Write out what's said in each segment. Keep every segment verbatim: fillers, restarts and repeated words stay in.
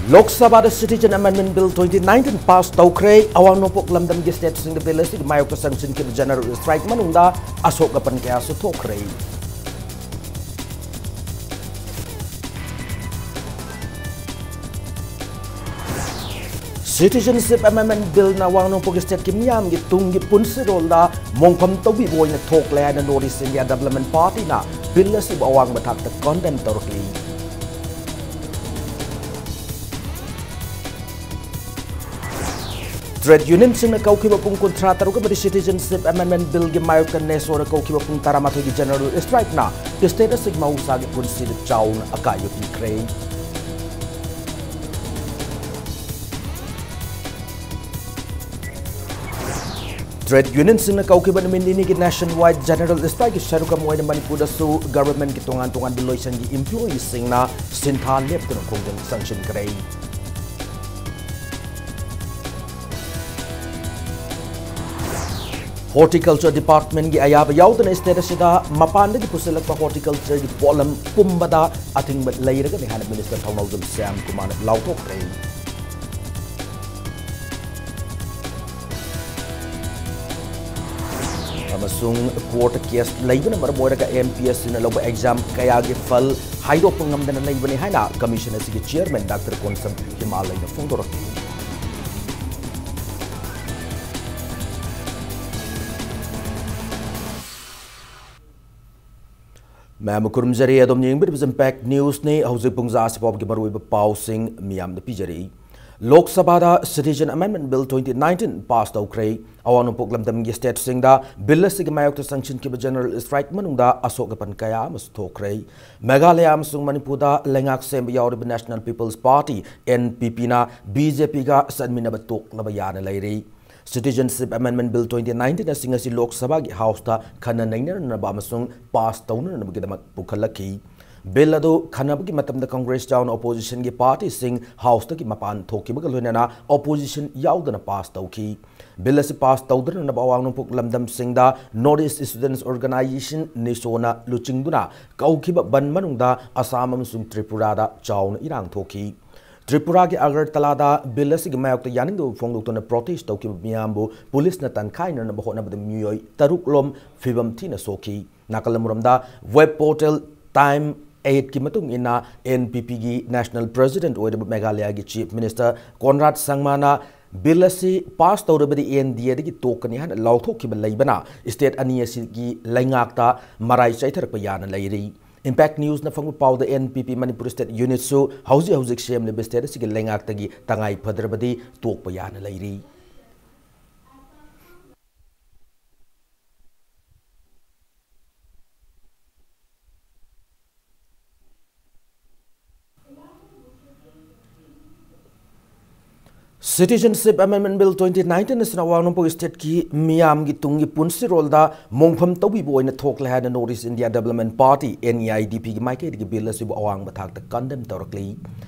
ꯂꯣꯛ ꯁꯚꯥꯗ Citizen Amendment Bill twenty nineteen pass ꯇꯧꯈ꯭ꯔꯦ꯫ ꯑꯋꯥꯡ ꯅꯣꯡꯄꯣꯛ ꯂꯝꯗꯝꯒꯤ stateꯁꯤꯡꯗ bill ꯑꯁꯤꯒꯤ ꯃꯥꯌꯣꯛꯇ sanction ꯈꯤꯕ general strike ꯃꯅꯨꯡꯗ ꯑꯁꯣꯛ ꯑꯄꯟ ꯀꯌꯥꯁꯨ ꯊꯣꯛꯈ꯭ꯔꯦ꯫ Citizenship Amendment Billꯅ ꯑꯋꯥꯡ ꯅꯣꯡꯄꯣꯛ stateꯀꯤ ꯃꯤꯌꯥꯝꯒꯤ ꯇꯨꯡꯒꯤ ꯄꯨꯟꯁꯤꯔꯣꯜꯗ ꯃꯣꯡꯐꯝ ꯇꯧꯕꯤꯕ ꯑꯣꯏꯅ ꯊꯣꯛꯂꯦ ꯍꯥꯏꯅ North East India Development Partyꯅ bill ꯑꯁꯤꯕꯨ ꯑꯋꯥꯡꯕ ꯊꯥꯛꯇ condemn ꯇꯧꯔꯛꯂꯤ꯫ Trade unionꯁꯤꯡꯅ ꯀꯧꯈꯤꯕ ꯄꯨꯡ ꯀꯨꯟꯊ꯭ꯔꯥ ꯇꯔꯨꯛ ꯑꯃꯗꯤ Citizenship Amendment Billꯒꯤ ꯃꯥꯌꯣꯛꯇ NESOꯅ ꯀꯧꯈꯤꯕ ꯄꯨꯡ ꯇꯔꯥꯃꯥꯊꯣꯏꯒꯤ general strikeꯅ state ꯑꯁꯤꯒꯤ ꯃꯍꯧꯁꯥꯒꯤ ꯄꯨꯟꯁꯤꯗ ꯆꯥꯎꯅ ꯑꯀꯥꯏꯕ ꯄꯤꯈ꯭ꯔꯦ꯫ Trade unionꯁꯤꯡꯅ ꯀꯧꯈꯤꯕ ꯅꯨꯃꯤꯠ ꯅꯤꯅꯤꯒꯤ nationwide general strikeꯀꯤ ꯁꯔꯨꯛ ꯑꯃ ꯑꯣꯏꯅ ꯃꯅꯤꯄꯨꯔꯗꯁꯨ governmentꯀꯤ ꯇꯣꯉꯥꯟ ꯇꯣꯉꯥꯟꯕ ꯂꯣꯏꯁꯪꯒꯤ employeeꯁꯤꯡꯅ ꯁꯤꯟꯊꯥ ꯂꯦꯞꯇꯨꯅ ꯈꯣꯡꯖꯪ ꯆꯪꯁꯤꯟꯈ꯭ꯔꯦ꯫ Horticulture Departmentꯀꯤ ꯑꯌꯥꯕ ꯌꯥꯎꯗꯅ state ꯑꯁꯤꯗ ꯃꯄꯥꯟꯗꯒꯤ ꯄꯨꯁꯤꯜꯂꯛꯄ horticultureꯒꯤ ꯄꯣꯠꯂꯝ ꯄꯨꯝꯕꯗ ꯑꯊꯤꯡꯕ ꯂꯩꯔꯒꯅꯤ ꯍꯥꯏꯅ Minister ꯊꯧꯅꯥꯎꯖꯝ ꯁ꯭ꯌꯥꯝ ꯀꯨꯃꯥꯔꯅ ꯂꯥꯎꯊꯣꯛꯈ꯭ꯔꯦ꯫ ꯑꯃꯁꯨꯡ courtꯇ case ꯂꯩꯕꯅ ꯃꯔꯝ ꯑꯣꯏꯔꯒ MPSCꯅ ꯂꯧꯕ exam ꯀꯌꯥꯒꯤ ꯐꯜ ꯍꯥꯏꯗꯣꯛꯄ ꯉꯝꯗꯅ ꯂꯩꯕꯅꯤ ꯍꯥꯏꯅ commission ꯑꯁꯤꯒꯤ chairman Doctor ꯀꯣꯟꯁꯝ ꯍꯤꯃꯥꯂꯩꯅ ꯐꯣꯡꯗꯣꯔꯛꯈꯤ꯫ ꯃꯌꯥꯝꯕꯨ ꯈꯨꯔꯨꯝꯖꯔꯤ꯫ ꯑꯗꯣꯝꯅ ꯌꯦꯡꯕꯤꯔꯤꯕꯁꯤ Impact Newsꯅꯤ꯫ ꯍꯧꯖꯤꯛ ꯄꯨꯡ ꯖꯥ ꯑꯁꯤꯐꯥꯎꯕꯒꯤ ꯃꯔꯨꯑꯣꯏꯕ ꯄꯥꯎꯁꯤꯡ ꯃꯤꯌꯥꯝꯗ ꯄꯤꯖꯔꯤ꯫ ꯂꯣꯛ ꯁꯚꯥꯗ Citizen Amendment Bill twenty nineteen pass ꯇꯧꯈ꯭ꯔꯦ꯫ ꯑꯋꯥꯡ ꯅꯣꯡꯄꯣꯛ ꯂꯝꯗꯝꯒꯤ stateꯁꯤꯡꯗ bill ꯑꯁꯤꯒꯤ ꯃꯥꯌꯣꯛꯇ ꯆꯪꯁꯤꯟꯈꯤꯕ general strike ꯃꯅꯨꯡꯗ ꯑꯁꯣꯛ ꯑꯄꯟ ꯀꯌꯥ ꯑꯃꯁꯨ ꯊꯣꯛꯈ꯭ꯔꯦ꯫ ꯃꯦꯘꯥꯂꯌꯥ ꯑꯃꯁꯨꯡ ꯃꯅꯤꯄꯨꯔꯗ ꯂꯩꯉꯥꯛ ꯁꯦꯝꯕ ꯌꯥꯎꯔꯤꯕ National People's Party, NPPꯅ BJPꯒ ꯆꯠꯃꯤꯟꯅꯕ ꯇꯣꯛꯂꯕ ꯌꯥꯅ ꯂꯩꯔꯤ꯫ Citizenship Amendment Bill twenty nineteen ꯑꯁꯤ ꯉꯁꯤ ꯂꯣꯛ ꯁꯚꯥꯒꯤ Houseꯇ ꯈꯟꯅ ꯅꯩꯅꯅꯕ ꯑꯃꯁꯨꯡ pass ꯇꯧꯅꯅꯕꯒꯤꯗꯃꯛ ꯄꯨꯈꯠꯂꯛꯈꯤ꯫ Bill ꯑꯗꯨ ꯈꯟꯅꯕꯒꯤ ꯃꯇꯝꯗ Congress ꯌꯥꯎꯅ oppositionꯒꯤ partyꯁꯤꯡ Houseꯇꯒꯤ ꯃꯄꯥꯟ ꯊꯣꯛꯈꯤꯕꯒ ꯂꯣꯏꯅꯅ opposition ꯌꯥꯎꯗꯅ pass ꯇꯧꯈꯤ꯫ Bill ꯑꯁꯤ pass ꯇꯧꯗꯅꯅꯕ ꯑꯋꯥꯡ ꯅꯣꯡꯄꯣꯛ ꯂꯝꯗꯝꯁꯤꯡꯗ North East Students Organisation, NESOꯅ ꯂꯨꯆꯤꯡꯗꯨꯅ ꯀꯧꯈꯤꯕ ꯕꯟ ꯃꯅꯨꯡꯗ ꯑꯁꯥꯝ ꯑꯃꯁꯨꯡ ꯇ꯭ꯔꯤꯄꯨꯔꯥꯗ ꯆꯥꯎꯅ ꯏꯔꯥꯡ ꯊꯣꯛꯈꯤ꯫ ꯇ꯭ꯔꯤꯄꯨꯔꯥꯒꯤ ꯑꯒꯔꯇꯂꯥꯗ ꯕꯤꯜ ꯑꯁꯤꯒꯤ ꯃꯥꯌꯣꯛꯇ ꯌꯥꯅꯤꯡꯗꯕ ꯐꯣꯡꯗꯣꯛꯇꯨꯅ ꯄ꯭ꯔꯣꯇꯦꯁ ꯇꯧꯈꯤꯕ ꯃꯤꯌꯥꯝꯕꯨ ꯄꯨꯂꯤꯁꯅ ꯇꯟꯈꯥꯏꯅꯅꯕ ꯍꯣꯠꯅꯕꯗ ꯃꯤꯑꯣꯏ ꯇꯔꯨꯛ ꯂꯣꯝ ꯐꯤꯕꯝ ꯊꯤꯅ ꯁꯣꯛꯈꯤ꯫ ꯅꯥꯀꯜ ꯑꯃꯔꯣꯝꯗ, ꯋꯦꯕ ꯄꯣꯔꯇꯦꯜ ꯇꯥꯏꯝ ꯑꯦꯠꯀꯤ ꯃꯇꯨꯡ ꯏꯟꯅ, ꯑꯦꯟ ꯄꯤ ꯄꯤꯒꯤ ꯅꯦꯁꯅꯦꯜ ꯄ꯭ꯔꯦꯁꯤꯗꯦꯟꯠ ꯑꯣꯏꯔꯤꯕ ꯃꯦꯘꯥꯂꯌꯥꯒꯤ ꯆꯤꯐ ꯃꯤꯅꯤꯁꯇꯔ ꯀꯣꯟꯔꯥꯗ ꯁꯪꯃꯥꯅ ꯕꯤꯜ ꯑꯁꯤ ꯄꯥꯁ ꯇꯧꯔꯕꯗꯤ ꯑꯦꯟ ꯗꯤ ꯑꯦꯗꯒꯤ ꯇꯣꯛꯀꯅꯤ ꯍꯥꯏꯅ ꯂꯥꯎꯊꯣꯛꯈꯤꯕ ꯂꯩꯕꯅ ꯁ꯭ꯇꯦꯠ ꯑꯅꯤ ꯑꯁꯤꯒꯤ ꯂꯩꯉꯥꯛꯇ ꯃꯔꯥꯏ ꯆꯥꯏꯊꯔꯛꯄ ꯌꯥꯅ ꯂꯩꯔꯤ꯫ ꯏꯝꯄꯦꯛ ꯅ꯭ꯌꯨꯁꯅ ꯐꯪꯕ ꯄꯥꯎꯗ, ꯑꯦꯟ ꯄꯤ ꯄꯤ ꯃꯅꯤꯄꯨꯔ ꯁ꯭ꯇꯦꯠ ꯌꯨꯅꯤꯠꯁꯨ ꯍꯧꯖꯤꯛ ꯍꯧꯖꯤꯛ ꯁꯦꯝꯂꯤꯕ ꯁ꯭ꯇꯦꯠ ꯑꯁꯤꯒꯤ ꯂꯩꯉꯥꯛꯇꯒꯤ ꯇꯉꯥꯏ ꯐꯗ꯭ꯔꯕꯗꯤ ꯇꯣꯛꯄ ꯌꯥꯅ ꯂꯩꯔꯤ꯫ Citizenship Amendment Bill twenty nineteen ꯑꯁꯤꯅ ꯑꯋꯥꯡ ꯅꯣꯡꯄꯣꯛ ꯁ꯭ꯇꯦꯠꯀꯤ ꯃꯤꯌꯥꯝꯒꯤ ꯇꯨꯡꯒꯤ ꯄꯨꯟꯁꯤꯔꯣꯜꯗ ꯃꯣꯡꯐꯝ ꯇꯧꯕꯤꯕ ꯑꯣꯏꯅ ꯊꯣꯛꯂꯦ ꯍꯥꯏꯅ North East India Development Party, N E I D P, ꯒꯤ ꯃꯥꯏꯀꯩꯗꯒꯤ ꯕꯤꯜ ꯑꯁꯤꯕꯨ ꯑꯋꯥꯡꯕ ꯊꯥꯛꯇ ꯀꯟꯗꯦꯝ ꯇꯧꯔꯛꯂꯤ꯫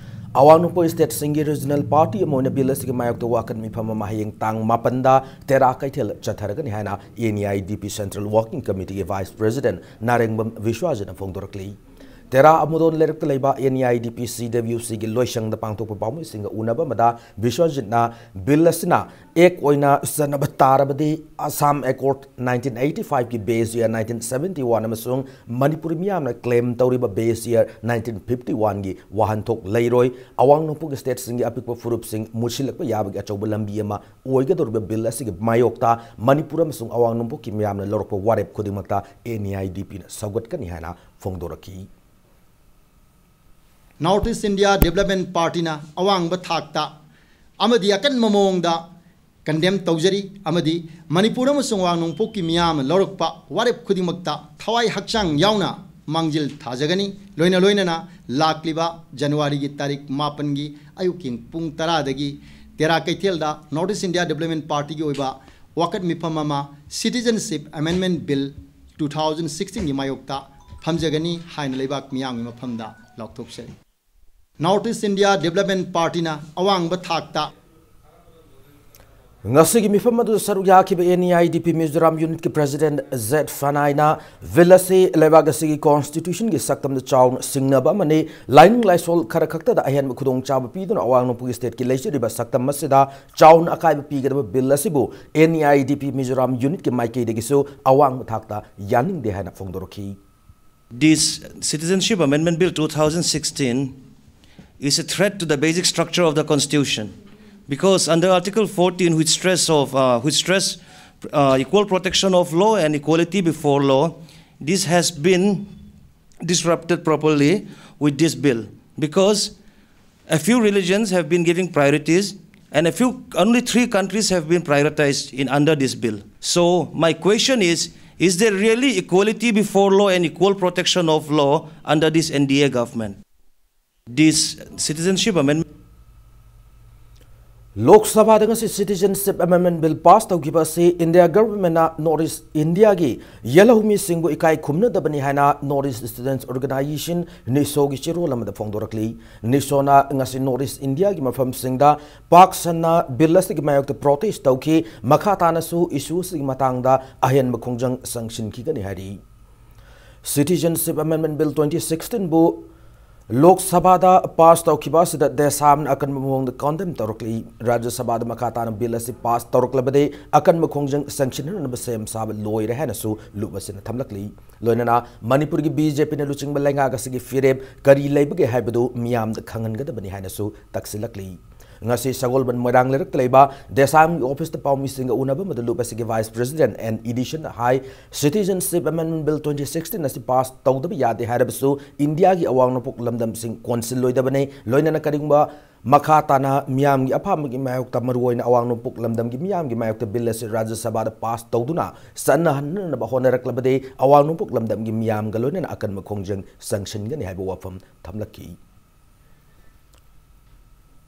ꯑꯋꯥꯡ ꯅꯣꯡꯄꯣꯛ ꯁ꯭ꯇꯦꯠꯁꯤꯡꯒꯤ ꯔꯤꯖꯅꯦꯜ ꯄꯥꯔꯇꯤ ꯑꯃ ꯑꯣꯏꯅ ꯕꯤꯜ ꯑꯁꯤꯒꯤ ꯃꯥꯌꯣꯛꯇ ꯋꯥꯀꯠ ꯃꯤꯐꯝ ꯑꯃ ꯍꯌꯦꯡ ꯇꯥꯡ ꯃꯥꯄꯟꯗ ꯇꯦꯔꯥ ꯀꯩꯊꯦꯜ ꯆꯠꯊꯔꯒꯅꯤ ꯍꯥꯏꯅ N E I D P Central Working Committeeꯒꯤ ꯚꯥꯏꯁ ꯄ꯭ꯔꯦꯁꯤꯗꯦꯟꯠ ꯅꯥꯔꯦꯡꯕꯝ ꯕꯤꯁ꯭ꯋꯥꯖꯤꯠꯅ ꯐꯣꯡꯗꯣꯔꯛꯂꯤ꯫ ꯇꯦꯔꯥ ꯑꯃꯨꯗꯣꯟ ꯂꯩꯔꯛꯇ ꯂꯩꯕ N E I D P C W Cꯒꯤ ꯂꯣꯏꯁꯪꯗ ꯄꯥꯡꯊꯣꯛꯄ ꯄꯥꯎꯃꯤꯁꯤꯡꯒ ꯎꯅꯕ ꯑꯃꯗ ꯕꯤꯁ꯭ꯋꯖꯤꯠꯅ ꯕꯤꯜ ꯑꯁꯤꯅ ꯑꯦꯛ ꯑꯣꯏꯅ ꯆꯠꯅꯕ ꯇꯥꯔꯕꯗꯤ, Assam ꯑꯦꯀꯣꯔꯗ nineteen eighty fiveꯀꯤ base year nineteen seventy one ꯑꯃꯁꯨꯡ ꯃꯅꯤꯄꯨꯔꯤ ꯃꯤꯌꯥꯝꯅ ꯀ꯭ꯂꯦꯝ ꯇꯧꯔꯤꯕ base year nineteen fifty oneꯒꯤ ꯋꯥꯍꯟꯊꯣꯛ ꯂꯩꯔꯣꯏ꯫ ꯑꯋꯥꯡ ꯅꯣꯡꯄꯣꯛ ꯁ꯭ꯇꯦꯠꯁꯤꯡꯒꯤ ꯑꯄꯤꯛꯄ ꯐꯨꯔꯨꯞꯁꯤꯡ ꯃꯨꯠꯁꯤꯜꯂꯛꯄ ꯌꯥꯕꯒꯤ ꯑꯆꯧꯕ ꯂꯝꯕꯤ ꯑꯃ ꯑꯣꯏꯒꯗꯧꯔꯤꯕ ꯕꯤꯜ ꯑꯁꯤꯒꯤ ꯃꯥꯌꯣꯛꯇ ꯃꯅꯤꯄꯨꯔ ꯑꯃꯁꯨꯡ ꯑꯋꯥꯡ ꯅꯣꯡꯄꯣꯛꯀꯤ ꯃꯤꯌꯥꯝꯅ ꯂꯧꯔꯛꯄ ꯋꯥꯔꯦꯞ ꯈꯨꯗꯤꯡꯃꯛꯇ N E I D Pꯅ ꯁꯧꯒꯠꯀꯅꯤ ꯍꯥꯏꯅ ꯐꯣꯡꯗꯣꯔꯛꯈꯤ꯫ North East India Development Partyꯅ ꯑꯋꯥꯡꯕ ꯊꯥꯛꯇ ꯑꯃꯗꯤ ꯑꯀꯟꯕ ꯃꯑꯣꯡꯗ ꯀꯟꯗꯦꯝ ꯇꯧꯖꯔꯤ ꯑꯃꯗꯤ ꯃꯅꯤꯄꯨꯔ ꯑꯃꯁꯨꯡ ꯑꯋꯥꯡ ꯅꯣꯡꯄꯣꯛꯀꯤ ꯃꯤꯌꯥꯝꯅ ꯂꯧꯔꯛꯄ ꯋꯥꯔꯦꯞ ꯈꯨꯗꯤꯡꯃꯛꯇ ꯊꯋꯥꯏ ꯍꯛꯆꯥꯡ ꯌꯥꯎꯅ ꯃꯥꯡꯖꯤꯜ ꯊꯥꯖꯒꯅꯤ꯫ ꯂꯣꯏꯅ ꯂꯣꯏꯅꯅ ꯂꯥꯛꯂꯤꯕ ꯖꯅꯋꯥꯔꯤꯒꯤ ꯇꯥꯔꯤꯛ ꯃꯥꯄꯟꯒꯤ ꯑꯌꯨꯛꯀꯤ ꯄꯨꯡ ꯇꯔꯥꯗꯒꯤ ꯇꯦꯔꯥ ꯀꯩꯊꯦꯜꯗ North East India Development Partyꯒꯤ ꯑꯣꯏꯕ ꯋꯥꯀꯠ ꯃꯤꯐꯝ ꯑꯃ Citizenship Amendment Bill two thousand sixteenꯒꯤ ꯃꯥꯌꯣꯛꯇ ꯐꯝꯖꯒꯅꯤ ꯍꯥꯏꯅ ꯂꯩꯕꯥꯛ ꯃꯤꯌꯥꯝꯒꯤ ꯃꯐꯝꯗ ꯂꯥꯎꯊꯣꯛꯆꯔꯤ꯫ North East India Development Partyꯅ ꯑꯋꯥꯡꯕ ꯊꯥꯛꯇ ꯉꯁꯤꯒꯤ ꯃꯤꯐꯝ ꯑꯗꯨꯗ ꯁꯔꯨꯛ ꯌꯥꯈꯤꯕ N E I D P Mizoram Unit ꯀꯤ President Z Fanai ꯅ Bill ꯑꯁꯤ ꯂꯩꯕꯥꯛ ꯑꯁꯤꯒꯤ Constitution ꯒꯤ ꯁꯛꯇꯝꯗ ꯆꯥꯎꯅ ꯁꯤꯡꯅꯕ ꯑꯃꯅꯤ, ꯂꯥꯏꯅꯤꯡ ꯂꯥꯏꯁꯣꯜ ꯈꯔ ꯈꯛꯇꯗ ꯑꯍꯦꯟꯕ ꯈꯨꯗꯣꯡꯆꯥꯕ ꯄꯤꯗꯨꯅ ꯑꯋꯥꯡ ꯅꯣꯡꯄꯣꯛ State ꯀꯤ ꯂꯩꯖꯔꯤꯕ ꯁꯛꯇꯝ ꯑꯁꯤꯗ ꯆꯥꯎꯅ ꯑꯀꯥꯏꯕ ꯄꯤꯒꯗꯕ Bill ꯑꯁꯤꯕꯨ N E I D P Mizoram Unit ꯀꯤ ꯃꯥꯏꯀꯩꯗꯒꯤꯁꯨ ꯑꯋꯥꯡꯕ ꯊꯥꯛꯇ ꯌꯥꯅꯤꯡꯗꯦ ꯍꯥꯏꯅ ꯐꯣꯡꯗꯣꯔꯛꯈꯤ꯫ This Citizenship Amendment Bill two thousand sixteen is a threat to the basic structure of the Constitution, because under Article fourteen, which stress of uh, which stress uh, equal protection of law and equality before law, this has been disrupted properly with this bill, because a few religions have been giving priorities, and a few, only three countries have been prioritized in under this bill. So my question is, is there really equality before law and equal protection of law under this N D A government? This Citizenship Amendment ꯂꯣꯛ ꯁꯚꯥꯗ ꯉꯁꯤ Citizenship Amendment Bill pass ꯇꯧꯈꯤꯕ ꯑꯁꯤ India Government ꯅ North East India ꯒꯤ ꯌꯦꯜꯍꯧꯃꯤꯁꯤꯡꯕꯨ ꯏꯀꯥꯏ ꯈꯨꯝꯅꯗꯕꯅꯤ ꯍꯥꯏꯅ North East Students Organization, NESO ꯒꯤ ꯆꯦꯔꯣꯜ ꯑꯃꯗ ꯐꯣꯡꯗꯣꯔꯛꯂꯤ꯫ NESO ꯅ ꯉꯁꯤ North East India ꯒꯤ ꯃꯐꯝꯁꯤꯡꯗ ꯄꯥꯛ ꯁꯟꯅ Bill ꯑꯁꯤꯒꯤ ꯃꯥꯌꯣꯛꯇ protest ꯇꯧꯈꯤ꯫ ꯃꯈꯥ ꯇꯥꯅꯁꯨ issue ꯑꯁꯤꯒꯤ ꯃꯇꯥꯡꯗ ꯑꯍꯦꯟꯕ ꯈꯣꯡꯖꯪ ꯆꯪꯁꯤꯟꯈꯤꯒꯅꯤ ꯍꯥꯏꯔꯤ꯫ Citizenship Amendment Bill twenty sixteen ꯕꯨ ꯂꯣꯛ ꯁꯚꯥꯗ pass ꯇꯧꯈꯤꯕ ꯑꯁꯤꯗ ꯗꯦꯁꯥꯝꯅ ꯑꯀꯟꯕ ꯃꯑꯣꯡꯗ condemn ꯇꯧꯔꯛꯂꯤ꯫ ꯔꯥꯖ꯭ꯌ ꯁꯚꯥꯗ ꯃꯈꯥ ꯇꯥꯅ Bill ꯑꯁꯤ pass ꯇꯧꯔꯛꯂꯕꯗꯤ ꯑꯀꯟꯕ ꯈꯣꯡꯖꯪ ꯆꯪꯁꯤꯟꯅꯅꯕ ꯁꯦꯝ ꯁꯥꯕ ꯂꯣꯏꯔꯦ ꯍꯥꯏꯅꯁꯨ ꯂꯨꯞ ꯑꯁꯤꯅ ꯊꯝꯂꯛꯂꯤ꯫ ꯂꯣꯏꯅꯅ ꯃꯅꯤꯄꯨꯔꯒꯤ B J P ꯅ ꯂꯨꯆꯤꯡꯕ ꯂꯩꯉꯥꯛ ꯑꯁꯤꯒꯤ ꯐꯤꯔꯦꯞ ꯀꯔꯤ ꯂꯩꯕꯒꯦ ꯍꯥꯏꯕꯗꯨ ꯃꯤꯌꯥꯝꯗ ꯈꯪꯍꯟꯒꯗꯕꯅꯤ ꯍꯥꯏꯅꯁꯨ ꯇꯛꯁꯤꯜꯂꯛꯂꯤ꯫ ꯉꯁꯤ ꯁꯒꯣꯜꯕꯟ ꯃꯣꯏꯔꯥꯡ ꯂꯩꯔꯛꯇ ꯂꯩꯕ ꯗꯦꯁꯥꯝꯒꯤ office ꯇ ꯄꯥꯎꯃꯤꯁꯤꯡꯒ ꯎꯅꯕ ꯑꯃꯗ ꯂꯨꯞ ꯑꯁꯤꯒꯤ Vice President N Edison ꯅ ꯍꯥꯏ, Citizenship Amendment Bill twenty sixteen ꯑꯁꯤ pass ꯇꯧꯗꯕ ꯌꯥꯗꯦ ꯍꯥꯏꯔꯕꯁꯨ India ꯒꯤ ꯑꯋꯥꯡ ꯅꯣꯡꯄꯣꯛ ꯂꯝꯗꯝꯁꯤꯡ ꯀꯣꯟꯁꯤꯜꯂꯣꯏꯗꯕꯅꯤ꯫ ꯂꯣꯏꯅꯅ ꯀꯔꯤꯒꯨꯝꯕ ꯃꯈꯥ ꯇꯥꯅ ꯃꯤꯌꯥꯝꯒꯤ ꯑꯄꯥꯝꯕꯒꯤ ꯃꯥꯌꯣꯛꯇ, ꯃꯔꯨꯑꯣꯏꯅ ꯑꯋꯥꯡ ꯅꯣꯡꯄꯣꯛ ꯂꯝꯗꯝꯒꯤ ꯃꯤꯌꯥꯝꯒꯤ ꯃꯥꯌꯣꯛꯇ Bill ꯑꯁꯤ ꯔꯥꯖ꯭ꯌ ꯁꯚꯥꯗ pass ꯇꯧꯗꯨꯅ ꯆꯠꯅꯍꯟꯅꯅꯕ ꯍꯣꯠꯅꯔꯛꯂꯕꯗꯤ ꯑꯋꯥꯡ ꯅꯣꯡꯄꯣꯛ ꯂꯝꯗꯝꯒꯤ ꯃꯤꯌꯥꯝꯒ ꯂꯣꯏꯅꯅ ꯑꯀꯟꯕ ꯈꯣꯡꯖꯪ ꯆꯪꯁꯤꯟꯒꯅꯤ ꯍꯥꯏꯕ ꯋꯥꯐꯝ ꯊꯝꯂꯛꯈꯤ꯫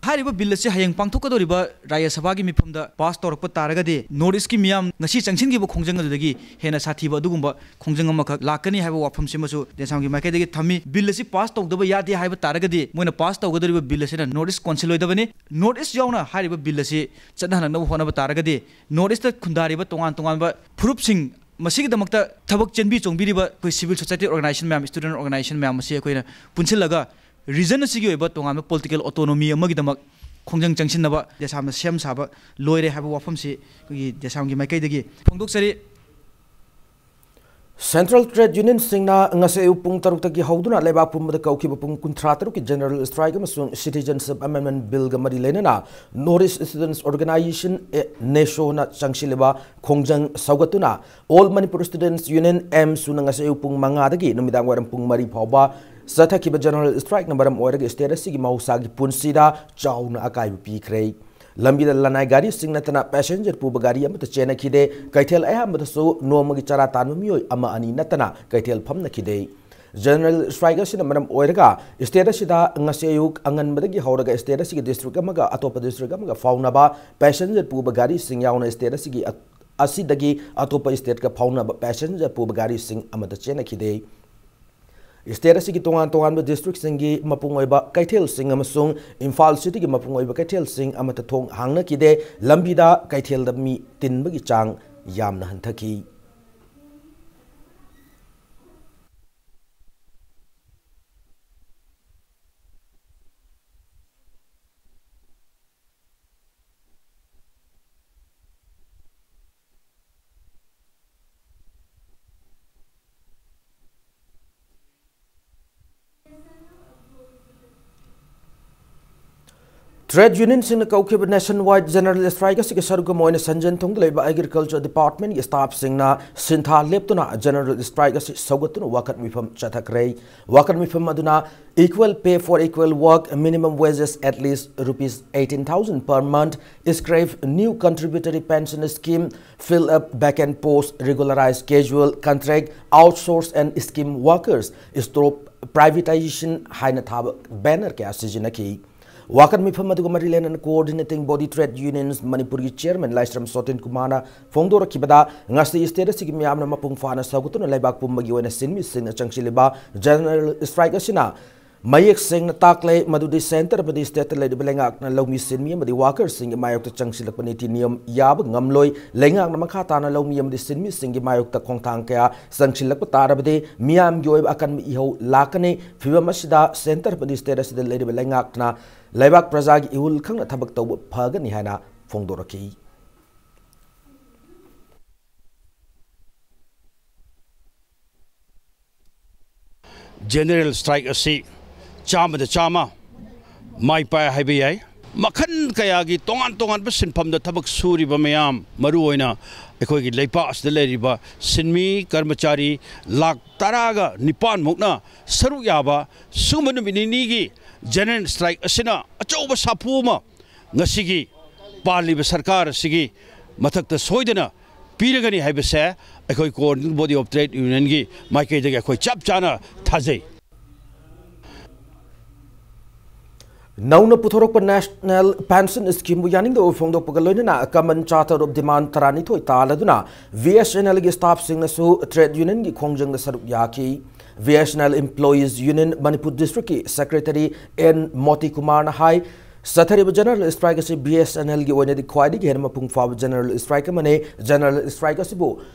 ꯍꯥꯏꯔꯤꯕ ꯕꯤꯜ ꯑꯁꯤ ꯍꯌꯦꯡ ꯄꯥꯡꯊꯣꯛꯀꯗꯧꯔꯤꯕ ꯔꯥꯖ꯭ꯌ ꯁꯚꯥꯒꯤ ꯃꯤꯐꯝꯗ ꯄꯥꯁ ꯇꯧꯔꯛꯄ ꯇꯥꯔꯒꯗꯤ, ꯅꯣꯔꯠ ꯏꯁꯀꯤ ꯃꯤꯌꯥꯝ ꯉꯁꯤ ꯆꯪꯁꯤꯟꯈꯤꯕ ꯈꯣꯡꯖꯪ ꯑꯗꯨꯗꯒꯤ ꯍꯦꯟꯅ ꯁꯥꯊꯤꯕ ꯑꯗꯨꯒꯨꯝꯕ ꯈꯣꯡꯖꯪ ꯑꯃꯈꯛ ꯂꯥꯛꯀꯅꯤ ꯍꯥꯏꯕ ꯋꯥꯐꯝꯁꯤꯃꯁꯨ ꯗꯦꯁꯥꯝꯒꯤ ꯃꯥꯏꯀꯩꯗꯒꯤ ꯊꯝꯃꯤ꯫ ꯕꯤꯜ ꯑꯁꯤ ꯄꯥꯁ ꯇꯧꯗꯕ ꯌꯥꯗꯦ ꯍꯥꯏꯕ ꯇꯥꯔꯒꯗꯤ, ꯃꯣꯏꯅ ꯄꯥꯁ ꯇꯧꯒꯗꯧꯔꯤꯕ ꯕꯤꯜ ꯑꯁꯤꯅ ꯅꯣꯔꯠ ꯏꯁ ꯀꯣꯟꯁꯤꯜꯂꯣꯏꯗꯕꯅꯤ꯫ ꯅꯣꯔꯠ ꯏꯁ ꯌꯥꯎꯅ ꯍꯥꯏꯔꯤꯕ ꯕꯤꯜ ꯑꯁꯤ ꯆꯠꯅꯍꯟꯅꯕ ꯍꯣꯠꯅꯕ ꯇꯥꯔꯒꯗꯤ, ꯅꯣꯔꯠ ꯏꯁꯇ ꯈꯨꯟꯗꯥꯔꯤꯕ ꯇꯣꯉꯥꯟ ꯇꯣꯉꯥꯟꯕ ꯐꯨꯔꯨꯞꯁꯤꯡ, ꯃꯁꯤꯒꯤꯗꯃꯛꯇ ꯊꯕꯛ ꯆꯦꯟꯕꯤ ꯆꯣꯡꯕꯤꯔꯤꯕ ꯑꯩꯈꯣꯏ civil society organization ꯃꯌꯥꯝ, student organization ꯃꯌꯥꯝ ꯑꯁꯤ ꯑꯩꯈꯣꯏꯅ ꯄꯨꯟꯁꯤꯜꯂꯒ region ꯑꯁꯤꯒꯤ ꯑꯣꯏꯕ ꯇꯣꯉꯥꯟꯕ political autonomy ꯑꯃꯒꯤꯗꯃꯛ ꯈꯣꯡꯖꯪ ꯆꯪꯁꯤꯟꯅꯕ ꯗꯦꯁꯥꯝꯅ ꯁꯦꯝ ꯁꯥꯕ ꯂꯣꯏꯔꯦ ꯍꯥꯏꯕ ꯋꯥꯐꯝꯁꯤ ꯑꯩꯈꯣꯏꯒꯤ ꯗꯦꯁꯥꯝꯒꯤ ꯃꯥꯏꯀꯩꯗꯒꯤ ꯐꯣꯡꯗꯣꯛꯆꯔꯤ꯫ Central Trade Unionꯁꯤꯡꯅ ꯉꯁꯤ ꯑꯌꯨꯛ ꯄꯨꯡ ꯇꯔꯨꯛꯇꯒꯤ ꯍꯧꯗꯨꯅ ꯂꯩꯕꯥꯛ ꯄꯨꯝꯕꯗ ꯀꯧꯈꯤꯕ ꯄꯨꯡ ꯀꯨꯟꯊ꯭ꯔꯥ ꯇꯔꯨꯛꯀꯤ General Strike ꯑꯃꯁꯨꯡ Citizenship Amendment Billꯒ ꯃꯔꯤ ꯂꯩꯅꯅ North East Students Organization, ꯑꯦ, NESOꯅ ꯆꯪꯁꯤꯜꯂꯤꯕ ꯈꯣꯡꯖꯪ ꯁꯧꯒꯠꯇꯨꯅ All Manipur Students Union, AMSUꯅ ꯉꯁꯤ ꯑꯌꯨꯛ ꯄꯨꯡ ꯃꯉꯥꯗꯒꯤ ꯅꯨꯃꯤꯗꯥꯡ ꯋꯥꯏꯔꯝ ꯄꯨꯡ ꯃꯔꯤ ꯐꯥꯎꯕ ꯆꯠꯊꯈꯤꯕ General Strikeꯅ ꯃꯔꯝ ꯑꯣꯏꯔꯒ state ꯑꯁꯤꯒꯤ ꯃꯍꯧꯁꯥꯒꯤ ꯄꯨꯟꯁꯤꯗ ꯆꯥꯎꯅ ꯑꯀꯥꯏꯕ ꯄꯤꯈ꯭ꯔꯦ꯫ ꯂꯝꯕꯤꯗ ꯂꯅꯥꯏ ꯒꯥꯔꯤꯁꯤꯡ ꯅꯠꯇꯅ passenger ꯄꯨꯕ ꯒꯥꯔꯤ ꯑꯃꯠꯇ ꯆꯦꯟꯅꯈꯤꯗꯦ꯫ ꯀꯩꯊꯦꯜ ꯑꯌꯥꯝꯕꯗꯁꯨ ꯅꯣꯡꯃꯒꯤ ꯆꯔꯥ ꯇꯥꯟꯕ ꯃꯤꯑꯣꯏ ꯑꯃ ꯑꯅꯤ ꯅꯠꯇꯅ ꯀꯩꯊꯦꯜ ꯐꯝꯅꯈꯤꯗꯦ꯫ General Strike ꯑꯁꯤꯅ ꯃꯔꯝ ꯑꯣꯏꯔꯒ state ꯑꯁꯤꯗ ꯉꯁꯤ ꯑꯌꯨꯛ ꯑꯉꯟꯕꯗꯒꯤ ꯍꯧꯔꯒ state ꯑꯁꯤꯒꯤ district ꯑꯃꯒ ꯑꯇꯣꯞꯄ district ꯑꯃꯒ ꯐꯥꯎꯅꯕ passenger ꯄꯨꯕ ꯒꯥꯔꯤꯁꯤꯡ ꯌꯥꯎꯅ state ꯑꯁꯤꯒꯤ ꯑ-, ꯑꯁꯤꯗꯒꯤ ꯑꯇꯣꯞꯄ stateꯀ ꯐꯥꯎꯅꯕ passenger ꯄꯨꯕ ꯒꯥꯔꯤꯁꯤꯡ ꯑꯃꯠꯇ ꯆꯦꯟꯅꯈꯤꯗꯦ꯫ State ꯑꯁꯤꯒꯤ ꯇꯣꯉꯥꯟ ꯇꯣꯉꯥꯟꯕ districtꯁꯤꯡꯒꯤ ꯃꯄꯨꯡ ꯑꯣꯏꯕ ꯀꯩꯊꯦꯜꯁꯤꯡ ꯑꯃꯁꯨꯡ ꯏꯝꯐꯥꯜ cityꯒꯤ ꯃꯄꯨꯡ ꯑꯣꯏꯕ ꯀꯩꯊꯦꯜꯁꯤꯡ ꯑꯃꯠꯇ ꯊꯣꯡ ꯍꯥꯡꯅꯈꯤꯗꯦ꯫ ꯂꯝꯕꯤꯗ ꯀꯩꯊꯦꯜꯗ ꯃꯤ ꯇꯤꯟꯕꯒꯤ ꯆꯥꯡ ꯌꯥꯝꯅ ꯍꯟꯊꯈꯤ꯫ Trade unionꯁꯤꯡꯅ ꯀꯧꯈꯤꯕ nationwide general strike ꯑꯁꯤꯒꯤ ꯁꯔꯨꯛ ꯑꯃ ꯑꯣꯏꯅ ꯁꯟꯖꯦꯟꯊꯣꯡꯗ ꯂꯩꯕ Agriculture Departmentꯀꯤ staffꯁꯤꯡꯅ ꯁꯤꯟꯊꯥ ꯂꯦꯞꯇꯨꯅ general strike ꯑꯁꯤ ꯁꯧꯒꯠꯇꯨꯅ ꯋꯥꯀꯠ ꯃꯤꯐꯝ ꯆꯠꯊꯈ꯭ꯔꯦ꯫ ꯋꯥꯀꯠ ꯃꯤꯐꯝ ꯑꯗꯨꯅ equal pay for equal work, minimum wages at least rupees eighteen thousand per month, scrap new contributory pension scheme, fill up vacant post, regularize casual, contract, outsource and scheme workers, stop privatization ꯍꯥꯏꯅ ꯊꯥꯕ banner ꯀꯌꯥ ꯁꯤꯖꯤꯟꯅꯈꯤ꯫ ꯋꯥꯀꯠ ꯃꯤꯐꯝ ꯑꯗꯨꯒ ꯃꯔꯤ ꯂꯩꯅꯅ Coordinating Body Trade Unions ꯃꯅꯤꯄꯨꯔꯒꯤ chairman ꯂꯥꯏꯁ꯭ꯔꯝ ꯁꯣꯇꯤꯟ ꯀꯨꯃꯥꯔꯅ ꯐꯣꯡꯗꯣꯔꯛꯈꯤꯕꯗ, ꯉꯁꯤ state ꯑꯁꯤꯒꯤ ꯃꯤꯌꯥꯝꯅ ꯃꯄꯨꯡ ꯐꯥꯅ ꯁꯧꯒꯠꯇꯨꯅ ꯂꯩꯕꯥꯛ ꯄꯨꯝꯕꯒꯤ ꯑꯣꯏꯅ ꯁꯤꯟꯃꯤꯁꯤꯡꯅ ꯆꯪꯁꯤꯜꯂꯤꯕ general strike ꯑꯁꯤꯅ ꯃꯌꯦꯛ ꯁꯦꯡꯅ ꯇꯥꯛꯂꯦ ꯃꯗꯨꯗꯤ centre ꯑꯃꯗꯤ stateꯇ ꯂꯩꯔꯤꯕ ꯂꯩꯉꯥꯛꯅ ꯂꯧꯃꯤ ꯁꯤꯟꯃꯤ ꯑꯃꯗꯤ workerꯁꯤꯡꯒꯤ ꯃꯥꯌꯣꯛꯇ ꯆꯪꯁꯤꯜꯂꯛꯄ ꯅꯤꯇꯤ ꯅꯤꯌꯝ ꯌꯥꯕ ꯉꯝꯂꯣꯏ꯫ ꯂꯩꯉꯥꯛꯅ ꯃꯈꯥ ꯇꯥꯅ ꯂꯧꯃꯤ ꯑꯃꯗꯤ ꯁꯤꯟꯃꯤꯁꯤꯡꯒꯤ ꯃꯥꯌꯣꯛꯇ ꯈꯣꯡꯊꯥꯡ ꯀꯌꯥ ꯆꯪꯁꯤꯜꯂꯛꯄ ꯇꯥꯔꯕꯗꯤ ꯃꯤꯌꯥꯝꯒꯤ ꯑꯣꯏꯕ ꯑꯀꯟꯕ ꯏꯍꯧ ꯂꯥꯛꯀꯅꯤ꯫ ꯐꯤꯕꯝ ꯑꯁꯤꯗ centre ꯑꯃꯗꯤ state ꯑꯁꯤꯗ ꯂꯩꯔꯤꯕ ꯂꯩꯉꯥꯛꯅ ꯂꯩꯕꯥꯛ ꯄ꯭ꯔꯖꯥꯒꯤ ꯏꯍꯨꯜ ꯈꯪꯅ ꯊꯕꯛ ꯇꯧꯕ ꯐꯒꯅꯤ ꯍꯥꯏꯅ ꯐꯣꯡꯗꯣꯔꯛꯈꯤ꯫ General strike ꯑꯁꯤ ꯆꯥꯝꯃꯗ ꯆꯥꯝꯃ ꯃꯥꯏ ꯄꯥꯛꯑꯦ ꯍꯥꯏꯕ ꯌꯥꯏ꯫ ꯃꯈꯜ ꯀꯌꯥꯒꯤ ꯇꯣꯉꯥꯟ ꯇꯣꯉꯥꯟꯕ ꯁꯤꯟꯐꯝꯗ ꯊꯕꯛ ꯁꯨꯔꯤꯕ ꯃꯌꯥꯝ, ꯃꯔꯨꯑꯣꯏꯅ ꯑꯩꯈꯣꯏꯒꯤ ꯂꯩꯄꯥꯛ ꯑꯁꯤꯗ ꯂꯩꯔꯤꯕ ꯁꯤꯟꯃꯤ ꯀꯔꯃꯆꯥꯔꯤ ꯂꯥꯈ ꯇꯔꯥꯒ ꯅꯤꯄꯥꯟ ꯃꯨꯛꯅ ꯁꯔꯨꯛ ꯌꯥꯕ ꯁꯤꯒꯨꯝꯕ ꯅꯨꯃꯤꯠ ꯅꯤꯅꯤꯒꯤ general strike ꯑꯁꯤꯅ ꯑꯆꯧꯕ ꯁꯥꯐꯨ ꯑꯃ ꯉꯁꯤꯒꯤ ꯄꯥꯜꯂꯤꯕ ꯁꯔꯀꯥꯔ ꯑꯁꯤꯒꯤ ꯃꯊꯛꯇ ꯁꯣꯏꯗꯅ ꯄꯤꯔꯒꯅꯤ ꯍꯥꯏꯕꯁꯦ ꯑꯩꯈꯣꯏ Coordinating Body of Trade Unionꯒꯤ ꯃꯥꯏꯀꯩꯗꯒꯤ ꯑꯩꯈꯣꯏ ꯆꯞ ꯆꯥꯅ ꯊꯥꯖꯩ꯫ ꯅꯧꯅ ꯄꯨꯊꯣꯔꯛꯄ National Pension Schemeꯕꯨ ꯌꯥꯅꯤꯡꯗꯕ ꯐꯣꯡꯗꯣꯛꯄꯒ ꯂꯣꯏꯅꯅ Common Charter of Demand ꯇꯔꯥꯅꯤꯊꯣꯏ ꯇꯥꯂꯗꯨꯅ BSNLꯒꯤ staffꯁꯤꯡꯅꯁꯨ trade unionꯒꯤ ꯈꯣꯡꯖꯪꯗ ꯁꯔꯨꯛ ꯌꯥꯈꯤ꯫ BSNL Employees Union Manipur districtꯀꯤ secretary N Moti ꯀꯨꯃꯥꯔꯅ ꯍꯥꯏ, ꯆꯠꯊꯔꯤꯕ general strike ꯑꯁꯤ BSNLꯒꯤ ꯑꯣꯏꯅꯗꯤ ꯈ꯭ꯋꯥꯏꯗꯒꯤ ꯍꯦꯟꯅ ꯃꯄꯨꯡ ꯐꯥꯕ general strike ꯑꯃꯅꯤ꯫ General strike ꯑꯁꯤꯕꯨ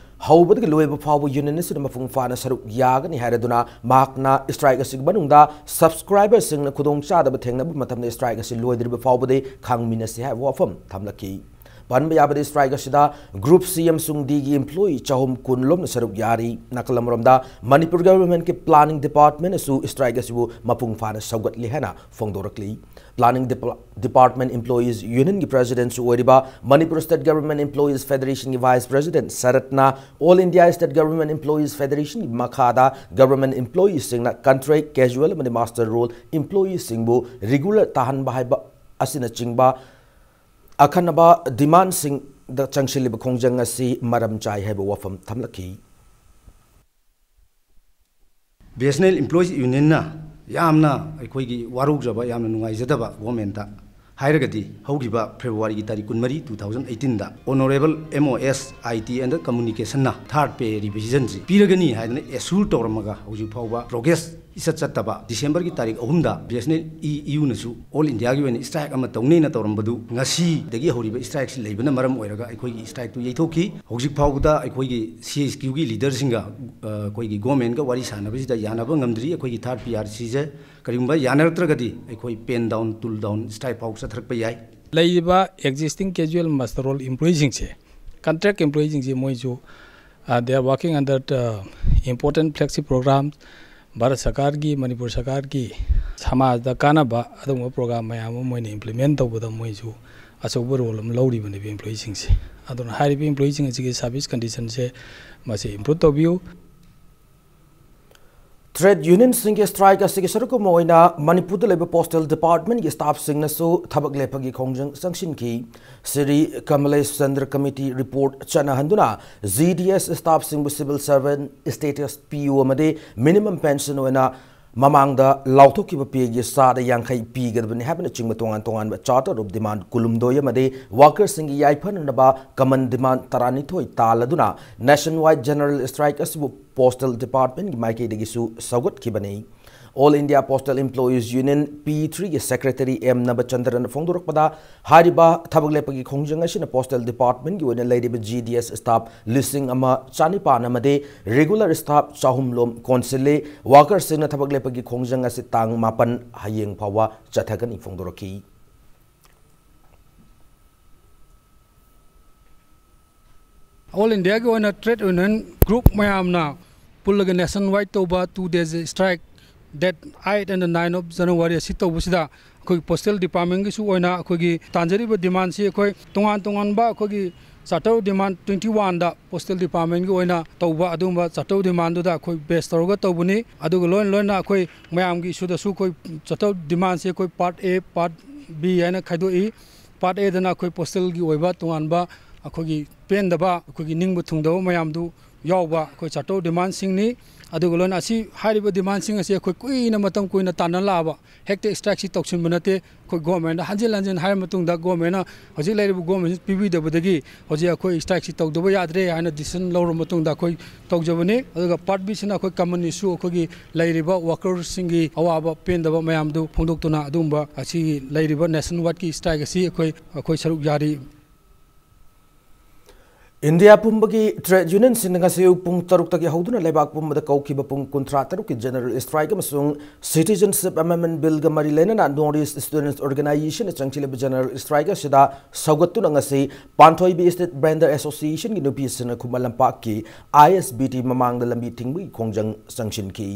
ꯍꯧꯕꯗꯒꯤ ꯂꯣꯏꯕ ꯐꯥꯎꯕ union ꯑꯁꯤꯅ ꯃꯄꯨꯡ ꯐꯥꯅ ꯁꯔꯨꯛ ꯌꯥꯒꯅꯤ ꯍꯥꯏꯔꯗꯨꯅ ꯃꯍꯥꯛꯅ strike ꯑꯁꯤꯒꯤ ꯃꯅꯨꯡꯗ subscriberꯁꯤꯡꯅ ꯈꯨꯗꯣꯡꯆꯥꯗꯕ ꯊꯦꯡꯅꯕ ꯃꯇꯝꯗ strike ꯑꯁꯤ ꯂꯣꯏꯗ꯭ꯔꯤꯕ ꯐꯥꯎꯕꯗꯤ ꯈꯥꯡꯃꯤꯟꯅꯁꯤ ꯍꯥꯏꯕ ꯋꯥꯐꯝ ꯊꯝꯂꯛꯈꯤ꯫ ꯄꯟꯕ ꯌꯥꯕꯗꯤ strike ꯑꯁꯤꯗ Group C ꯑꯃꯁꯨꯡ Dꯒꯤ employee ꯆꯍꯨꯝ ꯀꯨꯟ ꯂꯣꯝꯅ ꯁꯔꯨꯛ ꯌꯥꯔꯤ꯫ ꯅꯥꯀꯜ ꯑꯃꯔꯣꯝꯗ ꯃꯅꯤꯄꯨꯔ governmentꯀꯤ planning department ꯑꯁꯨ strike ꯑꯁꯤꯕꯨ ꯃꯄꯨꯡ ꯐꯥꯅ ꯁꯧꯒꯠꯂꯤ ꯍꯥꯏꯅ ꯐꯣꯡꯗꯣꯔꯛꯂꯤ꯫ Planning Dep- Department Employees Unionꯒꯤ presidentꯁꯨ ꯑꯣꯏꯔꯤꯕ Manipur State Government Employees Federationꯒꯤ vice president ꯁꯔꯠꯅ All India State Government Employees Federationꯒꯤ ꯃꯈꯥꯗ government employeeꯁꯤꯡꯅ contract, casual ꯑꯃꯗꯤ master roll employeeꯁꯤꯡꯕꯨ regular ꯇꯥꯍꯟꯕ ꯍꯥꯏꯕ ꯑꯁꯤꯅꯆꯤꯡꯕ ꯑꯈꯟꯅꯕ demandꯁꯤꯡꯗ ꯆꯪꯁꯤꯜꯂꯤꯕ ꯈꯣꯡꯖꯪ ꯑꯁꯤ ꯃꯔꯝ ꯆꯥꯏ ꯍꯥꯏꯕ ꯋꯥꯐꯝ ꯊꯝꯂꯛꯈꯤ꯫ BSNL Employees Unionꯅ ꯌꯥꯝꯅ ꯑꯩꯈꯣꯏꯒꯤ ꯋꯥꯔꯧꯖꯕ, ꯌꯥꯝꯅ ꯅꯨꯡꯉꯥꯏꯖꯗꯕ ꯒꯣꯔꯃꯦꯟꯇ ꯍꯥꯏꯔꯒꯗꯤ, ꯍꯧꯈꯤꯕ ꯐꯦꯕ꯭ꯔꯨꯋꯥꯔꯤꯒꯤ ꯇꯥꯔꯤꯛ ꯀꯨꯟꯃꯔꯤ, two thousand eighteen the Honourable M O S I T and Communication ꯅ third pay revision ꯁꯤ ꯄꯤꯔꯒꯅꯤ ꯍꯥꯏꯗꯅ assure ꯇꯧꯔꯝꯃꯒ, ꯍꯧꯖꯤꯛ ꯐꯥꯎꯕ progress ꯏꯆꯠ ꯆꯠꯇꯕ, ꯗꯤꯁꯦꯝꯕꯔꯒꯤ ꯇꯥꯔꯤꯛ ꯑꯍꯨꯝꯗ B S N L E E U ꯅꯁꯨ all India ꯒꯤ ꯑꯣꯏꯅ strike ꯑꯃ ꯇꯧꯅꯦꯅ ꯇꯧꯔꯝꯕꯗꯨ ꯉꯁꯤꯗꯒꯤ ꯍꯧꯔꯤꯕ strike ꯁꯤ ꯂꯩꯕꯅ ꯃꯔꯝ ꯑꯣꯏꯔꯒ ꯑꯩꯈꯣꯏꯒꯤ strike ꯇꯨ ꯌꯩꯊꯣꯛꯈꯤ꯫ ꯍꯧꯖꯤꯛ ꯐꯥꯎꯕꯗ ꯑꯩꯈꯣꯏꯒꯤ C H Q ꯒꯤ leader ꯁꯤꯡꯒ, ꯑ, ꯑꯩꯈꯣꯏꯒꯤ ꯒꯣꯔꯃꯦꯟꯒ ꯋꯥꯔꯤ ꯁꯥꯟꯅꯕꯁꯤꯗ ꯌꯥꯅꯕ ꯉꯝꯗ꯭ꯔꯤ꯫ ꯑꯩꯈꯣꯏꯒꯤ third P R C ꯁꯦ ꯀꯔꯤꯒꯨꯝꯕ ꯌꯥꯅꯔꯛꯇ꯭ꯔꯒꯗꯤ ꯑꯩꯈꯣꯏ pen down, tool down, strike ꯐꯥꯎ ꯆꯠꯊꯔꯛꯄ ꯌꯥꯏ꯫ ꯂꯩꯔꯤꯕ existing casual muster roll employee ꯁꯤꯡꯁꯦ, contract employee ꯁꯤꯡꯁꯦ, ꯃꯣꯏꯁꯨ, uh, they are working under the important flagship program, Bharat ꯁꯔꯀꯥꯔꯒꯤ, ꯃꯅꯤꯄꯨꯔ ꯁꯔꯀꯥꯔꯒꯤ ꯁꯃꯥꯖꯗ ꯀꯥꯟꯅꯕ ꯑꯗꯨꯒꯨꯝꯕ program ꯃꯌꯥꯝ ꯑꯃ ꯃꯣꯏꯅ implement ꯇꯧꯕꯗ ꯃꯣꯏꯁꯨ ꯑꯆꯧꯕ role ꯑꯃ ꯂꯧꯔꯤꯕꯅꯦꯕ employee ꯁꯤꯡꯁꯦ꯫ ꯑꯗꯨꯅ ꯍꯥꯏꯔꯤꯕ employee ꯁꯤꯡ ꯑꯁꯤꯒꯤ service condition ꯁꯦ ꯃꯁꯤ improve ꯇꯧꯕꯤꯌꯨ꯫ Trade union ꯁꯤꯡꯒꯤ strike ꯑꯁꯤꯒꯤ ꯁꯔꯨꯛ ꯑꯃ ꯑꯣꯏꯅ ꯃꯅꯤꯄꯨꯔꯗ ꯂꯩꯕ postal department ꯀꯤ staff ꯁꯤꯡꯅꯁꯨ ꯊꯕꯛ ꯂꯦꯞꯄꯒꯤ ꯈꯣꯡꯖꯪ ꯆꯪꯁꯤꯟꯈꯤ꯫ Shri ꯀꯃꯂꯦꯁ Chandra committee report ꯆꯠꯅꯍꯟꯗꯨꯅ G D S staff ꯁꯤꯡꯕꯨ civil servant status ꯄꯤꯌꯨ ꯑꯃꯗꯤ minimum pension ꯑꯣꯏꯅ ꯃꯃꯥꯡꯗ ꯂꯥꯎꯊꯣꯛꯈꯤꯕ pay ꯒꯤ ꯆꯥꯗ ꯌꯥꯡꯈꯩ ꯄꯤꯒꯗꯕꯅꯤ ꯍꯥꯏꯕꯅꯆꯤꯡꯕ ꯇꯣꯉꯥꯟ ꯇꯣꯉꯥꯟꯕ charter of demand ꯀꯨꯟꯍꯨꯝꯗꯣꯏ ꯑꯃꯗꯤ worker ꯁꯤꯡꯒꯤ ꯌꯥꯏꯐꯅꯅꯕ common demand ꯇꯔꯥꯅꯤꯊꯣꯏ ꯇꯥꯜꯂꯗꯨꯅ nationwide general strike ꯑꯁꯤꯕꯨ postal department ꯀꯤ ꯃꯥꯏꯀꯩꯗꯒꯤꯁꯨ ꯁꯧꯒꯠꯈꯤꯕꯅꯤ꯫ All India Postal Employees Union, P E three ꯒꯤ secretary M ꯅꯕꯆꯟꯗ꯭ꯔꯅ ꯐꯣꯡꯗꯣꯔꯛꯄꯗ, ꯍꯥꯏꯔꯤꯕ ꯊꯕꯛ ꯂꯦꯞꯄꯒꯤ ꯈꯣꯡꯖꯪ ꯑꯁꯤꯅ postal department ꯀꯤ ꯑꯣꯏꯅ ꯂꯩꯔꯤꯕ G D S staff ꯂꯤꯁꯤꯡ ꯑꯃ ꯆꯥꯅꯤꯄꯥꯟ ꯑꯃꯗꯤ regular staff ꯆꯍꯨꯝ ꯂꯣꯝ ꯀꯣꯟꯁꯤꯜꯂꯤ꯫ Worker ꯁꯤꯡꯅ ꯊꯕꯛ ꯂꯦꯞꯄꯒꯤ ꯈꯣꯡꯖꯪ ꯑꯁꯤ ꯇꯥꯡ ꯃꯥꯄꯟ, ꯍꯌꯦꯡ ꯐꯥꯎꯕ ꯆꯠꯊꯒꯅꯤ ꯐꯣꯡꯗꯣꯔꯛꯈꯤ꯫ All India ꯒꯤ ꯑꯣꯏꯅ trade union group ꯃꯌꯥꯝꯅ ꯄꯨꯜꯂꯒ nationwide ꯇꯧꯕ two days strike, date eight and nine of January ꯑꯁꯤ ꯇꯧꯕꯁꯤꯗ, ꯑꯩꯈꯣꯏꯒꯤ postal department ꯒꯤꯁꯨ ꯑꯣꯏꯅ ꯑꯩꯈꯣꯏꯒꯤ ꯇꯥꯟꯖꯔꯤꯕ demand ꯁꯤ ꯑꯩꯈꯣꯏ ꯇꯣꯉꯥꯟ ꯇꯣꯉꯥꯟꯕ ꯑꯩꯈꯣꯏꯒꯤ charter demand twenty one ꯗ postal department ꯒꯤ ꯑꯣꯏꯅ ꯇꯧꯕ ꯑꯗꯨꯒꯨꯝꯕ charter demand ꯗꯨꯗ ꯑꯩꯈꯣꯏ base ꯇꯧꯔꯒ ꯇꯧꯕꯅꯤ꯫ ꯑꯗꯨꯒ ꯂꯣꯏꯅ ꯂꯣꯏꯅ ꯑꯩꯈꯣꯏ ꯃꯌꯥꯝꯒꯤ issue ꯗꯁꯨ ꯑꯩꯈꯣꯏ charter demand ꯁꯤ ꯑꯩꯈꯣꯏ part A, part B ꯍꯥꯏꯅ ꯈꯥꯏꯗꯣꯛꯏ꯫ Part A ꯗꯅ ꯑꯩꯈꯣꯏ postal ꯒꯤ ꯑꯣꯏꯕ ꯇꯣꯉꯥꯟꯕ ꯑꯩꯈꯣꯏꯒꯤ ꯄꯦꯟꯗꯕ, ꯑꯩꯈꯣꯏꯒꯤ ꯅꯤꯡꯕ ꯊꯨꯡꯗꯕ ꯃꯌꯥꯝꯗꯨ ꯌꯥꯎꯕ ꯑꯩꯈꯣꯏ ꯆꯥꯔꯇꯔ ꯗꯤꯃꯥꯟꯁꯤꯡꯅꯤ꯫ ꯑꯗꯨꯒ ꯂꯣꯏꯅ ꯑꯁꯤ, ꯍꯥꯏꯔꯤꯕ ꯗꯤꯃꯥꯟꯁꯤꯡ ꯑꯁꯤ ꯑꯩꯈꯣꯏ ꯀꯨꯏꯅ, ꯃꯇꯝ ꯀꯨꯏꯅ ꯇꯥꯟꯅ ꯂꯥꯛꯑꯕ, ꯍꯦꯛꯇ ꯁ꯭ꯇ꯭ꯔꯥꯏꯛꯁꯤ ꯇꯧꯁꯤꯟꯕ ꯅꯠꯇꯦ꯫ ꯑꯩꯈꯣꯏ ꯒꯣꯔꯃꯦꯟꯗ ꯍꯟꯖꯤꯟ ꯍꯟꯖꯤꯟ ꯍꯥꯏꯔ ꯃꯇꯨꯡꯗ, ꯒꯣꯔꯃꯦꯟꯅ ꯍꯧꯖꯤꯛ ꯂꯩꯔꯤꯕ ꯒꯣꯔꯃꯦꯟꯁꯤ ꯄꯤꯕꯤꯗꯕꯗꯒꯤ ꯍꯧꯖꯤꯛ ꯑꯩꯈꯣꯏ ꯁ꯭ꯇ꯭ꯔꯥꯏꯛꯁꯤ ꯇꯧꯗꯕ ꯌꯥꯗ꯭ꯔꯦ ꯍꯥꯏꯅ ꯗꯤꯁꯤꯖꯟ ꯂꯧꯔꯕ ꯃꯇꯨꯡꯗ ꯑꯩꯈꯣꯏ ꯇꯧꯖꯕꯅꯤ꯫ ꯑꯗꯨꯒ ꯄꯥꯔꯠ ꯕꯤꯁꯤꯅ ꯑꯩꯈꯣꯏ ꯀꯃꯟ ꯏꯁꯨ, ꯑꯩꯈꯣꯏꯒꯤ ꯂꯩꯔꯤꯕ ꯋꯥꯀꯔꯁꯤꯡꯒꯤ ꯑꯋꯥꯕ ꯄꯦꯟꯗꯕ ꯃꯌꯥꯝꯗꯨ ꯐꯣꯡꯗꯣꯛꯇꯨꯅ, ꯑꯗꯨꯒꯨꯝꯕ ꯑꯁꯤꯒꯤ ꯂꯩꯔꯤꯕ ꯅꯦꯁꯟ ꯋꯥꯏꯗꯀꯤ ꯁ꯭ꯇ꯭ꯔꯥꯏꯛ ꯑꯁꯤ ꯑꯩꯈꯣꯏ, ꯑꯩꯈꯣꯏ ꯁꯔꯨꯛ ꯌꯥꯔꯤ꯫ ꯏꯟꯗꯤꯌꯥ ꯄꯨꯝꯕꯒꯤ ꯇ꯭ꯔꯦꯗ ꯌꯨꯅꯤꯌꯟꯁꯤꯡꯅ ꯉꯁꯤ ꯑꯌꯨꯛ ꯄꯨꯡ ꯇꯔꯨꯛꯇꯒꯤ ꯍꯧꯗꯨꯅ ꯂꯩꯕꯥꯛ ꯄꯨꯝꯕꯗ ꯀꯧꯈꯤꯕ ꯄꯨꯡ ꯀꯨꯟꯊ꯭ꯔꯥ ꯇꯔꯨꯛꯀꯤ ꯖꯦꯅꯔꯦꯜ ꯁ꯭ꯇ꯭ꯔꯥꯏꯛ ꯑꯃꯁꯨꯡ ꯁꯤꯇꯤꯖꯟꯁꯤꯞ ꯑꯦꯃꯦꯟꯗꯃꯦꯟꯠ ꯕꯤꯜꯒ ꯃꯔꯤ ꯂꯩꯅꯅ ꯅꯣꯔꯠ ꯏꯁ꯭ꯠ ꯁ꯭ꯇꯨꯗꯦꯟꯠꯁ ꯑꯣꯔꯒꯅꯥꯏꯖꯦꯁꯟꯅ ꯆꯪꯁꯤꯜꯂꯤꯕ ꯖꯦꯅꯔꯦꯜ ꯁ꯭ꯇ꯭ꯔꯥꯏꯛ ꯑꯁꯤꯗ ꯁꯧꯒꯠꯇꯨꯅ ꯉꯁꯤ ꯄꯥꯟꯊꯣꯏꯕꯤ ꯁ꯭ꯇꯦꯠ ꯚꯦꯟꯗꯔ ꯑꯦꯁꯣꯁꯤꯌꯦꯁꯟꯒꯤ ꯅꯨꯄꯤꯁꯤꯡꯅ ꯈꯨꯃꯟ ꯂꯝꯄꯥꯛꯀꯤ ꯑꯥꯏ ꯑꯦꯁ ꯕꯤ ꯇꯤ ꯃꯃꯥꯡꯗ ꯂꯝꯕꯤ ꯊꯤꯡꯕꯒꯤ ꯈꯣꯡꯖꯪ ꯆꯪꯁꯤꯟꯈꯤ꯫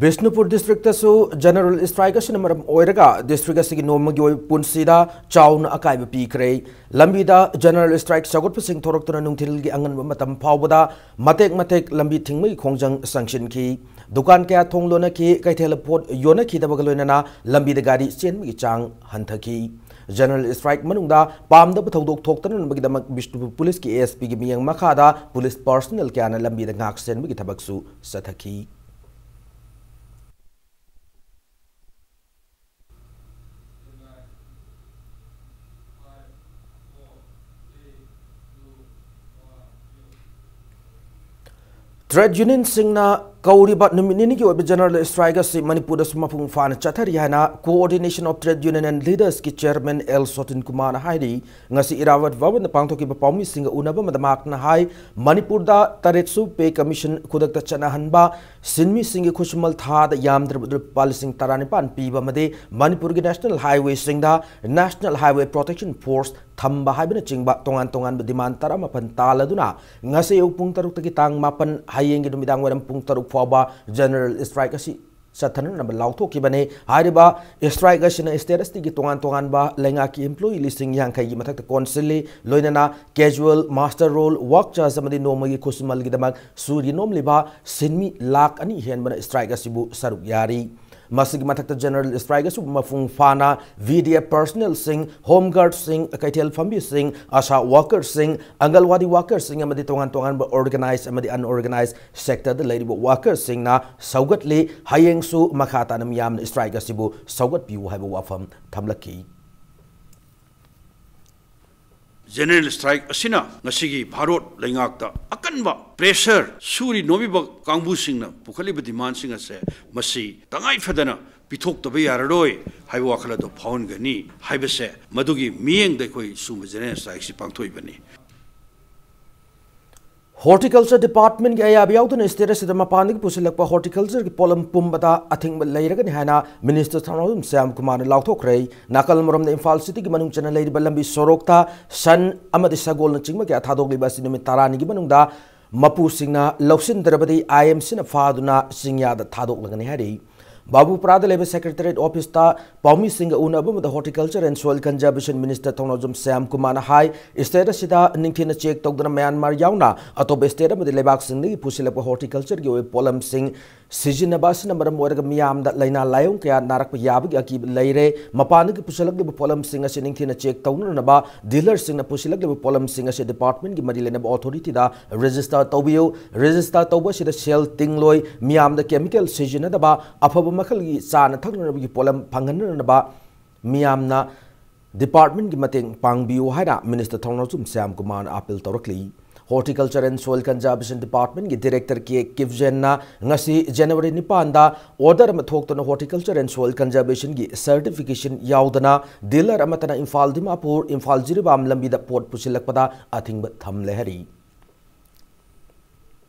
ꯕꯤꯁꯅꯨꯄꯨꯔ ꯗꯤꯁꯇ꯭ꯔꯤꯛꯇꯁꯨ ꯖꯦꯅꯔꯦꯜ ꯁ꯭ꯇ꯭ꯔꯥꯏꯛ ꯑꯁꯤꯅ ꯃꯔꯝ ꯑꯣꯏꯔꯒ ꯗꯤꯁꯇ꯭ꯔꯤꯛ ꯑꯁꯤꯒꯤ ꯅꯣꯡꯃꯒꯤ ꯑꯣꯏꯕ ꯄꯨꯟꯁꯤꯗ ꯆꯥꯎꯅ ꯑꯀꯥꯏꯕ ꯄꯤꯈ꯭ꯔꯦ꯫ ꯂꯝꯕꯤꯗ ꯖꯦꯅꯔꯦꯜ ꯁ꯭ꯇ꯭ꯔꯥꯏꯛ ꯁꯧꯒꯠꯄꯁꯤꯡ ꯊꯣꯔꯛꯇꯨꯅ ꯅꯨꯡꯊꯤꯜꯒꯤ ꯑꯉꯟꯕ ꯃꯇꯝ ꯐꯥꯎꯕꯗ ꯃꯇꯦꯛ ꯃꯇꯦꯛ ꯂꯝꯕꯤ ꯊꯤꯡꯕꯒꯤ ꯈꯣꯡꯖꯪ ꯆꯪꯁꯤꯟꯈꯤ꯫ ꯗꯨꯀꯥꯟ ꯀꯌꯥ ꯊꯣꯡ ꯂꯣꯟꯅꯈꯤ, ꯀꯩꯊꯦꯜꯗ ꯄꯣꯠ ꯌꯣꯟꯅꯈꯤꯗꯕꯒ ꯂꯣꯏꯅꯅ ꯂꯝꯕꯤꯗ ꯒꯥꯔꯤ ꯆꯦꯟꯕꯒꯤ ꯆꯥꯡ ꯍꯟꯊꯈꯤ꯫ ꯖꯦꯅꯔꯦꯜ ꯁ꯭ꯇ꯭ꯔꯥꯏꯛ ꯃꯅꯨꯡꯗ ꯄꯥꯝꯗꯕ ꯊꯧꯗꯣꯛ ꯊꯣꯛꯇꯅꯕꯒꯤꯗꯃꯛ ꯕꯤꯁꯅꯨꯄꯨꯔ ꯄꯨꯂꯤꯁꯀꯤ ꯑꯦ ꯑꯦꯁ ꯄꯤꯒꯤ ꯃꯤꯠꯌꯦꯡ ꯃꯈꯥꯗ ꯄꯨꯂꯤꯁ ꯄꯔꯁꯣꯅꯦꯜ ꯀꯌꯥꯅ ꯂꯝꯕꯤꯗ ꯉꯥꯛ ꯁꯦꯟꯕꯒꯤ ꯊꯕꯛꯁꯨ ꯆꯠꯊꯈꯤ꯫ ꯇ꯭ꯔꯦꯗ ꯌꯨꯅꯤꯌꯟꯁꯤꯡꯅ ꯀꯧꯔꯤꯕ ꯅꯨꯃꯤꯠ ꯅꯤꯅꯤꯒꯤ ꯑꯣꯏꯕ ꯖꯦꯅꯔꯦꯜ ꯁ꯭ꯇ꯭ꯔꯥꯏꯛ ꯑꯁꯤ ꯃꯅꯤꯄꯨꯔꯗꯁꯨ ꯃꯄꯨꯡ ꯐꯥꯅ ꯆꯠꯊꯔꯤ ꯍꯥꯏꯅ Coordination of Trade Union and Leaders ꯀꯤ ꯆꯤꯌꯔꯃꯦꯟ ꯑꯦꯜ ꯁꯣꯇꯤꯟ ꯀꯨꯃꯥꯔꯅ ꯍꯥꯏꯔꯤ꯫ ꯉꯁꯤ ꯏꯔꯥꯕꯠ ꯚꯕꯟꯗ ꯄꯥꯡꯊꯣꯛꯈꯤꯕ ꯄꯥꯎꯃꯤꯁꯤꯡꯒ ꯎꯅꯕ ꯑꯃꯗ ꯃꯍꯥꯛꯅ ꯍꯥꯏ, ꯃꯅꯤꯄꯨꯔꯗ ꯇꯔꯦꯠꯁꯨ ꯄꯦ ꯀꯃꯤꯁꯟ ꯈꯨꯗꯛꯇ ꯆꯠꯅꯍꯟꯕ, ꯁꯤꯟꯃꯤꯁꯤꯡꯒꯤ ꯈꯨꯠꯁꯨꯃꯜ ꯊꯥꯗ ꯌꯥꯝꯗ꯭ꯔꯕꯗ ꯂꯨꯄꯥ ꯂꯤꯁꯤꯡ ꯇꯔꯥꯅꯤꯄꯥꯟ ꯄꯤꯕ ꯑꯃꯗꯤ ꯃꯅꯤꯄꯨꯔꯒꯤ ꯅꯦꯁꯅꯦꯜ ꯍꯥꯏꯋꯦꯁꯤꯡꯗ ꯅꯦꯁꯅꯦꯜ ꯍꯥꯏꯋꯦ ꯄ꯭ꯔꯣꯇꯦꯛꯁꯟ ꯐꯣꯔꯁ ꯊꯝꯕ ꯍꯥꯏꯕꯅꯆꯤꯡꯕ ꯇꯣꯉꯥꯟ ꯇꯣꯉꯥꯟꯕ ꯗꯤꯃꯥꯟ ꯇꯔꯥꯃꯥꯄꯟ ꯇꯥꯜꯂꯗꯨꯅ ꯉꯁꯤ ꯑꯌꯨꯛ ꯄꯨꯡ ꯇꯔꯨꯛꯇꯒꯤ ꯇꯥꯡ ꯃꯥꯄꯟ, ꯍꯌꯦꯡꯒꯤ ꯅꯨꯃꯤꯗꯥꯡ ꯋꯥꯏꯔꯝ ꯄꯨꯡ ꯇꯔꯨꯛ ꯐꯥꯎꯕ ꯖꯦꯅꯔꯦꯜ ꯁ꯭ꯇ꯭ꯔꯥꯏꯛ ꯑꯁꯤ ꯆꯠꯊꯅꯅꯕ ꯂꯥꯎꯊꯣꯛꯈꯤꯕꯅꯤ꯫ ꯍꯥꯏꯔꯤꯕ strike ꯑꯁꯤꯅ state ꯑꯁꯤꯒꯤ ꯇꯣꯉꯥꯟ ꯇꯣꯉꯥꯟꯕ ꯂꯩꯉꯥꯛꯀꯤ employee ꯂꯤꯁꯤꯡ ꯌꯥꯡꯈꯩꯒꯤ ꯃꯊꯛꯇ ꯀꯣꯟꯁꯤꯜꯂꯤ꯫ ꯂꯣꯏꯅꯅ casual, muster roll, work charge ꯑꯃꯗꯤ ꯅꯣꯡꯃꯒꯤ ꯈꯨꯠꯁꯨꯃꯜꯒꯤꯗꯃꯛ ꯁꯨꯔꯤ ꯅꯣꯝꯂꯤꯕ ꯁꯤꯟꯃꯤ ꯂꯥꯈ ꯑꯅꯤ ꯍꯦꯟꯕꯅ strike ꯑꯁꯤꯕꯨ ꯁꯔꯨꯛ ꯌꯥꯔꯤ꯫ ꯃꯁꯤꯒꯤ ꯃꯊꯛꯇ general strike ꯑꯁꯤꯕꯨ ꯃꯄꯨꯡ ꯐꯥꯅ VDF personnelꯁꯤꯡ, home guardꯁꯤꯡ, ꯀꯩꯊꯦꯜ ꯐꯝꯕꯤꯁꯤꯡ, ASHA workerꯁꯤꯡ, ꯑꯪꯒꯜꯋꯥꯗꯤ workerꯁꯤꯡ ꯑꯃꯗꯤ ꯇꯣꯉꯥꯟ ꯇꯣꯉꯥꯟꯕ organized ꯑꯃꯗꯤ unorganized sectorꯗ ꯂꯩꯔꯤꯕ workerꯁꯤꯡꯅ ꯁꯧꯒꯠꯂꯤ꯫ ꯍꯌꯦꯡꯁꯨ ꯃꯈꯥ ꯇꯥꯅ ꯃꯤꯌꯥꯝꯅ strike ꯑꯁꯤꯕꯨ ꯁꯧꯒꯠꯄꯤꯌꯨ ꯍꯥꯏꯕ ꯋꯥꯐꯝ ꯊꯝꯂꯛꯈꯤ꯫ General strike ꯑꯁꯤꯅ ꯉꯁꯤꯒꯤ ꯚꯥꯔꯠ ꯂꯩꯉꯥꯛꯇ ꯑꯀꯟꯕ pressure, ꯁꯨꯔꯤ ꯅꯣꯝꯃꯤꯕ ꯀꯥꯡꯕꯨꯁꯤꯡꯅ ꯄꯨꯈꯠꯂꯤꯕ demandꯁꯤꯡ ꯑꯁꯦ ꯃꯁꯤ ꯇꯉꯥꯏ ꯐꯗꯅ ꯄꯤꯊꯣꯛꯇꯕ ꯌꯥꯔꯔꯣꯏ ꯍꯥꯏꯕ ꯋꯥꯈꯜ ꯑꯗꯨ ꯐꯥꯎꯍꯟꯒꯅꯤ ꯍꯥꯏꯕꯁꯦ, ꯃꯗꯨꯒꯤ ꯃꯤꯠꯌꯦꯡꯗ ꯑꯩꯈꯣꯏ ꯁꯤꯒꯨꯝꯕ general strikeꯁꯤ ꯄꯥꯡꯊꯣꯛꯏꯕꯅꯤ꯫ Horticulture departmentꯀꯤ ꯑꯌꯥꯕ ꯌꯥꯎꯗꯅ state ꯑꯁꯤꯗ ꯃꯄꯥꯟꯗꯒꯤ ꯄꯨꯁꯤꯜꯂꯛꯄ horticultureꯒꯤ ꯄꯣꯠꯂꯝ ꯄꯨꯝꯕꯗ ꯑꯊꯤꯡꯕ ꯂꯩꯔꯒꯅꯤ ꯍꯥꯏꯅ minister ꯊꯧꯅꯥꯎꯖꯝ ꯁ꯭ꯌꯥꯝ ꯀꯨꯃꯥꯔꯅ ꯂꯥꯎꯊꯣꯛꯈ꯭ꯔꯦ꯫ ꯅꯥꯀꯜ ꯑꯃꯔꯣꯝꯗ ꯏꯝꯐꯥꯜ cityꯒꯤ ꯃꯅꯨꯡ ꯆꯟꯅ ꯂꯩꯔꯤꯕ ꯂꯝꯕꯤ ꯁꯣꯔꯣꯛꯇ ꯁꯟ ꯑꯃꯗꯤ ꯁꯒꯣꯜꯅꯆꯤꯡꯕ ꯀꯌꯥ ꯊꯥꯗꯣꯛꯂꯤꯕ ꯑꯁꯤ ꯅꯨꯃꯤꯠ ꯇꯔꯥꯅꯤꯒꯤ ꯃꯅꯨꯡꯗ ꯃꯄꯨꯁꯤꯡꯅ ꯂꯧꯁꯤꯟꯗ꯭ꯔꯕꯗꯤ IMCꯅ ꯐꯥꯗꯨꯅ ꯆꯤꯡꯌꯥꯗ ꯊꯥꯗꯣꯛꯂꯒꯅꯤ ꯍꯥꯏꯔꯤ꯫ ꯕꯥꯕꯨꯄꯨꯔꯥꯗ ꯂꯩꯕ secretariat officeꯇ ꯄꯥꯎꯃꯤꯁꯤꯡꯒ ꯎꯅꯕ ꯑꯃꯗ Horticulture and Soil Conservation minister ꯊꯧꯅꯥꯎꯖꯝ ꯁ꯭ꯌꯥꯝ ꯀꯨꯃꯥꯔꯅ ꯍꯥꯏ, state ꯑꯁꯤꯗ ꯅꯤꯡꯊꯤꯅ check ꯇꯧꯗꯨꯅ ꯃ꯭ꯌꯥꯟꯃꯥꯔ ꯌꯥꯎꯅ ꯑꯇꯣꯞꯄ state ꯑꯃꯗꯤ ꯂꯩꯕꯥꯛꯁꯤꯡꯗꯒꯤ ꯄꯨꯁꯤꯜꯂꯛꯄ horticultureꯒꯤ ꯑꯣꯏꯕ ꯄꯣꯠꯂꯝꯁꯤꯡ ꯁꯤꯖꯤꯟꯅꯕ ꯑꯁꯤꯅ ꯃꯔꯝ ꯑꯣꯏꯔꯒ ꯃꯤꯌꯥꯝꯗ ꯂꯥꯏꯅꯥ ꯂꯥꯏꯑꯣꯡ ꯀꯌꯥ ꯅꯥꯔꯛꯄ ꯌꯥꯕꯒꯤ ꯑꯀꯤꯕ ꯂꯩꯔꯦ꯫ ꯃꯄꯥꯟꯗꯒꯤ ꯄꯨꯁꯤꯜꯂꯛꯂꯤꯕ ꯄꯣꯠꯂꯝꯁꯤꯡ ꯑꯁꯤ ꯅꯤꯡꯊꯤꯅ check ꯇꯧꯅꯅꯕ dealerꯁꯤꯡꯅ ꯄꯨꯁꯤꯜꯂꯛꯂꯤꯕ ꯄꯣꯠꯂꯝꯁꯤꯡ ꯑꯁꯤ departmentꯀꯤ ꯃꯔꯤ ꯂꯩꯅꯕ authorityꯗ register ꯇꯧꯕꯤꯌꯨ꯫ Register ꯇꯧꯕ ꯑꯁꯤꯗ ꯁꯦꯜ ꯇꯤꯡꯂꯣꯏ꯫ ꯃꯤꯌꯥꯝꯗ chemical ꯁꯤꯖꯤꯟꯅꯗꯕ, ꯑꯐꯕ ꯃꯈꯜꯒꯤ ꯆꯥꯅ ꯊꯛꯅꯅꯕꯒꯤ ꯄꯣꯠꯂꯝ ꯐꯪꯍꯟꯅꯅꯕ ꯃꯤꯌꯥꯝꯅ departmentꯀꯤ ꯃꯇꯦꯡ ꯄꯥꯡꯕꯤꯌꯨ ꯍꯥꯏꯅ minister ꯊꯧꯅꯥꯎꯖꯝ ꯁ꯭ꯌꯥꯝ ꯀꯨꯃꯥꯔꯅ appeal ꯇꯧꯔꯛꯂꯤ꯫ Horticulture and Soil Conservation departmentꯀꯤ director ꯀꯦ ꯀꯤꯞꯖꯦꯟꯅ ꯉꯁꯤ January ꯅꯤꯄꯥꯟꯗ order ꯑꯃ ꯊꯣꯛꯇꯨꯅ Horticulture and Soil Conservationꯒꯤ certification ꯌꯥꯎꯗꯅ dealer ꯑꯃꯠꯇꯅ ꯏꯝꯐꯥꯜ ꯗꯤꯃꯥꯄꯨꯔ, ꯏꯝꯐꯥꯜ ꯖꯤꯔꯤꯕꯥꯝ ꯂꯝꯕꯤꯗ ꯄꯣꯠ ꯄꯨꯁꯤꯜꯂꯛꯄꯗ ꯑꯊꯤꯡꯕ ꯊꯝꯂꯦ ꯍꯥꯏꯔꯤ꯫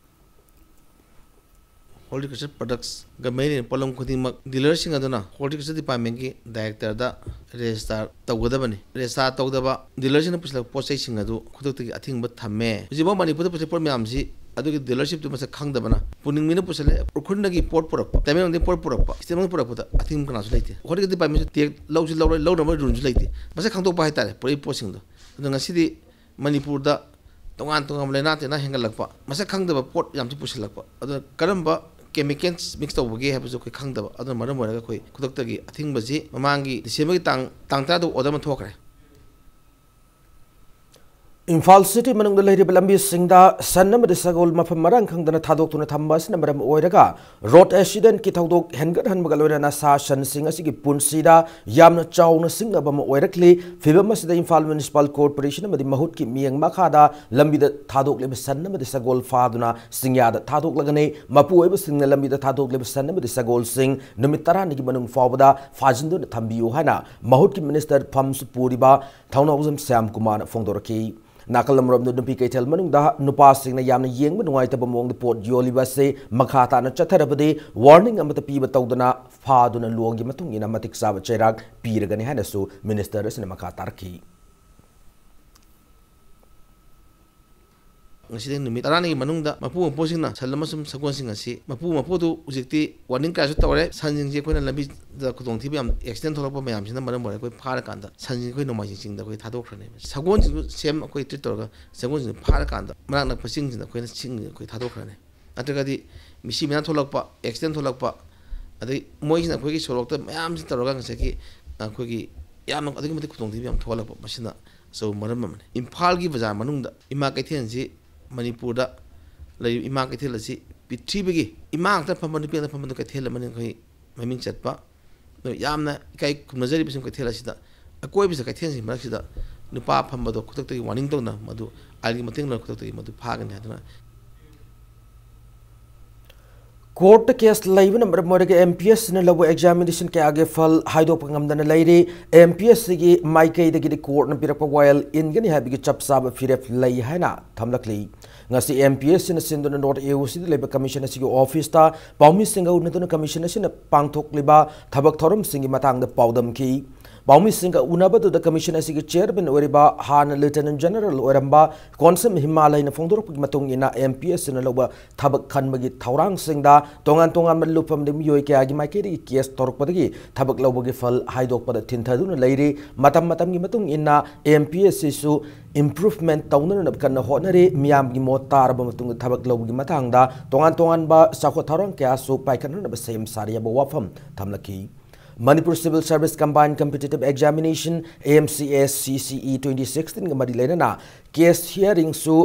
Horticulture productsꯒ ꯃꯔꯤ ꯂꯩꯅꯕ ꯄꯣꯠꯂꯝ ꯈꯨꯗꯤꯡꯃꯛ dealerꯁꯤꯡ ꯑꯗꯨꯅ Horticulture departmentꯀꯤ directorꯗ register ꯇꯧꯒꯗꯕꯅꯤ꯫ Register ꯇꯧꯗꯕ dealerꯁꯤꯡꯅ ꯄꯨꯁꯤꯜꯂꯛꯄ ꯄꯣꯠ ꯆꯩꯁꯤꯡ ꯑꯗꯨ ꯈꯨꯗꯛꯇꯒꯤ ꯑꯊꯤꯡꯕ ꯊꯝꯃꯦ꯫ ꯍꯧꯖꯤꯛꯐꯥꯎ ꯃꯅꯤꯄꯨꯔꯗ ꯄꯨꯁꯤꯜꯂꯛꯄ ꯄꯣꯠ ꯃꯌꯥꯝꯁꯤ ꯑꯗꯨꯒꯤ ꯗꯤꯂꯔꯁꯤꯞꯇꯨ ꯃꯁꯛ ꯈꯪꯗꯕꯅ ꯄꯨꯅꯤꯡꯃꯤꯅ ꯄꯨꯁꯜꯂꯦ, ꯎꯈ꯭ꯔꯨꯜꯗꯒꯤ ꯄꯣꯠ ꯄꯨꯔꯛꯄ, ꯇꯃꯦꯡꯂꯣꯡꯗꯒꯤ ꯄꯣꯠ ꯄꯨꯔꯛꯄ, ꯏꯁꯇꯦꯠꯃꯛꯇ ꯄꯨꯔꯛꯄꯗ ꯑꯊꯤꯡꯕ ꯀꯅꯥꯁꯨ ꯂꯩꯇꯦ꯫ ꯑꯩꯈꯣꯏꯒꯤ ꯗꯤꯄꯥꯔꯠꯃꯦꯟꯁꯨ ꯇꯦꯛ ꯂꯧꯁꯤ ꯂꯧꯔꯣꯏ, ꯂꯧꯅꯕ ꯔꯨꯜꯁꯨ ꯂꯩꯇꯦ꯫ ꯃꯁꯛ ꯈꯪꯗꯣꯛꯄ ꯍꯥꯏꯇꯥꯔꯦ ꯄꯨꯔꯛꯏ ꯄꯣꯠꯁꯤꯡꯗꯣ꯫ ꯑꯗꯣ ꯉꯁꯤꯗꯤ ꯃꯅꯤꯄꯨꯔꯗ ꯇꯣꯉꯥꯟ ꯇꯣꯉꯥꯟꯕ ꯂꯩꯅꯥ ꯇꯤꯟꯅꯥ ꯍꯦꯟꯒꯠꯂꯛꯄ, ꯃꯁꯛ ꯈꯪꯗꯕ ꯄꯣꯠ ꯌꯥꯝꯁꯨ ꯄꯨꯁꯤꯜꯂꯛꯄ, ꯑꯗꯨꯅ ꯀꯔꯝꯕ ꯀꯦꯃꯤꯀꯦꯜꯁ ꯃꯤꯛꯁ ꯇꯧꯕꯒꯦ ꯍꯥꯏꯕꯁꯨ ꯑꯩꯈꯣꯏ ꯈꯪꯗꯕ꯫ ꯑꯗꯨꯅ ꯃꯔꯝ ꯑꯣꯏꯔꯒ ꯑꯩꯈꯣꯏ ꯈꯨꯗꯛꯇꯒꯤ ꯑꯊꯤꯡꯕꯁꯤ ꯃꯃꯥꯡꯒꯤ ꯗꯤꯁꯦꯝꯕꯔꯒꯤ ꯇꯥꯡ, ꯇꯥꯡ ꯇꯔꯥꯗ ꯑꯣꯔꯗꯔ ꯑꯃ ꯊꯣꯛꯈ꯭ꯔꯦ꯫ ꯏꯝꯐꯥꯜ ꯁꯤꯇꯤ ꯃꯅꯨꯡꯗ ꯂꯩꯔꯤꯕ ꯂꯝꯕꯤꯁꯤꯡꯗ ꯁꯟ ꯑꯃꯗꯤ ꯁꯒꯣꯜ ꯃꯐꯝ ꯃꯔꯥꯡ ꯈꯪꯗꯅ ꯊꯥꯗꯣꯛꯇꯨꯅ ꯊꯝꯕ ꯑꯁꯤꯅ ꯃꯔꯝ ꯑꯣꯏꯔꯒ ꯔꯣꯗ ꯑꯦꯛꯁꯤꯗꯦꯟꯠꯀꯤ ꯊꯧꯗꯣꯛ ꯍꯦꯟꯒꯠꯍꯟꯕꯒ ꯂꯣꯏꯅꯅ ꯁꯥ ꯁꯟꯁꯤꯡ ꯑꯁꯤꯒꯤ ꯄꯨꯟꯁꯤꯗ ꯌꯥꯝꯅ ꯆꯥꯎꯅ ꯁꯤꯡꯅꯕ ꯑꯃ ꯑꯣꯏꯔꯛꯂꯤ꯫ ꯐꯤꯕꯝ ꯑꯁꯤꯗ ꯏꯝꯐꯥꯜ ꯃ꯭ꯌꯨꯅꯤꯁꯤꯄꯥꯜ ꯀꯣꯔꯄꯣꯔꯦꯁꯟ ꯑꯃꯗꯤ ꯃꯍꯨꯠꯀꯤ ꯃꯤꯠꯌꯦꯡ ꯃꯈꯥꯗ ꯂꯝꯕꯤꯗ ꯊꯥꯗꯣꯛꯂꯤꯕ ꯁꯟ ꯑꯃꯗꯤ ꯁꯒꯣꯜ ꯐꯥꯗꯨꯅ ꯆꯤꯡꯌꯥꯗ ꯊꯥꯗꯣꯛꯂꯒꯅꯤ꯫ ꯃꯄꯨ ꯑꯣꯏꯕꯁꯤꯡꯅ ꯂꯝꯕꯤꯗ ꯊꯥꯗꯣꯛꯂꯤꯕ ꯁꯟ ꯑꯃꯗꯤ ꯁꯒꯣꯜꯁꯤꯡ ꯅꯨꯃꯤꯠ ꯇꯔꯥꯅꯤꯒꯤ ꯃꯅꯨꯡ ꯐꯥꯎꯕꯗ ꯐꯥꯖꯤꯟꯗꯨꯅ ꯊꯝꯕꯤꯌꯨ ꯍꯥꯏꯅ ꯃꯍꯨꯠꯀꯤ ꯃꯤꯅꯤꯁꯇꯔ ꯐꯝꯁꯨ ꯄꯨꯔꯤꯕ ꯊꯧꯅꯥꯎꯖꯝ ꯁ꯭ꯌꯥꯝ ꯀꯨꯃꯥꯔꯅ ꯐꯣꯡꯗꯣꯔꯛꯈꯤ꯫ ꯅꯥꯀꯜ ꯑꯃꯔꯣꯝꯗ ꯅꯨꯄꯤ ꯀꯩꯊꯦꯜ ꯃꯅꯨꯡꯗ ꯅꯨꯄꯥꯁꯤꯡꯅ ꯌꯥꯝꯅ ꯌꯦꯡꯕ ꯅꯨꯡꯉꯥꯏꯇꯕ ꯃꯑꯣꯡꯗ ꯄꯣꯠ ꯌꯣꯜꯂꯤꯕ ꯑꯁꯤ ꯃꯈꯥ ꯇꯥꯅ ꯆꯠꯊꯔꯕꯗꯤ ꯋꯥꯔꯅꯤꯡ ꯑꯃꯠꯇ ꯄꯤꯕ ꯇꯧꯗꯅ ꯐꯥꯗꯨꯅ ꯂꯣꯒꯤ ꯃꯇꯨꯡ ꯏꯟꯅ ꯃꯇꯤꯛ ꯆꯥꯕ ꯆꯩꯔꯥꯛ ꯄꯤꯔꯒꯅꯤ ꯍꯥꯏꯅꯁꯨ ꯃꯤꯅꯤꯁꯇꯔ ꯑꯁꯤꯅ ꯃꯈꯥ ꯇꯥꯔꯛꯈꯤ꯫ ꯉꯁꯤꯗꯒꯤ ꯅꯨꯃꯤꯠ ꯇꯔꯥꯅꯤꯒꯤ ꯃꯅꯨꯡꯗ ꯃꯄꯨ ꯃꯄꯨꯁꯤꯡꯅ ꯁꯟ ꯑꯃꯁꯨꯡ ꯁꯒꯣꯜꯁꯤꯡ ꯑꯁꯤ ꯃꯄꯨ ꯃꯄꯨꯗꯨ ꯍꯧꯖꯤꯛꯇꯤ ꯋꯥꯔꯅꯤꯡ ꯀꯌꯥꯁꯨ ꯇꯧꯔꯦ꯫ ꯁꯟꯁꯤꯡꯁꯤ ꯑꯩꯈꯣꯏꯅ ꯂꯝꯕꯤꯗ ꯈꯨꯗꯣꯡꯊꯤꯕ ꯌꯥꯝ ꯑꯦꯛꯁꯤꯗꯦꯟ ꯊꯣꯛꯂꯛꯄ ꯃꯌꯥꯝꯁꯤꯅ ꯃꯔꯝ ꯑꯣꯏꯔꯒ ꯑꯩꯈꯣꯏ ꯐꯥꯔꯀꯥꯟꯗ ꯁꯟꯁꯤꯡ ꯑꯩꯈꯣꯏ ꯅꯣꯡꯃꯥꯏꯖꯤꯡ ꯆꯤꯡꯗ ꯑꯩꯈꯣꯏ ꯊꯥꯗꯣꯛꯈ꯭ꯔꯅꯦꯕ꯫ ꯁꯒꯣꯜꯁꯤꯡꯁꯨ ꯁꯦꯝ ꯑꯩꯈꯣꯏ ꯇ꯭ꯔꯤꯠ ꯇꯧꯔꯒ ꯁꯒꯣꯜꯁꯤꯡꯁꯨ ꯐꯥꯔꯀꯥꯟꯗ ꯃꯅꯥꯛ ꯅꯛꯄ ꯆꯤꯡꯁꯤꯡꯗ ꯑꯩꯈꯣꯏꯅ ꯆꯤꯡꯁꯤꯡꯗ ꯑꯩꯈꯣꯏ ꯊꯥꯗꯣꯛꯈ꯭ꯔꯅꯤ꯫ ꯅꯠꯇ꯭ꯔꯒꯗꯤ ꯃꯤꯁꯤ ꯃꯤꯅꯥ ꯊꯣꯛꯂꯛꯄ, ꯑꯦꯛꯁꯤꯗꯦꯟ ꯊꯣꯛꯂꯛꯄ, ꯑꯗꯩ ꯃꯣꯏꯁꯤꯅ ꯑꯩꯈꯣꯏꯒꯤ ꯁꯣꯔꯣꯛꯇ ꯃꯌꯥꯝꯁꯤ ꯇꯧꯔꯒ ꯉꯁꯥꯏꯒꯤ ꯑꯩꯈꯣꯏꯒꯤ ꯌꯥꯝꯅ ꯑꯗꯨꯛꯀꯤ ꯃꯇꯤꯛ ꯈꯨꯗꯣꯡꯊꯤꯕ ꯌꯥꯝ ꯊꯣꯛꯍꯜꯂꯛꯄ, ꯃꯁꯤꯅ ꯑꯆꯧꯕ ꯃꯔꯝ ꯑꯃꯅꯤ꯫ ꯏꯝꯐꯥꯜꯒꯤ ꯕꯖꯥꯔ ꯃꯅꯨꯡꯗ ꯏꯃꯥ ꯀꯩꯊꯦꯜꯁꯤ, ꯃꯅꯤꯄꯨꯔꯗ ꯂꯩꯔꯤꯕ ꯏꯃꯥ ꯀꯩꯊꯦꯜ ꯑꯁꯤ ꯄ꯭ꯔꯤꯊꯤꯕꯤꯒꯤ ꯏꯃꯥ ꯉꯥꯛꯇ ꯐꯝꯕ, ꯅꯨꯄꯤ ꯉꯥꯛꯇ ꯐꯝꯕ ꯀꯩꯊꯦꯜ ꯑꯃꯅꯤ ꯑꯩꯈꯣꯏ ꯃꯃꯤꯡ ꯆꯠꯄ꯫ ꯑꯗꯣ ꯌꯥꯝꯅ ꯏꯀꯥꯏ ꯈꯨꯝꯅꯖꯔꯤꯕꯁꯤꯡ ꯀꯩꯊꯦꯜ ꯑꯁꯤꯗ, ꯑꯀꯣꯏꯕꯁꯤꯗ ꯀꯩꯊꯦꯜꯁꯤꯡ ꯃꯔꯛꯁꯤꯗ ꯅꯨꯄꯥ ꯐꯝꯕꯗꯣ ꯈꯨꯗꯛꯇꯒꯤ ꯋꯥꯔꯅꯤꯡ ꯇꯧꯅ ꯃꯗꯨ ꯑꯥꯏꯟꯒꯤ ꯃꯇꯦꯡ ꯂꯧꯔ ꯈꯨꯗꯛꯇꯒꯤ ꯃꯗꯨ ꯐꯥꯒꯅꯤ ꯍꯥꯏꯗꯨꯅ ꯀꯣꯔꯠꯇ ꯀꯦꯁ ꯂꯩꯕꯅ ꯃꯔꯝ ꯑꯣꯏꯔꯒ ꯑꯦꯝ ꯄꯤ ꯑꯦꯁ ꯁꯤꯅ ꯂꯧꯕ ꯑꯦꯛꯖꯥꯃꯤꯅꯦꯁꯟ ꯀꯌꯥꯒꯤ ꯐꯜ ꯍꯥꯏꯗꯣꯛꯄ ꯉꯝꯗꯅ ꯂꯩꯔꯤ꯫ ꯑꯦꯝ ꯄꯤ ꯑꯦꯁ ꯁꯤꯒꯤ ꯃꯥꯏꯀꯩꯗꯒꯤꯗꯤ ꯀꯣꯔꯠꯅ ꯄꯤꯔꯛꯄ ꯋꯥꯌꯦꯜ ꯏꯟꯒꯅꯤ ꯍꯥꯏꯕꯒꯤ ꯆꯞ ꯆꯥꯕ ꯐꯤꯔꯦꯞ ꯂꯩ ꯍꯥꯏꯅ ꯊꯝꯂꯛꯂꯤ꯫ ꯉꯁꯤ ꯑꯦꯝ ꯄꯤ ꯑꯦꯁ ꯁꯤꯅ ꯁꯤꯟꯗꯨꯅ ꯅꯣꯔꯠ ꯑꯦ ꯑꯣ ꯁꯤꯗ ꯂꯩꯕ ꯀꯃꯤꯁꯟ ꯑꯁꯤꯒꯤ ꯑꯣꯐꯤꯁꯇ ꯄꯥꯎꯃꯤꯁꯤꯡꯒ ꯎꯅꯗꯨꯅ ꯀꯃꯤꯁꯟ ꯑꯁꯤꯅ ꯄꯥꯡꯊꯣꯛꯂꯤꯕ ꯊꯕꯛ ꯊꯧꯔꯝꯁꯤꯡꯒꯤ ꯃꯇꯥꯡꯗ ꯄꯥꯎꯗꯝꯈꯤ꯫ ꯄꯥꯎꯃꯤꯁꯤꯡꯒ ꯎꯅꯕꯗꯨꯗ ꯀꯃꯤꯁꯟ ꯑꯁꯤꯒꯤ ꯆꯤꯌꯔꯃꯦꯟ ꯑꯣꯏꯔꯤꯕ ꯍꯥꯟꯅ ꯂꯤꯌꯨꯇꯦꯅꯦꯟ ꯖꯦꯅꯔꯦꯜ ꯑꯣꯏꯔꯝꯕ ꯀꯣꯟꯁꯝ ꯍꯤꯃꯥꯂꯩꯅ ꯐꯣꯡꯗꯣꯔꯛꯄꯒꯤ ꯃꯇꯨꯡ ꯏꯟꯅ, ꯑꯦꯝ ꯄꯤ ꯑꯦꯁ ꯁꯤꯅ ꯂꯧꯕ ꯊꯕꯛ ꯈꯟꯕꯒꯤ ꯊꯧꯔꯥꯡꯁꯤꯡꯗ ꯇꯣꯉꯥꯟ ꯇꯣꯉꯥꯟꯕ ꯂꯨꯞꯐꯝꯗ ꯃꯤꯑꯣꯏ ꯀꯌꯥꯒꯤ ꯃꯥꯏꯀꯩꯗꯒꯤ ꯀꯦꯁ ꯇꯧꯔꯛꯄꯗꯒꯤ ꯊꯕꯛ ꯂꯧꯕꯒꯤ ꯐꯜ ꯍꯥꯏꯗꯣꯛꯄꯗ ꯊꯤꯟꯊꯗꯨꯅ ꯂꯩꯔꯤ꯫ ꯃꯇꯝ ꯃꯇꯝꯒꯤ ꯃꯇꯨꯡ ꯏꯟꯅ ꯑꯦꯝ ꯄꯤ ꯑꯦꯁ ꯁꯤꯁꯨ ꯏꯝꯄ꯭ꯔꯨꯚꯃꯦꯟꯠ ꯇꯧꯅꯅꯕ ꯀꯟꯅ ꯍꯣꯠꯅꯔꯤ꯫ ꯃꯤꯌꯥꯝꯒꯤ ꯃꯣꯠ ꯇꯥꯔꯕ ꯃꯇꯨꯡꯗ ꯊꯕꯛ ꯂꯧꯕꯒꯤ ꯃꯇꯥꯡꯗ ꯇꯣꯉꯥꯟ ꯇꯣꯉꯥꯟꯕ ꯆꯥꯎꯈꯠ ꯊꯧꯔꯥꯡ ꯀꯌꯥꯁꯨ ꯄꯥꯏꯈꯠꯅꯅꯕ ꯁꯦꯝ ꯁꯥꯔꯤ ꯍꯥꯏꯕ ꯋꯥꯐꯝ ꯊꯝꯂꯛꯈꯤ꯫ Manipur Civil Service Combined Competitive Examination, M C S C C E twenty sixteen ꯒ ꯃꯔꯤ ꯂꯩꯅꯅ ꯀꯦꯁ ꯍꯤꯌꯥꯔꯤꯡꯁꯨ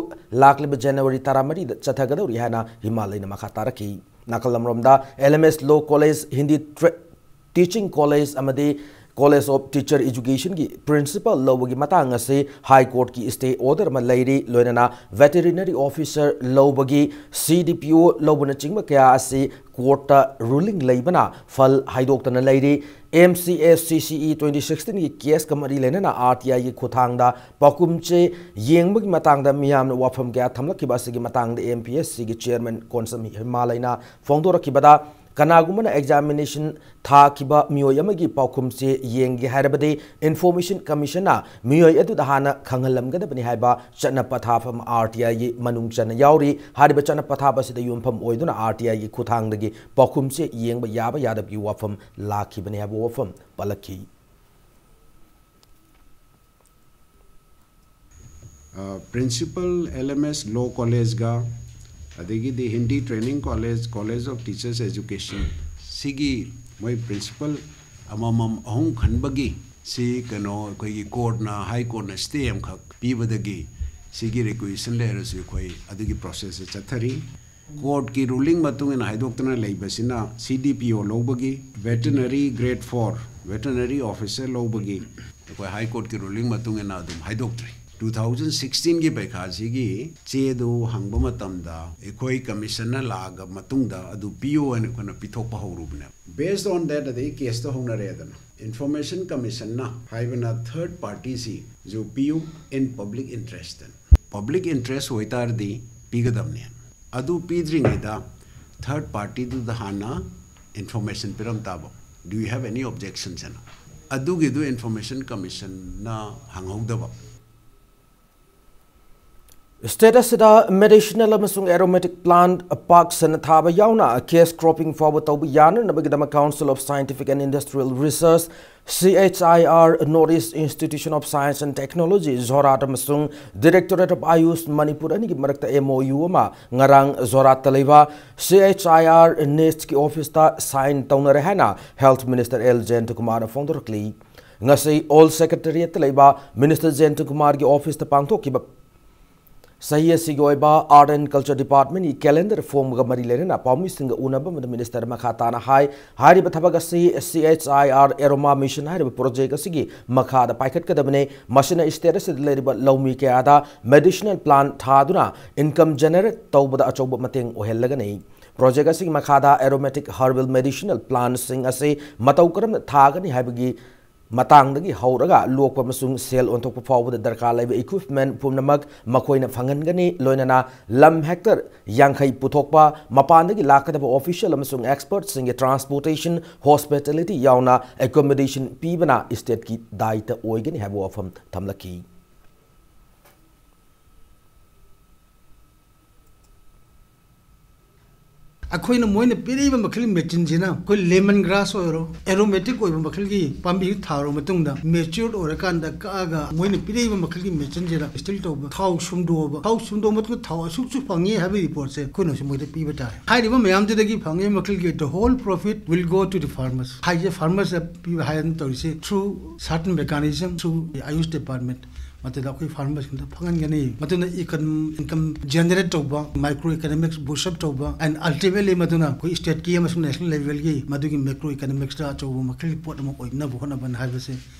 ꯂꯥꯛꯂꯤꯕ ꯖꯅꯋꯥꯔꯤ ꯇꯔꯥꯃꯔꯤꯗ ꯆꯠꯊꯒꯗꯧꯔꯤ ꯍꯥꯏꯅ ꯍꯤꯃꯥꯂꯩꯅ ꯃꯈꯥ ꯇꯥꯔꯛꯈꯤ꯫ ꯅꯥꯀꯜ ꯑꯃꯔꯣꯝꯗ, L M S Law College, Hindi Tra-, Teaching College ꯑꯃꯗꯤ College of Teacher Education ꯒꯤ principal ꯂꯧꯕꯒꯤ ꯃꯇꯥꯡ ꯑꯁꯤ High Court ꯀꯤ stay order ꯑꯃ ꯂꯩꯔꯤ꯫ ꯂꯣꯏꯅꯅ veterinary officer ꯂꯧꯕꯒꯤ, C D P O ꯂꯧꯕꯅꯆꯤꯡꯕ ꯀꯌꯥ ꯑꯁꯤ court ꯇ ruling ꯂꯩꯕꯅ ꯐꯜ ꯍꯥꯏꯗꯣꯛꯇꯅ ꯂꯩꯔꯤ꯫ M C S C C E twenty sixteen ꯒꯤ case ꯀ ꯃꯔꯤ ꯂꯩꯅꯅ R T I ꯒꯤ ꯈꯨꯠꯊꯥꯡꯗ ꯄꯥꯎꯈꯨꯝ ꯆꯦ ꯌꯦꯡꯕꯒꯤ ꯃꯇꯥꯡꯗ ꯃꯤꯌꯥꯝꯅ ꯋꯥꯐꯝ ꯀꯌꯥ ꯊꯝꯂꯛꯈꯤꯕ ꯑꯁꯤꯒꯤ ꯃꯇꯥꯡꯗ M P S C ꯒꯤ chairman ꯀꯣꯟꯁꯝ ꯍꯤꯃꯥꯂꯩꯅ ꯐꯣꯡꯗꯣꯔꯛꯈꯤꯕꯗ, ꯀꯅꯥꯒꯨꯝꯕꯅ examination ꯊꯥꯈꯤꯕ ꯃꯤꯑꯣꯏ ꯑꯃꯒꯤ ꯄꯥꯎꯈꯨꯝ ꯆꯦ ꯌꯦꯡꯒꯦ ꯍꯥꯏꯔꯕꯗꯤ Information Commission ꯅ ꯃꯤꯑꯣꯏ ꯑꯗꯨꯗ ꯍꯥꯟꯅ ꯈꯪꯍꯜꯂꯝꯒꯗꯕꯅꯤ ꯍꯥꯏꯕ ꯆꯠꯅ ꯄꯊꯥꯞ ꯑꯃ R T I ꯒꯤ ꯃꯅꯨꯡ ꯆꯟꯅ ꯌꯥꯎꯔꯤ꯫ ꯍꯥꯏꯔꯤꯕ ꯆꯠꯅ ꯄꯊꯥꯞ ꯑꯁꯤꯗ ꯌꯨꯝꯐꯝ ꯑꯣꯏꯗꯨꯅ R T I ꯒꯤ ꯈꯨꯠꯊꯥꯡꯗꯒꯤ ꯄꯥꯎꯈꯨꯝ ꯆꯦ ꯌꯦꯡꯕ ꯌꯥꯕ ꯌꯥꯗꯕꯒꯤ ꯋꯥꯐꯝ ꯂꯥꯛꯈꯤꯕꯅꯤ ꯍꯥꯏꯕ ꯋꯥꯐꯝ ꯄꯜꯂꯛꯈꯤ꯫ Principal L M S Law College ꯒ ꯑꯗꯒꯤꯗꯤ Hindi Training College, College of Teachers Education, ꯁꯤꯒꯤ ꯃꯣꯏ principal ꯑꯃꯃꯝ ꯑꯍꯨꯝ ꯈꯟꯕꯒꯤ ꯁꯤ ꯀꯩꯅꯣ ꯑꯩꯈꯣꯏꯒꯤ court ꯅ, High Court ꯅ stay ꯑꯃꯈꯛ ꯄꯤꯕꯗꯒꯤ ꯁꯤꯒꯤ requisition ꯂꯩꯔꯁꯨ ꯑꯩꯈꯣꯏ ꯑꯗꯨꯒꯤ process ꯁꯦ ꯆꯠꯊꯔꯤ꯫ Court ꯀꯤ ruling ꯃꯇꯨꯡ ꯏꯟꯅ ꯍꯥꯏꯗꯣꯛꯇꯅ ꯂꯩꯕꯁꯤꯅ C D P O ꯂꯧꯕꯒꯤ, veterinary grade four veterinary officer ꯂꯧꯕꯒꯤ ꯑꯩꯈꯣꯏ High Court ꯀꯤ ruling ꯃꯇꯨꯡ ꯏꯟꯅ ꯑꯗꯨꯝ ꯍꯥꯏꯗꯣꯛꯇ꯭ꯔꯤ꯫ Two thousand sixteen ꯒꯤ ꯄꯩꯈꯥꯁꯤꯒꯤ ꯆꯦꯗꯨ ꯍꯪꯕ ꯃꯇꯝꯗ ꯑꯩꯈꯣꯏ commission ꯅ ꯂꯥꯛꯑꯒ ꯃꯇꯨꯡꯗ ꯑꯗꯨ ꯄꯤꯌꯨ ꯍꯥꯏꯅ ꯑꯩꯈꯣꯏꯅ ꯄꯤꯊꯣꯛꯄ ꯍꯧꯔꯨꯕꯅꯦ꯫ Based on that ꯑꯗꯒꯤ case ꯇꯣ ꯍꯧꯅꯔꯦꯗꯅ꯫ Information Commission ꯅ ꯍꯥꯏꯕꯅ third party ꯁꯤꯁꯨ ꯄꯤꯌꯨ in public interest ꯅ꯫ Public interest ꯑꯣꯏꯇꯥꯔꯗꯤ ꯄꯤꯒꯗꯕꯅꯦ꯫ ꯑꯗꯨ ꯄꯤꯗ꯭ꯔꯤꯉꯩꯗ third party ꯗꯨꯗ ꯍꯥꯟꯅ information ꯄꯤꯔꯝ ꯇꯥꯕ꯫ Do you have any objections ꯍꯥꯏꯅ꯫ ꯑꯗꯨꯒꯤꯗꯨ ꯏꯟꯐꯣꯔꯃꯦꯁꯟ ꯀꯃꯤꯁꯟꯅ ꯍꯪꯍꯧꯗꯕ꯫ State ꯑꯁꯤꯗ medicinal ꯑꯃꯁꯨꯡ aromatic plant ꯄꯥꯛ ꯁꯟꯅ ꯊꯥꯕ ꯌꯥꯎꯅ cash cropping ꯐꯥꯎꯕ ꯇꯧꯕ ꯌꯥꯅꯅꯕꯒꯤꯗꯃꯛ Council of Scientific and Industrial Research, C H I R, North East Institution of Science and Technology, Jorhat ꯑꯃꯁꯨꯡ Directorate of Ayush Manipur ꯑꯅꯤꯒꯤ ꯃꯔꯛꯇ M O U ꯑꯃ ꯉꯔꯥꯡ ꯖꯣꯔꯍꯥꯠꯇ ꯂꯩꯕ C H I R NIST ꯀꯤ office ꯇ sign ꯇꯧꯅꯔꯦ ꯍꯥꯏꯅ Health Minister L ꯖꯌꯟꯇꯀꯨꯃꯥꯔꯅ ꯐꯣꯡꯗꯣꯔꯛꯂꯤ꯫ ꯉꯁꯤ Old Secretariat ꯇ ꯂꯩꯕ Minister ꯖꯌꯟꯇꯀꯨꯃꯥꯔꯒꯤ office ꯇ ꯄꯥꯡꯊꯣꯛꯈꯤꯕ ꯆꯍꯤ ꯑꯁꯤꯒꯤ ꯑꯣꯏꯕ Art and Culture Department ꯀꯤ calendar ꯐꯣꯡꯕꯒ ꯃꯔꯤ ꯂꯩꯅꯅ ꯄꯥꯎꯃꯤꯁꯤꯡꯒ ꯎꯅꯕ ꯑꯃꯗ minister ꯃꯈꯥ ꯇꯥꯅ ꯍꯥꯏ, ꯍꯥꯏꯔꯤꯕ ꯊꯕꯛ ꯑꯁꯤ C H I R Aroma Mission ꯍꯥꯏꯔꯤꯕ project ꯑꯁꯤꯒꯤ ꯃꯈꯥꯗ ꯄꯥꯏꯈꯠꯀꯗꯕꯅꯤ꯫ ꯃꯁꯤꯅ state ꯑꯁꯤꯗ ꯂꯩꯔꯤꯕ ꯂꯧꯃꯤ ꯀꯌꯥꯗ medicinal plant ꯊꯥꯗꯨꯅ income generate ꯇꯧꯕꯗ ꯑꯆꯧꯕ ꯃꯇꯦꯡ ꯑꯣꯏꯍꯜꯂꯒꯅꯤ꯫ Project ꯑꯁꯤꯒꯤ ꯃꯈꯥꯗ aromatic herbal medicinal plantꯁꯤꯡ ꯑꯁꯤ ꯃꯇꯧ ꯀꯔꯝꯅ ꯊꯥꯒꯅꯤ ꯍꯥꯏꯕꯒꯤ ꯃꯇꯥꯡꯗꯒꯤ ꯍꯧꯔꯒ ꯂꯣꯛꯄ ꯑꯃꯁꯨꯡ ꯁꯦꯜ ꯑꯣꯟꯊꯣꯛꯄ ꯐꯥꯎꯕꯗ ꯗꯔꯀꯥꯔ ꯂꯩꯕ equipment ꯄꯨꯝꯅꯃꯛ ꯃꯈꯣꯏꯅ ꯐꯪꯍꯟꯒꯅꯤ꯫ ꯂꯣꯏꯅꯅ ꯂꯝ hectare ꯌꯥꯡꯈꯩ ꯄꯨꯊꯣꯛꯄ, ꯃꯄꯥꯟꯗꯒꯤ ꯂꯥꯛꯀꯗꯕ official ꯑꯃꯁꯨꯡ expertꯁꯤꯡꯒꯤ transportation, hospitality ꯌꯥꯎꯅ accommodation ꯄꯤꯕꯅ stateꯀꯤ ꯗꯥꯏꯇ ꯑꯣꯏꯒꯅꯤ ꯍꯥꯏꯕ ꯋꯥꯐꯝ ꯊꯝꯂꯛꯈꯤ꯫ ꯑꯩꯈꯣꯏꯅ ꯃꯣꯏꯅ ꯄꯤꯔꯛꯏꯕ ꯃꯈꯜꯒꯤ machineꯁꯤꯅ ꯑꯩꯈꯣꯏ lemon grass ꯑꯣꯏꯔꯣ, aromatic ꯑꯣꯏꯕ ꯃꯈꯜꯒꯤ ꯄꯥꯝꯕꯤ ꯊꯥꯔꯕ ꯃꯇꯨꯡꯗ, matured ꯑꯣꯏꯔꯀꯥꯟꯗ ꯀꯛꯑꯒ ꯃꯣꯏꯅ ꯄꯤꯔꯛꯏꯕ ꯃꯈꯜꯒꯤ machineꯁꯤꯗ distill ꯇꯧꯕ, ꯊꯥꯎ ꯁꯨꯝꯗꯣꯛꯑꯕ, ꯊꯥꯎ ꯁꯨꯝꯗꯣꯛꯑ ꯃꯇꯨꯡꯗ ꯊꯥꯎ ꯑꯁꯨꯛꯁꯨ ꯐꯪꯉꯤ ꯍꯥꯏꯕꯒꯤ reportꯁꯦ ꯑꯩꯈꯣꯏꯅꯁꯨ ꯃꯣꯏꯗ ꯄꯤꯕ ꯇꯥꯔꯦ꯫ ꯍꯥꯏꯔꯤꯕ ꯃꯌꯥꯝꯗꯨꯗꯒꯤ ꯐꯪꯉꯤꯕ ꯃꯈꯜꯒꯤ the whole profit will go to the farmers꯫ ꯍꯥꯏꯁꯦ farmersꯇ ꯄꯤꯕ ꯍꯥꯏꯗꯅ ꯇꯧꯔꯤꯁꯦ through certain mechanism, through Ayush Department꯫ ꯃꯗꯨꯗ ꯑꯩꯈꯣꯏ farmersꯁꯤꯡꯗ ꯐꯪꯍꯟꯒꯅꯤ꯫ ꯃꯗꯨꯅ income, income generate ꯇꯧꯕ, micro economics boost up ꯇꯧꯕ, and ultimately ꯃꯗꯨꯅ ꯑꯩꯈꯣꯏ stateꯀꯤ ꯑꯃꯁꯨꯡ national levelꯒꯤ ꯃꯗꯨꯒꯤ macro economicsꯇ ꯑꯆꯧꯕ ꯃꯈꯜꯒꯤ ꯄꯣꯠ ꯑꯃ ꯑꯣꯏꯅꯕ ꯍꯣꯠꯅꯕꯅ ꯍꯥꯏꯕꯁꯦ,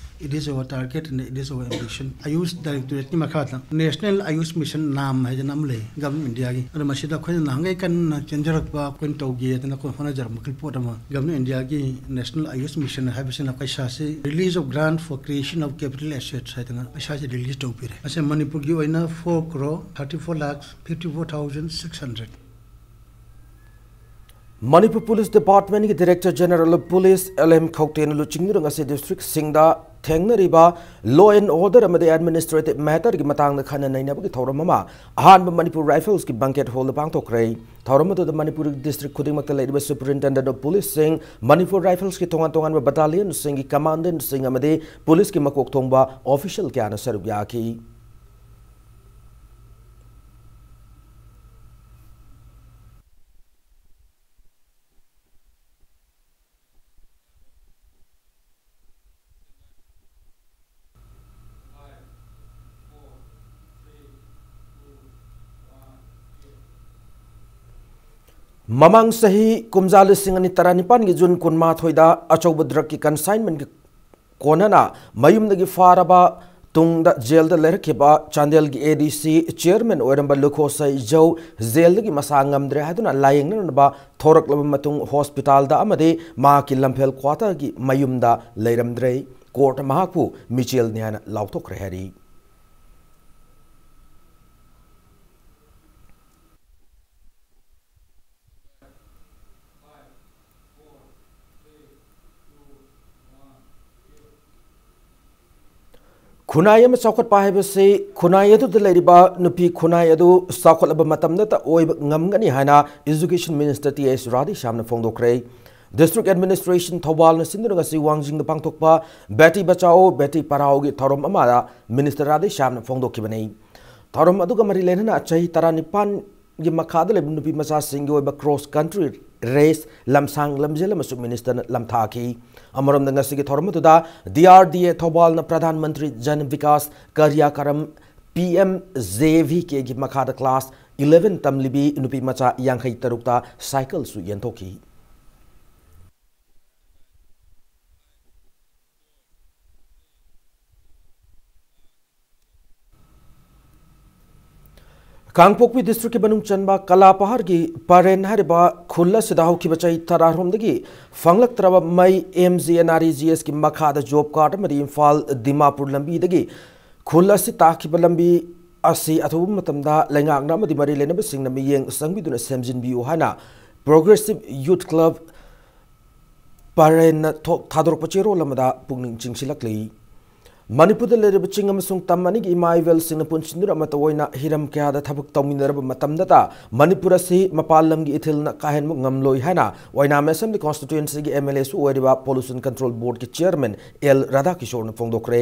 it is our target and it is our ambition꯫ Ayush Directorateꯀꯤ ꯃꯈꯥꯗ National Ayush Mission NAM ꯍꯥꯏꯗꯅ ꯑꯃ ꯂꯩ, Government of Indiaꯒꯤ꯫ ꯑꯗꯣ ꯃꯁꯤꯗ ꯑꯩꯈꯣꯏꯅ ꯅꯍꯥꯟꯈꯩ ꯀꯟꯅ ꯆꯦꯟꯖꯔꯛꯄ, ꯑꯩꯈꯣꯏꯅ ꯇꯧꯒꯦꯗꯅ ꯑꯩꯈꯣꯏ ꯍꯣꯠꯅꯖꯔꯛꯄ ꯃꯈꯜ ꯄꯣꯠ ꯑꯃ Government of Indiaꯒꯤ National Ayush Mission ꯍꯥꯏꯕꯁꯤꯅ ꯄꯩꯁꯥꯁꯤ release of grant for creation of capital assets ꯍꯥꯏꯗꯅ ꯄꯩꯁꯥꯁꯤ release ꯇꯧꯕꯤꯔꯦ꯫ ꯃꯁꯤ ꯃꯅꯤꯄꯨꯔꯒꯤ ꯑꯣꯏꯅ four crore thirty four lakhs fifty four thousand six hundred꯫ Manipur police ꯗꯤꯄꯥꯔꯠꯃꯦꯟꯒꯤ director general of police L M ꯈꯧꯇꯦꯅ ꯂꯨꯆꯤꯡꯗꯨꯅ ꯉꯁꯤ ꯗꯤꯁꯇ꯭ꯔꯤꯛꯁꯤꯡꯗ ꯊꯦꯡꯅꯔꯤꯕ law and order ꯑꯃꯗꯤ administrative matterꯒꯤ ꯃꯇꯥꯡꯗ ꯈꯟꯅ ꯅꯩꯅꯕꯒꯤ ꯊꯧꯔꯝ ꯑꯃ ꯑꯍꯥꯟꯕ ꯃꯅꯤꯄꯨꯔ ꯔꯥꯏꯐꯜꯁꯀꯤ banquet hallꯗ ꯄꯥꯡꯊꯣꯛꯈ꯭ꯔꯦ꯫ ꯊꯧꯔꯝ ꯑꯗꯨꯗ ꯃꯅꯤꯄꯨꯔ ꯗꯤꯁꯇ꯭ꯔꯤꯛ ꯈꯨꯗꯤꯡꯃꯛꯇ ꯂꯩꯔꯤꯕ superintendent of policeꯁꯤꯡ, ꯃꯅꯤꯄꯨꯔ ꯔꯥꯏꯐꯜꯁꯀꯤ ꯇꯣꯉꯥꯟ ꯇꯣꯉꯥꯟꯕ battalionꯁꯤꯡꯒꯤ commandantꯁꯤꯡ ꯑꯃꯗꯤ ꯄꯨꯂꯤꯁꯀꯤ ꯃꯀꯣꯛ ꯊꯣꯡꯕ official ꯀꯌꯥꯅ ꯁꯔꯨꯛ ꯌꯥꯈꯤ꯫ ꯃꯃꯥꯡ ꯆꯍꯤ ꯀꯨꯝꯖꯥ ꯂꯤꯁꯤꯡ ꯑꯅꯤ ꯇꯔꯥꯅꯤꯄꯥꯟꯒꯤ ꯖꯨꯟ ꯀꯨꯟꯃꯥꯊꯣꯏꯗ ꯑꯆꯧꯕ drugꯀꯤ consignmentꯀꯤ ꯀꯣꯟꯅꯅ ꯃꯌꯨꯝꯗꯒꯤ ꯐꯥꯔꯕ ꯇꯨꯡꯗ ꯖꯦꯜꯗ ꯂꯩꯔꯛꯈꯤꯕ ꯆꯥꯟꯗꯦꯜꯒꯤ ADC chairman ꯑꯣꯏꯔꯝꯕ ꯂꯨꯈꯣꯁꯩ ꯖꯧ ꯖꯦꯜꯗꯒꯤ ꯃꯁꯥ ꯉꯝꯗ꯭ꯔꯦ ꯍꯥꯏꯗꯨꯅ ꯂꯥꯌꯦꯡꯅꯅꯕ ꯊꯣꯔꯛꯂꯕ ꯃꯇꯨꯡ ꯍꯣꯁꯄꯤꯇꯥꯜꯗ ꯑꯃꯗꯤ ꯃꯍꯥꯛꯀꯤ ꯂꯝꯐꯦꯜ quarterꯒꯤ ꯃꯌꯨꯝꯗ ꯂꯩꯔꯝꯗ꯭ꯔꯦ꯫ Court ꯃꯍꯥꯛꯄꯨ ꯃꯤꯆꯦꯜꯅꯤ ꯍꯥꯏꯅ ꯂꯥꯎꯊꯣꯛꯈ꯭ꯔꯦ ꯍꯥꯏꯔꯤ꯫ ꯈꯨꯟꯅꯥꯏ ꯑꯃ ꯆꯥꯎꯈꯠꯄ ꯍꯥꯏꯕꯁꯤ ꯈꯨꯟꯅꯥꯏ ꯑꯗꯨꯗ ꯂꯩꯔꯤꯕ ꯅꯨꯄꯤ ꯈꯨꯟꯅꯥꯏ ꯑꯗꯨ ꯆꯥꯎꯈꯠꯂꯕ ꯃꯇꯝꯗꯇ ꯑꯣꯏꯕ ꯉꯝꯒꯅꯤ ꯍꯥꯏꯅ Education Minister ꯇꯤ ꯑꯩꯆ ꯔꯥꯙꯦꯁ꯭ꯌꯥꯝꯅ ꯐꯣꯡꯗꯣꯛꯈ꯭ꯔꯦ꯫ District Administration ꯊꯧꯕꯥꯜꯅ ꯁꯤꯟꯗꯨꯅ ꯉꯁꯤ ꯋꯥꯡꯖꯤꯡꯗ ꯄꯥꯡꯊꯣꯛꯄ ꯕꯦꯇꯤ ꯕꯆꯥꯑꯣ ꯕꯦꯇꯤ ꯄꯔꯥꯑꯣꯒꯤ ꯊꯧꯔꯝ ꯑꯃꯗ Minister ꯔꯥꯙꯦꯁ꯭ꯌꯥꯝꯅ ꯐꯣꯡꯗꯣꯛꯈꯤꯕꯅꯤ꯫ ꯊꯧꯔꯝ ꯑꯗꯨꯒ ꯃꯔꯤ ꯂꯩꯅꯅ ꯆꯍꯤ ꯇꯔꯥꯅꯤꯄꯥꯟꯒꯤ ꯃꯈꯥꯗ ꯂꯩꯕ ꯅꯨꯄꯤ ꯃꯆꯥꯁꯤꯡꯒꯤ ꯑꯣꯏꯕ cross country race ꯂꯝꯁꯥꯡ ꯂꯝꯖꯦꯜ ꯑꯃꯁꯨ Ministerꯅ ꯂꯝꯊꯥꯈꯤ꯫ ꯑꯃꯔꯣꯝꯗ ꯉꯁꯤꯒꯤ ꯊꯧꯔꯝ ꯑꯗꯨꯗ D R D A ꯊꯧꯕꯥꯜꯅ Pradhan Mantri Jan Vikas ꯀꯥꯔꯌꯀꯔꯝ P M J V Kꯒꯤ ꯃꯈꯥꯗ class eleven ꯇꯝꯂꯤꯕꯤ ꯅꯨꯄꯤ ꯃꯆꯥ ꯌꯥꯡꯈꯩ ꯇꯔꯨꯛꯇ cycleꯁꯨ ꯌꯦꯟꯊꯣꯛꯈꯤ꯫ ꯀꯥꯡꯄꯣꯛꯄꯤ districtꯀꯤ ꯃꯅꯨꯡ ꯆꯟꯕ ꯀꯂꯥꯄꯍꯥꯔꯒꯤ ꯄꯔꯦꯟ ꯍꯥꯏꯔꯤꯕ ꯈꯨꯜ ꯑꯁꯤꯗ ꯍꯧꯈꯤꯕ ꯆꯍꯤ ꯇꯔꯥꯔꯣꯝꯗꯒꯤ ꯐꯪꯂꯛꯇ꯭ꯔꯕ ꯃꯩ M G N R E G Sꯀꯤ ꯃꯈꯥꯗ job card ꯑꯃꯗꯤ ꯏꯝꯐꯥꯜ ꯗꯤꯃꯥꯄꯨꯔ ꯂꯝꯕꯤꯗꯒꯤ ꯈꯨꯜ ꯑꯁꯤ ꯇꯥꯈꯤꯕ ꯂꯝꯕꯤ ꯑꯁꯤ ꯑꯊꯨꯕ ꯃꯇꯝꯗ ꯂꯩꯉꯥꯛꯅ ꯑꯃꯗꯤ ꯃꯔꯤ ꯂꯩꯅꯕꯁꯤꯡꯅ ꯃꯤꯠꯌꯦꯡ ꯆꯪꯕꯤꯗꯨꯅ ꯁꯦꯝꯖꯤꯟꯕꯤꯌꯨ ꯍꯥꯏꯅ Progressive Youth Club ꯄꯔꯦꯟꯅ ꯊꯣꯛ-, ꯊꯥꯗꯣꯔꯛꯄ ꯆꯦꯔꯣꯜ ꯑꯃꯗ ꯄꯨꯛꯅꯤꯡ ꯆꯤꯡꯁꯤꯜꯂꯛꯂꯤ꯫ ꯃꯅꯤꯄꯨꯔꯗ ꯂꯩꯔꯤꯕ ꯆꯤꯡ ꯑꯃꯁꯨꯡ ꯇꯝ ꯑꯅꯤꯒꯤ ꯏꯃꯥ ꯏꯕꯦꯜꯁꯤꯡꯅ ꯄꯨꯟꯁꯤꯟꯗꯨꯅ ꯑꯃꯠꯇ ꯑꯣꯏꯅ ꯍꯤꯔꯝ ꯀꯌꯥꯗ ꯊꯕꯛ ꯇꯧꯃꯤꯟꯅꯔꯕ ꯃꯇꯝꯗꯇ ꯃꯅꯤꯄꯨꯔ ꯑꯁꯤ ꯃꯄꯥꯟ ꯂꯝꯒꯤ ꯏꯊꯤꯜꯅ ꯀꯥꯏꯍꯟꯕ ꯉꯝꯂꯣꯏ ꯍꯥꯏꯅ ꯑꯣꯏꯅꯥꯝ Assembly Constituencyꯒꯤ MLAꯁꯨ ꯑꯣꯏꯔꯤꯕ Pollution Control Boardꯀꯤ Chairman ꯑꯦꯜ ꯔꯥꯙꯥꯀꯤꯁꯣꯔꯅ ꯐꯣꯡꯗꯣꯛꯈ꯭ꯔꯦ꯫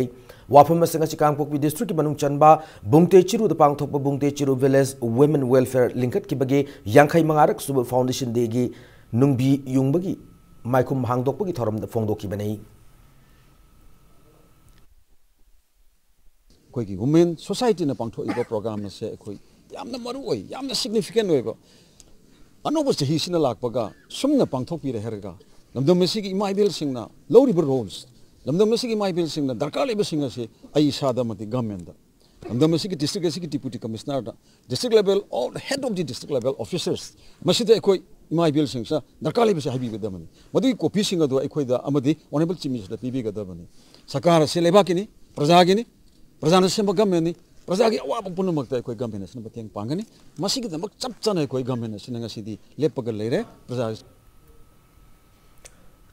ꯋꯥꯐꯝ ꯑꯁꯤꯡ ꯑꯁꯤ ꯀꯥꯡꯄꯣꯛꯄꯤ Districtꯀꯤ ꯃꯅꯨꯡ ꯆꯟꯕ ꯕꯨꯡꯇꯦ ꯆꯤꯔꯨꯗ ꯄꯥꯡꯊꯣꯛꯄ ꯕꯨꯡꯇꯦ ꯆꯤꯔꯨ Village Women Welfare ꯂꯤꯡꯈꯠꯈꯤꯕꯒꯤ ꯌꯥꯡꯈꯩ ꯃꯉꯥꯔꯛ ꯁꯨꯕ Foundation Dayꯒꯤ ꯅꯨꯡꯕꯤ ꯌꯨꯡꯕꯒꯤ ꯃꯥꯏꯈꯨꯝ ꯍꯥꯡꯗꯣꯛꯄꯒꯤ ꯊꯧꯔꯝꯗ ꯐꯣꯡꯗꯣꯛꯈꯤꯕꯅꯤ꯫ ꯑꯩꯈꯣꯏꯒꯤ Women Societyꯅ ꯄꯥꯡꯊꯣꯛꯏꯕ program ꯑꯁꯦ ꯑꯩꯈꯣꯏ ꯌꯥꯝꯅ ꯃꯔꯨ ꯑꯣꯏ, ꯌꯥꯝꯅ significant ꯑꯣꯏꯕ, ꯑꯅꯧꯕ ꯆꯍꯤꯁꯤꯅ ꯂꯥꯛꯄꯒ ꯁꯨꯝꯅ ꯄꯥꯡꯊꯣꯛꯄꯤꯔꯦ ꯍꯥꯏꯔꯒ ꯂꯝꯗꯝ ꯑꯁꯤꯒꯤ ꯏꯃꯥ ꯏꯕꯦꯜꯁꯤꯡꯅ ꯂꯧꯔꯤꯕ roles, ꯂꯝꯗꯝ ꯑꯁꯤꯒꯤ ꯏꯃꯥ ꯏꯕꯦꯜꯁꯤꯡꯅ ꯗꯔꯀꯥꯔ ꯂꯩꯕꯁꯤꯡ ꯑꯁꯤ ꯑꯩ ꯏꯁꯥꯗ ꯑꯃꯗꯤ governmentꯗ, ꯂꯝꯗꯝ ꯑꯁꯤꯒꯤ district ꯑꯁꯤꯒꯤ Deputy Commissionerꯗ, district level, all the head of the district level officers, ꯃꯁꯤꯗ ꯑꯩꯈꯣꯏ ꯏꯃꯥ ꯏꯕꯦꯜꯁꯤꯡꯁꯤꯅ ꯗꯔꯀꯥꯔ ꯂꯩꯕꯁꯤ ꯍꯥꯏꯕꯤꯒꯗꯕꯅꯤ꯫ ꯃꯗꯨꯒꯤ copyꯁꯤꯡ ꯑꯗꯨ ꯑꯩꯈꯣꯏꯗ ꯑꯃꯗꯤ Honourable Chief Ministerꯗ ꯄꯤꯕꯤꯒꯗꯕꯅꯤ꯫ ꯁꯔꯀꯥꯔ ꯑꯁꯤ ꯂꯩꯕꯥꯛꯀꯤꯅꯤ, ꯄ꯭ꯔꯖꯥꯒꯤꯅꯤ, ꯄ꯭ꯔꯖꯥꯅ ꯁꯦꯝꯕ governmentꯅꯤ, ꯄ꯭ꯔꯖꯥꯒꯤ ꯑꯋꯥꯕ ꯄꯨꯝꯅꯃꯛꯇ ꯑꯩꯈꯣꯏ government ꯑꯁꯤꯅ ꯃꯇꯦꯡ ꯄꯥꯡꯒꯅꯤ꯫ ꯃꯁꯤꯒꯤꯗꯃꯛ ꯆꯞ ꯆꯥꯅ ꯑꯩꯈꯣꯏ government ꯑꯁꯤꯅ ꯉꯁꯤꯗꯤ ꯂꯦꯞꯄꯒ ꯂꯩꯔꯦ꯫ ꯄ꯭ꯔꯖꯥ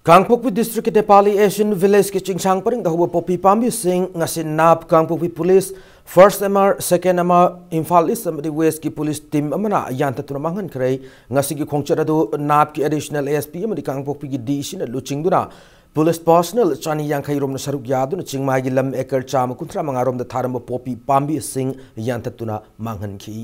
ꯀꯥꯡꯄꯣꯛꯄꯤ Districtꯀꯤ Nepali Asian Villageꯀꯤ ꯆꯤꯡꯁꯥꯡ ꯄꯔꯤꯡꯗ ꯍꯧꯕ ꯄꯣꯄꯤ ꯄꯥꯝꯕꯤꯁꯤꯡ ꯉꯁꯤ ꯅꯥꯞ ꯀꯥꯡꯄꯣꯛꯄꯤ Police, First M R, Second M R, Imphal East ꯑꯃꯗꯤ Westꯀꯤ police team ꯑꯃꯅ ꯌꯥꯟꯊꯠꯇꯨꯅ ꯃꯥꯡꯍꯟꯈ꯭ꯔꯦ꯫ ꯉꯁꯤꯒꯤ ꯈꯣꯡꯆꯠ ꯑꯗꯨ ꯅꯥꯞꯀꯤ Additional SP ꯑꯃꯗꯤ ꯀꯥꯡꯄꯣꯛꯄꯤꯒꯤ DCꯅ ꯂꯨꯆꯤꯡꯗꯨꯅ police personnel ꯆꯅꯤ ꯌꯥꯡꯈꯩ ꯔꯣꯝꯅ ꯁꯔꯨꯛ ꯌꯥꯗꯨꯅ ꯆꯤꯡꯃꯥꯏꯒꯤ ꯂꯝ acre ꯆꯥꯝꯃ ꯀꯨꯟꯊ꯭ꯔꯥ ꯃꯉꯥ ꯔꯣꯝꯗ ꯊꯥꯔꯝꯕ ꯄꯣꯄꯤ ꯄꯥꯝꯕꯤꯁꯤꯡ ꯌꯥꯟꯊꯠꯇꯨꯅ ꯃꯥꯡꯍꯟꯈꯤ꯫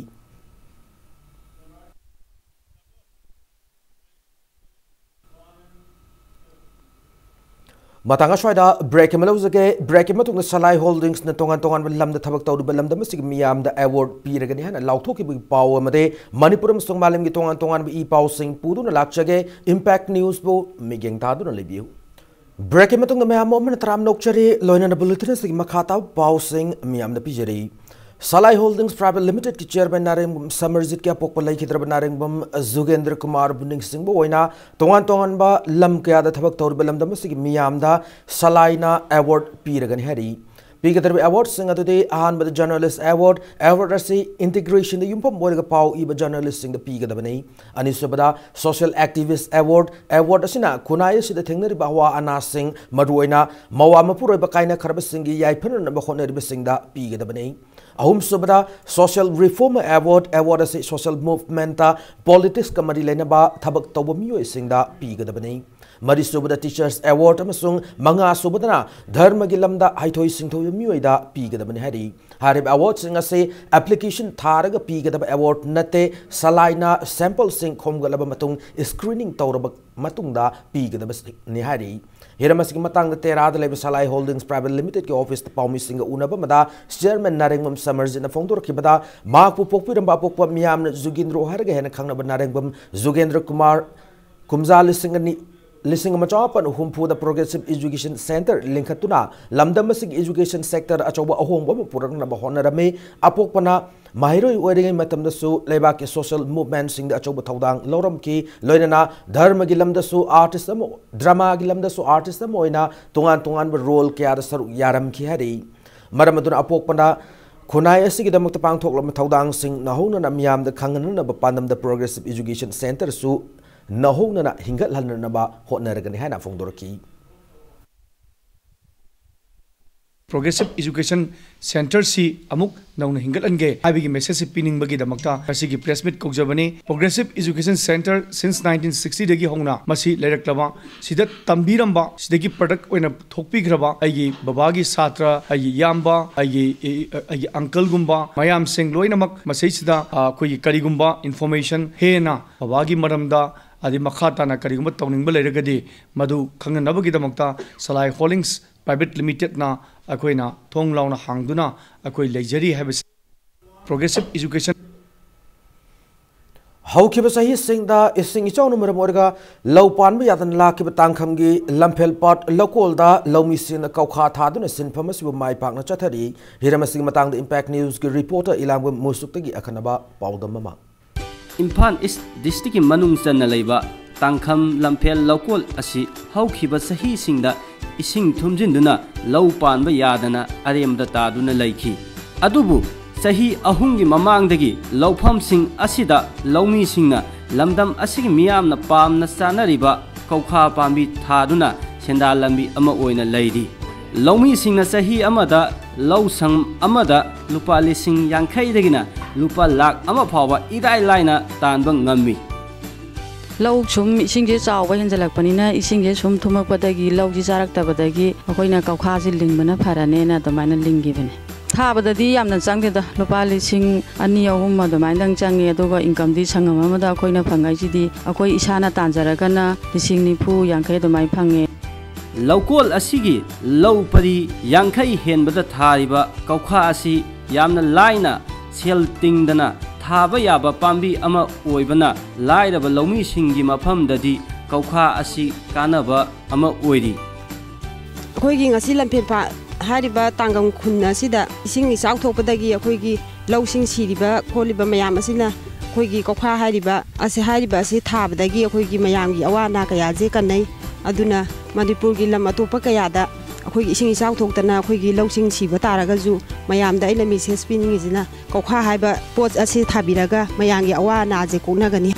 ꯃꯇꯥꯡ ꯑꯁ꯭ꯋꯥꯏꯗ break ꯑꯃ ꯂꯧꯖꯒꯦ꯫ Breakꯀꯤ ꯃꯇꯨꯡꯗ ꯁꯂꯥꯏ Holdingsꯅ ꯇꯣꯉꯥꯟ ꯇꯣꯉꯥꯟꯕ ꯂꯝꯗ ꯊꯕꯛ ꯇꯧꯔꯤꯕ ꯂꯝꯗꯝ ꯑꯁꯤꯒꯤ ꯃꯤꯌꯥꯝꯗ award ꯄꯤꯔꯒꯅꯤ ꯍꯥꯏꯅ ꯂꯥꯎꯊꯣꯛꯈꯤꯕꯒꯤ ꯄꯥꯎ ꯑꯃꯗꯤ ꯃꯅꯤꯄꯨꯔ ꯑꯃꯁꯨꯡ ꯃꯥꯂꯦꯝꯒꯤ ꯇꯣꯉꯥꯟ ꯇꯣꯉꯥꯟꯕ ꯏ ꯄꯥꯎꯁꯤꯡ ꯄꯨꯗꯨꯅ ꯂꯥꯛꯆꯒꯦ꯫ Impact Newsꯕꯨ ꯃꯤꯠꯌꯦꯡ ꯊꯥꯗꯨꯅ ꯂꯩꯕꯤꯌꯨ꯫ Breakꯀꯤ ꯃꯇꯨꯡꯗ ꯃꯌꯥꯝ ꯑꯃꯅ ꯇꯔꯥꯝꯅ ꯑꯣꯛꯆꯔꯤ꯫ ꯂꯣꯏꯅꯅ bulletin ꯑꯁꯤꯒꯤ ꯃꯈꯥ ꯇꯥꯕ ꯄꯥꯎꯁꯤꯡ ꯃꯤꯌꯥꯝꯗ ꯄꯤꯖꯔꯤ꯫ Salai Holdings Private Limitedꯀꯤ chairman ꯅꯥꯔꯦꯡꯕꯝ ꯁꯃꯔꯖꯤꯠꯀꯤ ꯑꯄꯣꯛꯄ ꯂꯩꯈꯤꯗ꯭ꯔꯕ ꯅꯥꯔꯦꯡꯕꯝ ꯖꯨꯒꯦꯟꯗ꯭ꯔ ꯀꯨꯃꯥꯔꯕꯨ ꯅꯤꯡꯁꯤꯡꯕ ꯑꯣꯏꯅ ꯇꯣꯉꯥꯟ ꯇꯣꯉꯥꯟꯕ ꯂꯝ ꯀꯌꯥꯗ ꯊꯕꯛ ꯇꯧꯔꯤꯕ ꯂꯝꯗꯝ ꯑꯁꯤꯒꯤ ꯃꯤꯌꯥꯝꯗ ꯁꯂꯥꯏꯅ award ꯄꯤꯔꯒꯅꯤ ꯍꯥꯏꯔꯤ꯫ ꯄꯤꯒꯗꯧꯔꯤꯕ ꯑꯦꯋꯥꯔꯗꯁꯤꯡ ꯑꯗꯨꯗꯤ ꯑꯍꯥꯟꯕꯗ Journalist Award, ꯑꯦꯋꯥꯔꯗ ꯑꯁꯤ ꯏꯟꯇꯤꯒ꯭ꯔꯦꯁꯟꯗ ꯌꯨꯝꯐꯝ ꯑꯣꯏꯔꯒ ꯄꯥꯎ ꯏꯕ ꯖꯔꯅꯦꯂꯤꯁꯁꯤꯡꯗ ꯄꯤꯒꯗꯕꯅꯤ꯫ ꯑꯅꯤꯁꯨꯕꯗ Social Activist Award, ꯑꯦꯋꯥꯔꯗ ꯑꯁꯤꯅ ꯈꯨꯟꯅꯥꯏ ꯑꯁꯤꯗ ꯊꯦꯡꯅꯔꯤꯕ ꯑꯋꯥ ꯑꯅꯥꯁꯤꯡ, ꯃꯔꯨꯑꯣꯏꯅ ꯃꯋꯥ ꯃꯄꯨꯔꯣꯏꯕ ꯀꯥꯏꯅꯈ꯭ꯔꯕꯁꯤꯡꯒꯤ ꯌꯥꯏꯐꯅꯅꯕ ꯍꯣꯠꯅꯔꯤꯕꯁꯤꯡꯗ ꯄꯤꯒꯗꯕꯅꯤ꯫ ꯑꯍꯨꯝꯁꯨꯕꯗ Social Reformer Award, ꯑꯦꯋꯥꯔꯗ ꯑꯁꯤ ꯁꯣꯁꯤꯌꯦꯜ ꯃꯨꯚꯃꯦꯟꯠꯇ, ꯄꯣꯂꯤꯇꯤꯛꯁꯀ ꯃꯔꯤ ꯂꯩꯅꯕ ꯊꯕꯛ ꯇꯧꯕ ꯃꯤꯑꯣꯏꯁꯤꯡꯗ ꯄꯤꯒꯗꯕꯅꯤ꯫ ꯃꯔꯤꯁꯨꯕꯗ Teachers Award ꯑꯃꯁꯨꯡ ꯃꯉꯥꯁꯨꯕꯗꯅ ꯙꯔꯃꯒꯤ ꯂꯝꯗ ꯍꯩꯊꯣꯏ ꯁꯤꯡꯊꯣꯏꯕ ꯃꯤꯑꯣꯏꯗ ꯄꯤꯒꯗꯕꯅꯤ ꯍꯥꯏꯔꯤ꯫ ꯍꯥꯏꯔꯤꯕ ꯑꯦꯋꯥꯔꯗꯁꯤꯡ ꯑꯁꯤ ꯑꯦꯄ꯭ꯂꯤꯀꯦꯁꯟ ꯊꯥꯔꯒ ꯄꯤꯒꯗꯕ ꯑꯦꯋꯥꯔꯗ ꯅꯠꯇꯦ, ꯁꯂꯥꯏꯅ ꯁꯦꯝꯄꯜꯁꯤꯡ ꯈꯣꯝꯒꯠꯂꯕ ꯃꯇꯨꯡ ꯁ꯭ꯀ꯭ꯔꯤꯅꯤꯡ ꯇꯧꯔꯕ ꯃꯇꯨꯡꯗ ꯄꯤꯒꯗꯕꯅꯤ ꯍꯥꯏꯔꯤ꯫ ꯍꯤꯔꯝ ꯑꯁꯤꯒꯤ ꯃꯇꯥꯡꯗ ꯇꯦꯔꯥꯗ ꯂꯩꯕ ꯁꯂꯥꯏ ꯍꯣꯜꯗꯤꯡꯁ ꯄ꯭ꯔꯥꯏꯚꯦꯠ ꯂꯤꯃꯤꯇꯦꯗꯀꯤ ꯑꯣꯐꯤꯁꯇ ꯄꯥꯎꯃꯤꯁꯤꯡꯒ ꯎꯅꯕ ꯑꯃꯗ ꯆꯤꯌꯔꯃꯦꯟ ꯅꯥꯔꯦꯡꯕꯝ ꯁꯃꯔꯖꯤꯠꯅ ꯐꯣꯡꯗꯣꯔꯛꯈꯤꯕꯗ, ꯃꯍꯥꯛꯄꯨ ꯄꯣꯛꯄꯤꯔꯝꯕ ꯑꯄꯣꯛꯄ ꯃꯤꯌꯥꯝꯅ ꯖꯨꯒꯦꯟꯗ꯭ꯔꯣ ꯍꯥꯏꯔꯒ ꯍꯦꯟꯅ ꯈꯪꯅꯕ ꯅꯥꯔꯦꯡꯕꯝ ꯖꯨꯒꯦꯟꯗ꯭ꯔ ꯀꯨꯃꯥꯔ ꯀꯨꯝꯖꯥ ꯂꯤꯁꯤꯡ ꯑꯅꯤ, ꯂꯤꯁꯤꯡ ꯑꯃ ꯆꯃꯥꯄꯟ ꯍꯨꯝꯐꯨꯗ Progressive Education Centre ꯂꯤꯡꯈꯠꯇꯨꯅ ꯂꯝꯗꯝ ꯑꯁꯤꯒꯤ education sector ꯑꯆꯧꯕ ꯑꯍꯣꯡꯕ ꯑꯃ ꯄꯨꯔꯛꯅꯕ ꯍꯣꯠꯅꯔꯝꯃꯤ꯫ ꯑꯄꯣꯛꯄꯅ ꯃꯍꯩꯔꯣꯏ ꯑꯣꯏꯔꯤꯉꯩ ꯃꯇꯝꯗꯁꯨ ꯂꯩꯕꯥꯛꯀꯤ social movementꯁꯤꯡꯗ ꯑꯆꯧꯕ ꯊꯧꯗꯥꯡ ꯂꯧꯔꯝꯈꯤ꯫ ꯂꯣꯏꯅꯅ ꯙꯔꯃꯒꯤ ꯂꯝꯗꯁꯨ artist ꯑꯃ, dramaꯒꯤ ꯂꯝꯗꯁꯨ artist ꯑꯃ ꯑꯣꯏꯅ ꯇꯣꯉꯥꯟ ꯇꯣꯉꯥꯟꯕ role ꯀꯌꯥꯗ ꯁꯔꯨꯛ ꯌꯥꯔꯝꯈꯤ ꯍꯥꯏꯔꯤ꯫ ꯃꯔꯝ ꯑꯗꯨꯅ ꯑꯄꯣꯛꯄꯅ ꯈꯨꯟꯅꯥꯏ ꯑꯁꯤꯒꯤꯗꯃꯛꯇ ꯄꯥꯡꯊꯣꯛꯂꯕ ꯊꯧꯗꯥꯡꯁꯤꯡ ꯅꯧꯍꯧꯅꯅ ꯃꯤꯌꯥꯝꯗ ꯈꯪꯍꯟꯅꯅꯕ ꯄꯥꯟꯗꯝꯗ Progressive Education Centreꯁꯨ ꯅꯧꯍꯧꯅꯅ ꯍꯤꯡꯒꯠꯍꯟꯅꯅꯕ ꯍꯣꯠꯅꯔꯒꯅꯤ ꯍꯥꯏꯅ ꯐꯣꯡꯗꯣꯔꯛꯈꯤ꯫ Progressive Education Centreꯁꯤ ꯑꯃꯨꯛ ꯅꯧꯅ ꯍꯤꯡꯒꯠꯍꯟꯒꯦ ꯍꯥꯏꯕꯒꯤ messageꯁꯤ ꯄꯤꯅꯤꯡꯕꯒꯤꯗꯃꯛꯇ ꯉꯁꯤꯒꯤ press meet ꯀꯧꯖꯕꯅꯤ꯫ Progressive Education Centre since nineteen sixtyꯗꯒꯤ ꯍꯧꯅ ꯃꯁꯤ ꯂꯩꯔꯛꯂꯕ, ꯁꯤꯗ ꯇꯝꯕꯤꯔꯝꯕ, ꯁꯤꯗꯒꯤ product ꯑꯣꯏꯅ ꯊꯣꯛꯄꯤꯈ꯭ꯔꯕ ꯑꯩꯒꯤ ꯕꯕꯥꯒꯤ ꯁꯥꯇ꯭ꯔ, ꯑꯩꯒꯤ ꯏꯌꯥꯝꯕ, ꯑꯩꯒꯤ, ꯑꯩꯒꯤ uncleꯒꯨꯝꯕ ꯃꯌꯥꯝꯁꯤꯡ ꯂꯣꯏꯅꯃꯛ ꯃꯁꯤꯁꯤꯗ, ꯑ, ꯑꯩꯈꯣꯏꯒꯤ ꯀꯔꯤꯒꯨꯝꯕ information ꯍꯦꯟꯅ ꯕꯕꯥꯒꯤ ꯃꯔꯝꯗ ꯑꯗꯩ ꯃꯈꯥ ꯇꯥꯅ ꯀꯔꯤꯒꯨꯝꯕ ꯇꯧꯅꯤꯡꯕ ꯂꯩꯔꯒꯗꯤ ꯃꯗꯨ ꯈꯪꯅꯅꯕꯒꯤꯗꯃꯛꯇ ꯁꯂꯥꯏ ꯍꯣꯜꯗꯤꯡꯁ ꯄ꯭ꯔꯥꯏꯚꯦꯠ ꯂꯤꯃꯤꯇꯦꯗꯅ ꯑꯩꯈꯣꯏꯅ ꯊꯣꯡ ꯂꯥꯎꯅ ꯍꯥꯡꯗꯨꯅ ꯑꯩꯈꯣꯏ ꯂꯩꯖꯔꯤ ꯍꯥꯏꯕꯁꯤ꯫ Progressive Education ꯍꯧꯈꯤꯕ ꯆꯍꯤꯁꯤꯡꯗ ꯏꯁꯤꯡ ꯏꯆꯥꯎꯅ ꯃꯔꯝ ꯑꯣꯏꯔꯒ ꯂꯧ ꯄꯥꯟꯕ ꯌꯥꯗꯅ ꯂꯥꯛꯈꯤꯕ ꯇꯥꯡꯈꯝꯒꯤ ꯂꯝꯐꯦꯜ ꯄꯥꯠ ꯂꯧꯀꯣꯜꯗ ꯂꯧꯃꯤꯁꯤꯡꯅ ꯀꯧꯈꯥ ꯊꯥꯗꯨꯅ ꯁꯤꯟꯐꯝ ꯑꯁꯤꯕꯨ ꯃꯥꯏ ꯄꯥꯛꯅ ꯆꯠꯊꯔꯤ꯫ ꯍꯤꯔꯝ ꯑꯁꯤꯒꯤ ꯃꯇꯥꯡꯗ Impact Newsꯀꯤ reporter ꯏꯂꯥꯝꯕꯝ ꯃꯨꯁꯨꯛꯇꯒꯤ ꯑꯈꯟꯅꯕ ꯄꯥꯎꯗꯝ ꯑꯃ꯫ ꯏꯝꯐꯥꯜ ꯏꯁ ꯗꯤꯁꯇ꯭ꯔꯤꯛꯀꯤ ꯃꯅꯨꯡ ꯆꯟꯅ ꯂꯩꯕ ꯇꯥꯡꯈꯝ ꯂꯝꯐꯦꯜ ꯂꯧꯀꯣꯜ ꯑꯁꯤ ꯍꯧꯈꯤꯕ ꯆꯍꯤꯁꯤꯡꯗ ꯏꯁꯤꯡ ꯊꯨꯝꯖꯤꯟꯗꯨꯅ ꯂꯧ ꯄꯥꯟꯕ ꯌꯥꯗꯅ ꯑꯔꯦꯝꯕꯗ ꯇꯥꯗꯨꯅ ꯂꯩꯈꯤ꯫ ꯑꯗꯨꯕꯨ ꯆꯍꯤ ꯑꯍꯨꯝꯒꯤ ꯃꯃꯥꯡꯗꯒꯤ ꯂꯧꯐꯝꯁꯤꯡ ꯑꯁꯤꯗ ꯂꯧꯃꯤꯁꯤꯡꯅ ꯂꯝꯗꯝ ꯑꯁꯤꯒꯤ ꯃꯤꯌꯥꯝꯅ ꯄꯥꯝꯅ ꯆꯥꯅꯔꯤꯕ ꯀꯧꯈꯥ ꯄꯥꯝꯕꯤ ꯊꯥꯗꯨꯅ ꯁꯦꯟꯗꯥꯟ ꯂꯝꯕꯤ ꯑꯃ ꯑꯣꯏꯅ ꯂꯩꯔꯤ꯫ ꯂꯧꯃꯤꯁꯤꯡꯅ ꯆꯍꯤ ꯑꯃꯗ ꯂꯧ ꯁꯪꯒꯝ ꯑꯃꯗ ꯂꯨꯄꯥ ꯂꯤꯁꯤꯡ ꯌꯥꯡꯈꯩꯗꯒꯤꯅ ꯂꯨꯄꯥ ꯂꯥꯈ ꯑꯃ ꯐꯥꯎꯕ ꯏꯔꯥꯏ ꯂꯥꯏꯅ ꯇꯥꯟꯕ ꯉꯝꯃꯤ꯫ ꯂꯧ ꯁꯨꯝ ꯏꯁꯤꯡꯁꯦ ꯆꯥꯎꯕ ꯍꯦꯟꯖꯜꯂꯛꯄꯅꯤꯅ, ꯏꯁꯤꯡꯁꯦ ꯁꯨꯝ ꯊꯨꯝꯃꯛꯄꯗꯒꯤ ꯂꯧꯁꯤ ꯆꯥꯔꯛꯇꯕꯗꯒꯤ ꯑꯩꯈꯣꯏꯅ ꯀꯧꯈꯥꯁꯤ ꯂꯤꯡꯕꯅ ꯐꯔꯅꯦꯅ ꯑꯗꯨꯃꯥꯏꯅ ꯂꯤꯡꯈꯤꯕꯅꯤ꯫ ꯊꯥꯕꯗꯗꯤ ꯌꯥꯝꯅ ꯆꯪꯗꯦꯗ, ꯂꯨꯄꯥ ꯂꯤꯁꯤꯡ ꯑꯅꯤ ꯑꯍꯨꯝ ꯑꯗꯨꯃꯥꯏꯅꯗꯪ ꯆꯪꯉꯦ꯫ ꯑꯗꯨꯒ ꯏꯟꯀꯝꯗꯤ ꯁꯪꯒꯝ ꯑꯃꯗ ꯑꯩꯈꯣꯏꯅ ꯐꯪꯉꯛꯏꯁꯤꯗꯤ, ꯑꯩꯈꯣꯏ ꯏꯁꯥꯅ ꯇꯥꯟꯖꯔꯒꯅ ꯂꯤꯁꯤꯡ ꯅꯤꯐꯨ ꯌꯥꯡꯈꯩ ꯑꯗꯨꯃꯥꯏꯅ ꯐꯪꯉꯦ꯫ ꯂꯧꯀꯣꯜ ꯑꯁꯤꯒꯤ ꯂꯧ ꯄꯔꯤ ꯌꯥꯡꯈꯩ ꯍꯦꯟꯕꯗ ꯊꯥꯔꯤꯕ ꯀꯧꯈꯥ ꯑꯁꯤ ꯌꯥꯝꯅ ꯂꯥꯏꯅ ꯁꯦꯜ ꯇꯤꯡꯗꯅ ꯊꯥꯕ ꯌꯥꯕ ꯄꯥꯝꯕꯤ ꯑꯃ ꯑꯣꯏꯕꯅ, ꯂꯥꯏꯔꯕ ꯂꯧꯃꯤꯁꯤꯡꯒꯤ ꯃꯐꯝꯗꯗꯤ ꯀꯧꯈꯥ ꯑꯁꯤ ꯀꯥꯟꯅꯕ ꯑꯃ ꯑꯣꯏꯔꯤ꯫ ꯑꯩꯈꯣꯏꯒꯤ ꯉꯁꯤ ꯂꯝꯐꯦꯜ ꯐꯥ-, ꯍꯥꯏꯔꯤꯕ ꯇꯥꯡꯒꯝ ꯈꯨꯟ ꯑꯁꯤꯗ ꯏꯁꯤꯡ ꯏꯆꯥꯎ ꯊꯣꯛꯄꯗꯒꯤ ꯑꯩꯈꯣꯏꯒꯤ ꯂꯧꯁꯤꯡ ꯁꯤꯔꯤꯕ ꯈꯣꯠꯂꯤꯕ ꯃꯌꯥꯝ ꯑꯁꯤꯅ ꯑꯩꯈꯣꯏꯒꯤ ꯀꯧꯈꯥ ꯍꯥꯏꯔꯤꯕ ꯑꯁꯤ, ꯍꯥꯏꯔꯤꯕ ꯑꯁꯤ ꯊꯥꯕꯗꯒꯤ ꯑꯩꯈꯣꯏꯒꯤ ꯃꯌꯥꯝꯒꯤ ꯑꯋꯥ ꯑꯅꯥ ꯀꯌꯥꯁꯦ ꯀꯟꯅꯩ꯫ ꯑꯗꯨꯅ ꯃꯅꯤꯄꯨꯔꯒꯤ ꯂꯝ ꯑꯇꯣꯞꯄ ꯀꯌꯥꯗ ꯑꯩꯈꯣꯏꯒꯤ ꯏꯁꯤꯡ ꯏꯆꯥꯎ ꯊꯣꯛꯇꯅ ꯑꯩꯈꯣꯏꯒꯤ ꯂꯧꯁꯤꯡ ꯁꯤꯕ ꯇꯥꯔꯒꯁꯨ, ꯃꯌꯥꯝꯗ ꯑꯩꯅ ꯃꯦꯁꯦꯖ ꯄꯤꯅꯤꯡꯉꯤꯁꯤꯅ, ꯀꯧꯈꯥ ꯍꯥꯏꯕ ꯄꯣꯠ ꯑꯁꯤ ꯊꯥꯕꯤꯔꯒ ꯃꯌꯥꯝꯒꯤ ꯑꯋꯥ ꯑꯅꯥꯁꯦ ꯀꯣꯛꯅꯒꯅꯤ꯫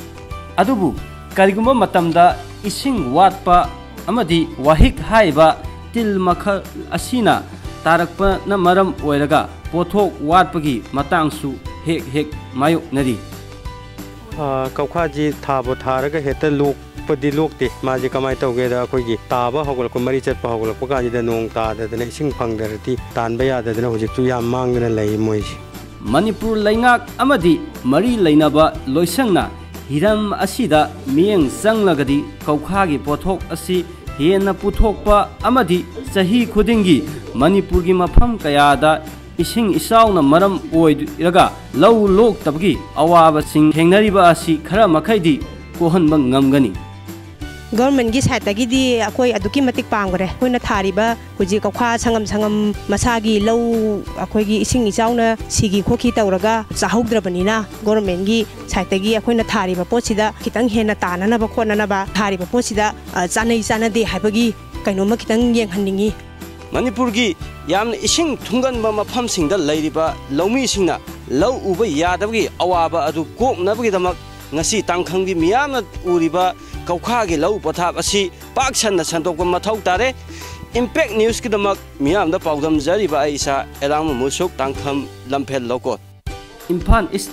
ꯑꯗꯨꯕꯨ ꯀꯔꯤꯒꯨꯝꯕ ꯃꯇꯝꯗ ꯏꯁꯤꯡ ꯋꯥꯠꯄ ꯑꯃꯗꯤ ꯋꯥꯍꯤꯛ ꯍꯥꯏꯔꯤꯕ ꯇꯤꯜ ꯃꯈꯜ ꯑꯁꯤꯅ ꯇꯥꯔꯛꯄꯅ ꯃꯔꯝ ꯑꯣꯏꯔꯒ ꯄꯣꯠꯊꯣꯛ ꯋꯥꯠꯄꯒꯤ ꯃꯇꯥꯡꯁꯨ ꯍꯦꯛ ꯍꯦꯛ ꯃꯥꯌꯣꯛꯅꯔꯤ꯫ ꯑ, ꯀꯧꯈꯥꯁꯤ ꯊꯥꯕꯨ ꯊꯥꯔꯒ ꯍꯦꯛꯇ ꯂꯣꯛꯄꯗꯤ ꯂꯣꯛꯇꯦ꯫ ꯃꯥꯁꯤ ꯀꯃꯥꯏꯅ ꯇꯧꯒꯦꯗ, ꯑꯩꯈꯣꯏꯒꯤ ꯇꯥꯕ ꯍꯧꯒꯠꯂꯛꯄ, ꯃꯔꯤ ꯆꯠꯄ ꯍꯧꯒꯠꯂꯛꯄ ꯀꯥꯟꯁꯤꯗ ꯅꯣꯡ ꯇꯥꯗꯗꯅ, ꯏꯁꯤꯡ ꯐꯪꯗ꯭ꯔꯗꯤ ꯇꯥꯟꯕ ꯌꯥꯗꯗꯅ ꯍꯧꯖꯤꯛꯁꯨ ꯌꯥꯝ ꯃꯥꯡꯗꯅ ꯂꯩ ꯃꯣꯏꯁꯤ꯫ ꯃꯅꯤꯄꯨꯔ ꯂꯩꯉꯥꯛ ꯑꯃꯗꯤ ꯃꯔꯤ ꯂꯩꯅꯕ ꯂꯣꯏꯁꯪꯅ ꯍꯤꯔꯝ ꯑꯁꯤꯗ ꯃꯤꯠꯌꯦꯡ ꯆꯪꯂꯒꯗꯤ ꯀꯧꯈꯥꯒꯤ ꯄꯣꯠꯊꯣꯛ ꯑꯁꯤ ꯍꯦꯟꯅ ꯄꯨꯊꯣꯛꯄ ꯑꯃꯗꯤ ꯆꯍꯤ ꯈꯨꯗꯤꯡꯒꯤ ꯃꯅꯤꯄꯨꯔꯒꯤ ꯃꯐꯝ ꯀꯌꯥꯗ ꯏꯁꯤꯡ ꯏꯆꯥꯎꯅ ꯃꯔꯝ ꯑꯣꯏꯔꯒ ꯂꯧ ꯂꯣꯛꯇꯕꯒꯤ ꯑꯋꯥꯕꯁꯤꯡ ꯊꯦꯡꯅꯔꯤꯕ ꯑꯁꯤ ꯈꯔ ꯃꯈꯩꯗꯤ ꯀꯣꯛꯍꯟꯕ ꯉꯝꯒꯅꯤ꯫ ꯒꯣꯔꯃꯦꯟꯒꯤ ꯁꯥꯏꯠꯇꯒꯤꯗꯤ ꯑꯩꯈꯣꯏ ꯑꯗꯨꯛꯀꯤ ꯃꯇꯤꯛ ꯄꯥꯝꯈ꯭ꯔꯦ꯫ ꯑꯩꯈꯣꯏꯅ ꯊꯥꯔꯤꯕ ꯍꯧꯖꯤꯛ ꯀꯧꯈꯥ ꯁꯪꯉꯝ ꯁꯪꯉꯝ ꯃꯁꯥꯒꯤ ꯂꯧ, ꯑꯩꯈꯣꯏꯒꯤ ꯏꯁꯤꯡ ꯏꯆꯥꯎꯅ ꯁꯤꯈꯤ ꯈꯣꯠꯈꯤ ꯇꯧꯔꯒ ꯆꯥꯍꯧꯗ꯭ꯔꯕꯅꯤꯅ, ꯒꯣꯔꯃꯦꯟꯒꯤ ꯁꯥꯏꯠꯇꯒꯤ ꯑꯩꯈꯣꯏꯅ ꯊꯥꯔꯤꯕ ꯄꯣꯠꯁꯤꯗ ꯈꯤꯇꯪ ꯍꯦꯟꯅ ꯇꯥꯅꯅꯕ ꯈꯣꯠꯅꯅꯕ ꯊꯥꯔꯤꯕ ꯄꯣꯠꯁꯤꯗ, ꯑ, ꯆꯥꯅꯩ ꯆꯥꯅꯗꯦ ꯍꯥꯏꯕꯒꯤ ꯀꯩꯅꯣꯝꯃ ꯈꯤꯇꯪ ꯌꯦꯡꯍꯟꯅꯤꯡꯉꯤ꯫ ꯃꯅꯤꯄꯨꯔꯒꯤ ꯌꯥꯝꯅ ꯏꯁꯤꯡ ꯊꯨꯝꯒꯟꯕ ꯃꯐꯝꯁꯤꯡꯗ ꯂꯩꯔꯤꯕ ꯂꯧꯃꯤꯁꯤꯡꯅ ꯂꯧ ꯎꯕ ꯌꯥꯗꯕꯒꯤ ꯑꯋꯥꯕ ꯑꯗꯨ ꯀꯣꯛꯅꯕꯒꯤꯗꯃꯛ ꯉꯁꯤ ꯇꯥꯡꯈꯪꯒꯤ ꯃꯤꯌꯥꯝꯅ ꯎꯔꯤꯕ ꯀꯧꯈꯥꯒꯤ ꯂꯧ ꯄꯊꯥꯞ ꯑꯁꯤ ꯄꯥꯛ ꯁꯟꯅ ꯁꯟꯗꯣꯛꯄ ꯃꯊꯧ ꯇꯥꯔꯦ꯫ ꯏꯝꯄꯦꯛ ꯅ꯭ꯌꯨꯁꯀꯤꯗꯃꯛ ꯃꯤꯌꯥꯝꯗ ꯄꯥꯎꯗꯝꯖꯔꯤꯕ ꯑꯩ ꯏꯁꯥ ꯑꯦꯂꯥꯡꯕ ꯃꯨꯁꯨꯛ, ꯇꯥꯡꯈꯝ ꯂꯝꯐꯦꯜ ꯂꯧꯀꯣꯠ꯫ ꯏꯝꯐꯥꯜ ꯏꯁ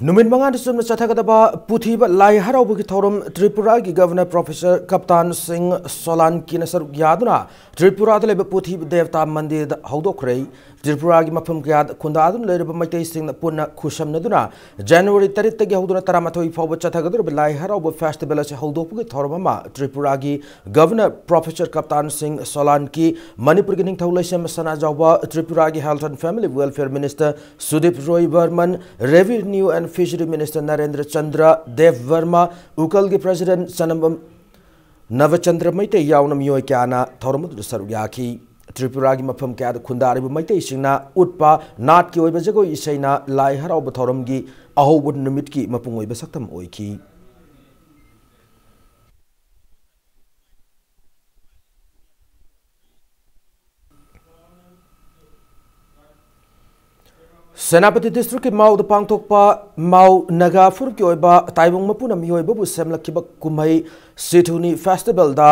ꯅꯨꯃꯤꯠ ꯃꯉꯥꯅꯤ ꯆꯨꯞꯅ ꯆꯠꯊꯒꯗꯕ ꯄꯨꯊꯤꯕ ꯂꯥꯏ ꯍꯔꯥꯎꯕꯒꯤ ꯊꯧꯔꯝ ꯇ꯭ꯔꯤꯄꯨꯔꯥꯒꯤ ꯒꯚꯔꯅꯔ ꯄ꯭ꯔꯣꯐꯦꯁꯔ ꯀꯞꯇꯥꯟ ꯁꯤꯡ ꯁꯣꯂꯥꯟꯀꯤꯅ ꯁꯔꯨꯛ ꯌꯥꯗꯨꯅ ꯇ꯭ꯔꯤꯄꯨꯔꯥꯗ ꯂꯩꯕ ꯄꯨꯊꯤꯕ ꯗꯦꯕꯇꯥ ꯃꯟꯗꯤꯔꯗ ꯍꯧꯗꯣꯛꯈ꯭ꯔꯦ꯫ ꯇ꯭ꯔꯤꯄꯨꯔꯥꯒꯤ ꯃꯐꯝ ꯀꯌꯥꯗ ꯈꯨꯟꯗꯥꯗꯨꯅ ꯂꯩꯔꯕ ꯃꯩꯇꯩꯁꯤꯡꯅ ꯄꯨꯟꯅ ꯈꯨꯠꯁꯝꯅꯗꯨꯅ ꯖꯅꯋꯥꯔꯤ ꯇꯔꯦꯠꯇꯒꯤ ꯍꯧꯗꯨꯅ ꯇꯔꯥꯃꯥꯊꯣꯏ ꯐꯥꯎꯕ ꯆꯠꯊꯒꯗꯧꯔꯤꯕ ꯂꯥꯏ ꯍꯔꯥꯎꯕ ꯐꯦꯁꯇꯤꯚꯦꯜ ꯑꯁꯤ ꯍꯧꯗꯣꯛꯄꯒꯤ ꯊꯧꯔꯝ ꯑꯃ ꯇ꯭ꯔꯤꯄꯨꯔꯥꯒꯤ ꯒꯚꯔꯅꯔ ꯄ꯭ꯔꯣꯐꯦꯁꯔ ꯀꯞꯇꯥꯟ ꯁꯤꯡ ꯁꯣꯂꯥꯟꯀꯤ, ꯃꯅꯤꯄꯨꯔꯒꯤ ꯅꯤꯡꯊꯧ ꯂꯩꯁꯦꯝꯕ ꯁꯅꯥꯖꯥꯎꯕ, ꯇ꯭ꯔꯤꯄꯨꯔꯥꯒꯤ health and family welfare minister Sudip Roy Barman, revenue and fishery minister Narendra Chandra Deb Barma, ꯎꯀꯜꯒꯤ ꯄ꯭ꯔꯁꯤꯗꯦꯟꯠ ꯆꯅꯝꯕꯝ ꯅꯕꯆꯟꯗ꯭ꯔ ꯃꯩꯇꯩ ꯌꯥꯎꯅ ꯃꯤꯑꯣꯏ ꯀꯌꯥꯅ ꯊꯧꯔꯝ ꯑꯗꯨꯗ ꯁꯔꯨꯛ ꯌꯥꯈꯤ꯫ ꯇ꯭ꯔꯤꯄꯨꯔꯥꯒꯤ ꯃꯐꯝ ꯀꯌꯥꯗ ꯈꯨꯟꯗꯥꯔꯤꯕ ꯃꯩꯇꯩꯁꯤꯡꯅ ꯎꯠꯄ ꯅꯥꯠꯀꯤ ꯑꯣꯏꯕ ꯖꯒꯣꯏ ꯏꯁꯩꯅ ꯂꯥꯏ ꯍꯔꯥꯎꯕ ꯊꯧꯔꯝꯒꯤ ꯑꯍꯧꯕ ꯅꯨꯃꯤꯠꯀꯤ ꯃꯄꯨꯡ ꯑꯣꯏꯕ ꯁꯛꯇꯝ ꯑꯣꯏꯈꯤ꯫ ꯁꯦꯅꯥꯄꯇꯤ ꯗꯤꯁꯇ꯭ꯔꯤꯛꯀꯤ ꯃꯥꯎꯗ ꯄꯥꯡꯊꯣꯛꯄ ꯃꯥꯎ ꯅꯥꯒꯥ ꯐꯨꯔꯨꯞꯀꯤ ꯑꯣꯏꯕ ꯇꯥꯏꯕꯪ ꯃꯄꯨꯅ ꯃꯤꯑꯣꯏꯕꯕꯨ ꯁꯦꯝꯂꯛꯈꯤꯕ ꯀꯨꯝꯍꯩ ꯁꯤꯊꯨꯅꯤ ꯐꯦꯁꯇꯤꯚꯦꯜꯗ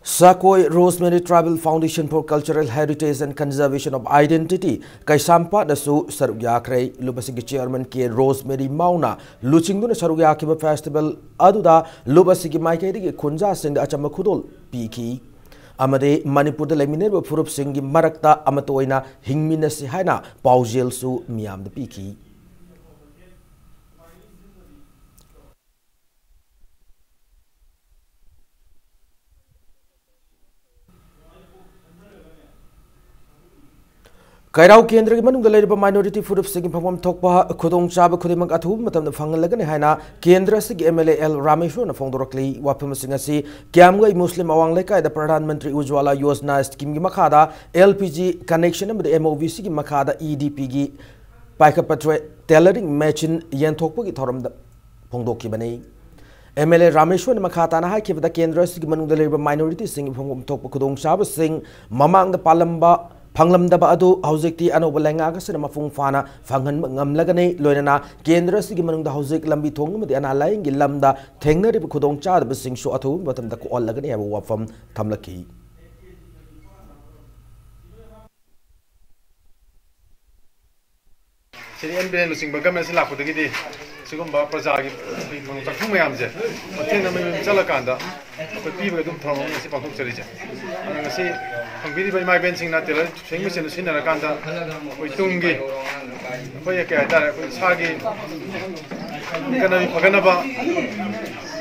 Sakoi Rosemary tribal foundation for cultural heritage and conservation of identity ꯀꯩꯁꯥꯝꯄꯥꯠꯅꯁꯨ ꯁꯔꯨꯛ ꯌꯥꯈ꯭ꯔꯦ꯫ ꯂꯨꯞ ꯑꯁꯤꯒꯤ ꯆꯤꯌꯔꯃꯦꯟ ꯀꯦ ꯔꯣꯁꯃꯦꯔꯤ ꯃꯥꯎꯅ ꯂꯨꯆꯤꯡꯗꯨꯅ ꯁꯔꯨꯛ ꯌꯥꯈꯤꯕ ꯐꯦꯁꯇꯤꯚꯦꯜ ꯑꯗꯨꯗ ꯂꯨꯞ ꯑꯁꯤꯒꯤ ꯃꯥꯏꯀꯩꯗꯒꯤ ꯈꯨꯟꯖꯥꯁꯤꯡꯗ ꯑꯆꯝꯕ ꯈꯨꯗꯣꯜ ꯄꯤꯈꯤ꯫ ꯑꯃꯗꯤ ꯃꯅꯤꯄꯨꯔꯗ ꯂꯩꯃꯤꯟꯅꯔꯤꯕ ꯐꯨꯔꯨꯞꯁꯤꯡꯒꯤ ꯃꯔꯛꯇ ꯑꯃꯠꯇ ꯑꯣꯏꯅ ꯍꯤꯡꯃꯤꯟꯅꯁꯤ ꯍꯥꯏꯅ ꯄꯥꯎꯖꯦꯜꯁꯨ ꯃꯤꯌꯥꯝꯗ ꯄꯤꯈꯤ꯫ ꯀꯩꯔꯥꯎ ꯀꯦꯟꯗ꯭ꯔꯒꯤ ꯃꯅꯨꯡꯗ ꯂꯩꯔꯤꯕ minority ꯐꯨꯔꯨꯞꯁꯤꯡꯒꯤ ꯐꯪꯐꯝ ꯊꯣꯛꯄ ꯈꯨꯗꯣꯡꯆꯥꯕ ꯈꯨꯗꯤꯡꯃꯛ ꯑꯊꯨꯕ ꯃꯇꯝꯗ ꯐꯪꯍꯜꯂꯒꯅꯤ ꯍꯥꯏꯅ ꯀꯦꯟꯗ꯭ꯔ ꯑꯁꯤꯒꯤ M L A L ꯔꯥꯃꯦꯁ꯭ꯋꯔꯅ ꯐꯣꯡꯗꯣꯔꯛꯂꯤ꯫ ꯋꯥꯐꯝꯁꯤꯡ ꯑꯁꯤ ꯀ꯭ꯌꯥꯝꯒꯩ ꯃꯨꯁꯂꯤꯝ ꯑꯋꯥꯡ ꯂꯩꯀꯥꯏꯗ ꯄ꯭ꯔꯙꯥꯟ ꯃꯟꯇ꯭ꯔꯤ ꯎꯖ꯭ꯋꯥꯂꯥ ꯌꯣꯖꯅꯥ ꯁ꯭ꯀꯤꯝꯒꯤ ꯃꯈꯥꯗ L P G connection ꯑꯃꯗꯤ M O V Cꯒꯤ ꯃꯈꯥꯗ E D Pꯒꯤ ꯄꯥꯏꯈꯠꯄ ꯇ꯭ꯔꯦ-, tailoring machine ꯌꯦꯟꯊꯣꯛꯄꯒꯤ ꯊꯧꯔꯝꯗ ꯐꯣꯡꯗꯣꯛꯈꯤꯕꯅꯤ꯫ M L A ꯔꯥꯃꯦꯁ꯭ꯋꯔꯅ ꯃꯈꯥ ꯇꯥꯅ ꯍꯥꯏꯈꯤꯕꯗ, ꯀꯦꯟꯗ꯭ꯔ ꯑꯁꯤꯒꯤ ꯃꯅꯨꯡꯗ ꯂꯩꯔꯤꯕ minority ꯁꯤꯡꯒꯤ ꯐꯪꯐꯝ ꯊꯣꯛꯄ ꯈꯨꯗꯣꯡꯆꯥꯕꯁꯤꯡ ꯃꯃꯥꯡꯗ ꯄꯥꯜꯂꯝꯕ, ꯐꯪꯂꯝꯗꯕ ꯑꯗꯨ ꯍꯧꯖꯤꯛꯇꯤ ꯑꯅꯧꯕ ꯂꯩꯉꯥꯛ ꯑꯁꯤꯅ ꯃꯄꯨꯡ ꯐꯥꯅ ꯐꯪꯍꯟꯕ ꯉꯝꯂꯒꯅꯤ꯫ ꯂꯣꯏꯅꯅ ꯀꯦꯟꯗ꯭ꯔ ꯑꯁꯤꯒꯤ ꯃꯅꯨꯡꯗ ꯍꯧꯖꯤꯛ ꯂꯝꯕꯤ ꯊꯣꯡ ꯑꯃꯗꯤ ꯑꯅꯥ ꯂꯥꯌꯦꯡꯒꯤ ꯂꯝꯗ ꯊꯦꯡꯅꯔꯤꯕ ꯈꯨꯗꯣꯡꯆꯥꯗꯕꯁꯤꯡꯁꯨ ꯑꯊꯨꯕ ꯃꯇꯝꯗ ꯀꯣꯛꯍꯜꯂꯒꯅꯤ ꯍꯥꯏꯕ ꯋꯥꯐꯝ ꯊꯝꯂꯛꯈꯤ꯫ ꯁꯤꯗꯤ ꯑꯦꯝ ꯕꯤꯔꯦꯟꯅꯆꯤꯡꯕ ꯒꯃꯦꯟ ꯑꯁꯤ ꯂꯥꯛꯄꯗꯒꯤꯗꯤ ꯁꯤꯒꯨꯝꯕ ꯄ꯭ꯔꯖꯥꯒꯤ ꯑꯩꯈꯣꯏ ꯆꯥꯛꯊꯨꯡ ꯃꯌꯥꯝꯁꯦ ꯃꯊꯦꯜ ꯑꯃ ꯃꯌꯨꯝ ꯆꯠꯂꯀꯥꯟꯗ ꯑꯩꯈꯣꯏ ꯄꯤꯕꯒꯤ ꯑꯗꯨꯝ ꯊꯧꯔꯝ ꯑꯃ ꯉꯁꯤ ꯄꯥꯡꯊꯣꯛꯆꯔꯤꯁꯦ꯫ ꯑꯗꯣ ꯉꯁꯤ ꯐꯪꯕꯤꯔꯤꯕ ꯏꯃꯥ ꯏꯕꯦꯟꯁꯤꯡꯅ tailoring machine ꯗꯨ ꯁꯤꯖꯤꯟꯅꯔꯀꯥꯟꯗ ꯑꯩꯈꯣꯏ ꯇꯨꯡꯒꯤ ꯑꯩꯈꯣꯏ ꯀꯩ ꯍꯥꯏꯇꯥꯔꯦ, ꯑꯩꯈꯣꯏ ꯏꯁꯥꯒꯤ ꯀꯟꯅꯕꯤ ꯐꯒꯠꯅꯕ,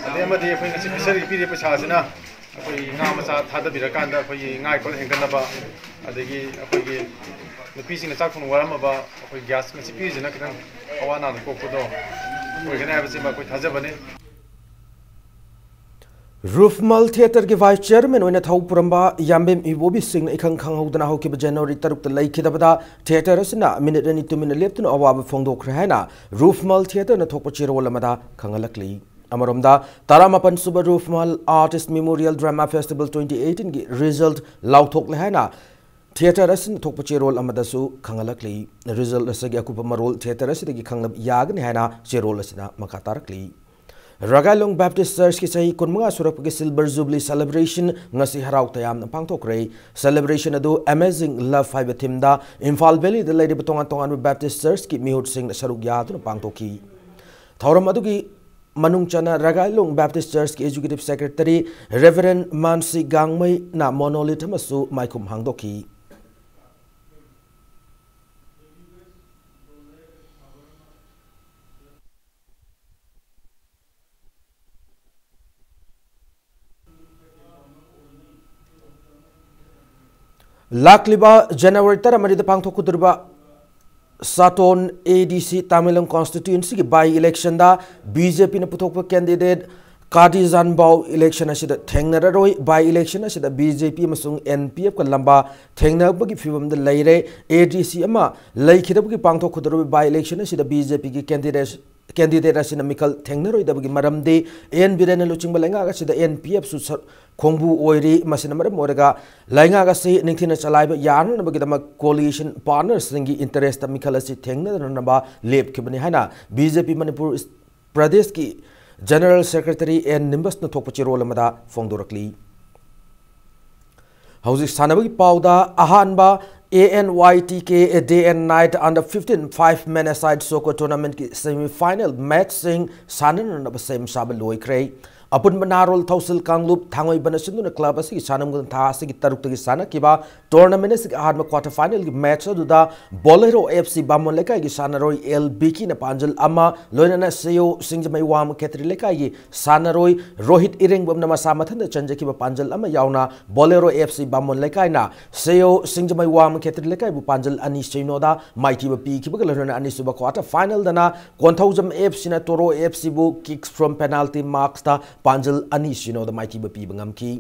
ꯑꯗꯩ ꯑꯃꯗꯤ ꯑꯩꯈꯣꯏ ꯉꯁꯤ ꯐꯤꯁꯔꯤꯒꯤ ꯄꯤꯔꯤꯕ ꯄꯩꯁꯥꯁꯤꯅ ꯑꯩꯈꯣꯏ ꯉꯥ ꯃꯆꯥ ꯊꯥꯗꯕꯤꯔꯀꯥꯟꯗ ꯑꯩꯈꯣꯏꯒꯤ ꯉꯥ ꯏꯪꯈꯣꯜ ꯍꯦꯟꯒꯠꯅꯕ, ꯑꯗꯒꯤ ꯑꯩꯈꯣꯏꯒꯤ ꯅꯨꯄꯤꯁꯤꯡꯅ ꯆꯥꯛ ꯊꯣꯡꯕ ꯋꯥꯔꯝꯃꯕ ꯑꯩꯈꯣꯏ gas ꯉꯁꯤ ꯄꯤꯔꯤꯁꯤꯅ ꯈꯤꯇꯪ ꯑꯋꯥ ꯑꯅꯥꯗꯣ ꯀꯣꯛꯄꯗꯣ ꯑꯣꯏꯒꯅꯤ ꯍꯥꯏꯕꯁꯤꯃ ꯑꯩꯈꯣꯏ ꯊꯥꯖꯕꯅꯤ꯫ ꯔꯨꯐꯃꯜ ꯊꯤꯌꯦꯇꯔꯒꯤ vice chairman ꯑꯣꯏꯅ ꯊꯧ ꯄꯨꯔꯝꯕ ꯌꯥꯝꯕꯦꯝ ꯏꯕꯣꯕꯤ ꯁꯤꯡꯅ ꯏꯈꯪ ꯈꯪꯍꯧꯗꯅ ꯍꯧꯈꯤꯕ January ꯇꯔꯨꯛꯇ ꯂꯩꯈꯤꯗꯕꯗ ꯊꯤꯌꯦꯇꯔ ꯑꯁꯤꯅ ꯃꯤꯅꯤꯠ ꯑꯅꯤ ꯇꯨꯃꯤꯟꯅ ꯂꯦꯞꯇꯨꯅ ꯑꯋꯥꯕ ꯐꯣꯡꯗꯣꯛꯈ꯭ꯔꯦ ꯍꯥꯏꯅ ꯔꯨꯐꯃꯜ ꯊꯤꯌꯦꯇꯔꯅ ꯊꯣꯛꯄ ꯆꯦꯔꯣꯜ ꯑꯃꯗ ꯈꯪꯍꯜꯂꯛꯂꯤ꯫ ꯑꯃꯔꯣꯝꯗ, ꯇꯔꯥꯃꯥꯄꯟ ꯁꯨꯕ ꯔꯨꯐꯃꯜ Artist Memorial Drama Festival twenty eighteen ꯒꯤ result ꯂꯥꯎꯊꯣꯛꯂꯦ ꯍꯥꯏꯅ ꯊꯤꯌꯦꯇꯔ ꯑꯁꯤꯅ ꯊꯣꯛꯄ ꯆꯦꯔꯣꯜ ꯑꯃꯗꯁꯨ ꯈꯪꯍꯜꯂꯛꯂꯤ꯫ Result ꯑꯁꯤꯒꯤ ꯑꯀꯨꯞꯄ ꯃꯔꯣꯜ ꯊꯤꯌꯦꯇꯔ ꯑꯁꯤꯗꯒꯤ ꯈꯪꯂꯕ ꯌꯥꯒꯅꯤ ꯍꯥꯏꯅ ꯆꯦꯔꯣꯜ ꯑꯁꯤꯅ ꯃꯈꯥ ꯇꯥꯔꯛꯂꯤ꯫ ꯔꯒꯥꯏꯂꯣꯡ Baptist Church ꯀꯤ ꯆꯍꯤ ꯀꯨꯟꯃꯉꯥ ꯁꯨꯔꯛꯄꯒꯤ Silver Jubilee celebration ꯉꯁꯤ ꯍꯔꯥꯎ ꯇꯌꯥꯝꯅ ꯄꯥꯡꯊꯣꯛꯈ꯭ꯔꯦ꯫ Celebration ꯑꯗꯨ Amazing Love ꯍꯥꯏꯕ theme ꯗ ꯏꯝꯐꯥꯜ Valley ꯗ ꯂꯩꯔꯤꯕ ꯇꯣꯉꯥꯟ ꯇꯣꯉꯥꯟꯕ Baptist Church ꯀꯤ ꯃꯤꯍꯨꯠꯁꯤꯡꯅ ꯁꯔꯨꯛ ꯌꯥꯗꯨꯅ ꯄꯥꯡꯊꯣꯛꯈꯤ꯫ ꯊꯧꯔꯝ ꯑꯗꯨꯒꯤ ꯃꯅꯨꯡ ꯆꯟꯅ ꯔꯒꯥꯏꯂꯣꯡ Baptist Church ꯀꯤ Executive Secretary Reverend ꯃꯥꯟꯁꯤ ꯒꯥꯡꯃꯩꯅ monolith ꯑꯃꯁꯨ ꯃꯥꯏꯈꯨꯝ ꯍꯥꯡꯗꯣꯛꯈꯤ꯫ ꯂꯥꯛꯂꯤꯕ January ꯇꯔꯥꯃꯔꯤꯗ ꯄꯥꯡꯊꯣꯛꯀꯗꯧꯔꯤꯕ ꯁꯥꯇꯣꯟ A D C Tamenglong constituency ꯒꯤ by election the B J P ꯅ ꯄꯨꯊꯣꯛꯄ candidate ꯀꯥꯗꯤꯖꯥꯟꯕꯥꯎ election ꯑꯁꯤꯗ ꯊꯦꯡꯅꯔꯔꯣꯏ꯫ By election ꯑꯁꯤꯗ B J P ꯑꯃꯁꯨꯡ N P F ꯀ ꯂꯝꯕꯥ ꯊꯦꯡꯅꯕꯒꯤ ꯐꯤꯕꯝꯗ ꯂꯩꯔꯦ꯫ A D C ꯑꯃ ꯂꯩꯈꯤꯗꯕꯒꯤ ꯄꯥꯡꯊꯣꯛꯀꯗꯧꯔꯤꯕ by election ꯑꯁꯤꯗ B J P ꯒꯤ candidate candidate ꯑꯁꯤꯅ ꯃꯤꯈꯜ ꯊꯦꯡꯅꯔꯣꯏꯗꯕꯒꯤ ꯃꯔꯝꯗꯤ N ꯕꯤꯔꯦꯟꯅ ꯂꯨꯆꯤꯡꯕ ꯂꯩꯉꯥꯛ ꯑꯁꯤꯗ N P F ꯁꯨ ꯁꯔ-, ꯈꯣꯡꯕꯨ ꯑꯣꯏꯔꯤ꯫ ꯃꯁꯤꯅ ꯃꯔꯝ ꯑꯣꯏꯔꯒ ꯂꯩꯉꯥꯛ ꯑꯁꯤ ꯅꯤꯡꯊꯤꯅ ꯆꯂꯥꯏꯕ ꯌꯥꯅꯅꯕꯒꯤꯗꯃꯛ coalition partner ꯁꯤꯡꯒꯤ interest ꯇ ꯃꯤꯈꯜ ꯑꯁꯤ ꯊꯦꯡꯅꯗꯅꯕ ꯂꯦꯞꯈꯤꯕꯅꯤ ꯍꯥꯏꯅ B J P ꯃꯅꯤꯄꯨꯔ ꯄ꯭ꯔꯗꯦꯁꯀꯤ General Secretary N ꯅꯤꯝꯕꯁꯅ ꯊꯣꯛꯄ ꯆꯦꯔꯣꯜ ꯑꯃꯗ ꯐꯣꯡꯗꯣꯔꯛꯂꯤ꯫ ꯍꯧꯖꯤꯛ ꯁꯥꯟꯅꯕꯒꯤ ꯄꯥꯎꯗ ꯑꯍꯥꯟꯕ A N Y T K Day and Night under fifteen five man aside soccer tournament ꯀꯤ semi final match ꯁꯤꯡ ꯁꯥꯟꯅꯅꯅꯕ ꯁꯦꯝ ꯁꯥꯕ ꯂꯣꯏꯈ꯭ꯔꯦ꯫ ꯑꯄꯨꯟꯕ ꯅꯍꯥꯔꯣꯜ ꯊꯧꯁꯤꯜ ꯀꯥꯡꯂꯨꯞ ꯊꯥꯡꯃꯩꯕꯟꯅ ꯁꯤꯟꯗꯨꯅ club ꯑꯁꯤꯒꯤ ꯁꯥꯟꯅꯃꯤꯡ ꯊꯥ ꯑꯁꯤꯒꯤ ꯇꯔꯨꯛꯇꯒꯤ ꯁꯥꯟꯅꯈꯤꯕ tournament ꯑꯁꯤꯒꯤ ꯑꯍꯥꯟꯕ quarter final ꯒꯤ match ꯑꯗꯨꯗ Bolero F C ꯕꯥꯃꯣꯟ ꯂꯩꯀꯥꯏꯒꯤ ꯁꯥꯟꯅꯔꯣꯏ L ꯕꯤꯀꯤꯅ ꯄꯥꯟꯖꯜ ꯑꯃ, ꯂꯣꯏꯅꯅ ꯁꯦꯌꯣ ꯁꯤꯡꯖꯃꯩ ꯋꯥꯡꯃ ꯈꯦꯇ꯭ꯔꯤ ꯂꯩꯀꯥꯏꯒꯤ ꯁꯥꯟꯅꯔꯣꯏ ꯔꯣꯍꯤꯠ ꯏꯔꯦꯡꯕꯝꯅ ꯃꯁꯥ ꯃꯊꯟꯇ ꯆꯟꯖꯈꯤꯕ ꯄꯥꯟꯖꯜ ꯑꯃ ꯌꯥꯎꯅ Bolero F C ꯕꯥꯃꯣꯟ ꯂꯩꯀꯥꯏꯅ ꯁꯦꯌꯣ ꯁꯤꯡꯖꯃꯩ ꯋꯥꯡꯃ ꯈꯦꯇ꯭ꯔꯤ ꯂꯩꯀꯥꯏꯕꯨ ꯄꯥꯟꯖꯜ ꯑꯅꯤ ꯁꯤꯅꯣꯗ ꯃꯥꯏꯊꯤꯕ ꯄꯤꯈꯤꯕꯒ ꯂꯣꯏꯅꯅ ꯑꯅꯤꯁꯨꯕ quarter final ꯗꯅ ꯀꯣꯟꯊꯧꯖꯝ F C ꯅ ꯇꯣꯔꯣ F C ꯕꯨ kicks from penalty marks ꯇ ꯄꯥꯟꯖꯜ ꯑꯅꯤ ꯁꯤꯅꯣꯗ ꯃꯥꯏꯊꯤꯕ ꯄꯤꯕ ꯉꯝꯈꯤ꯫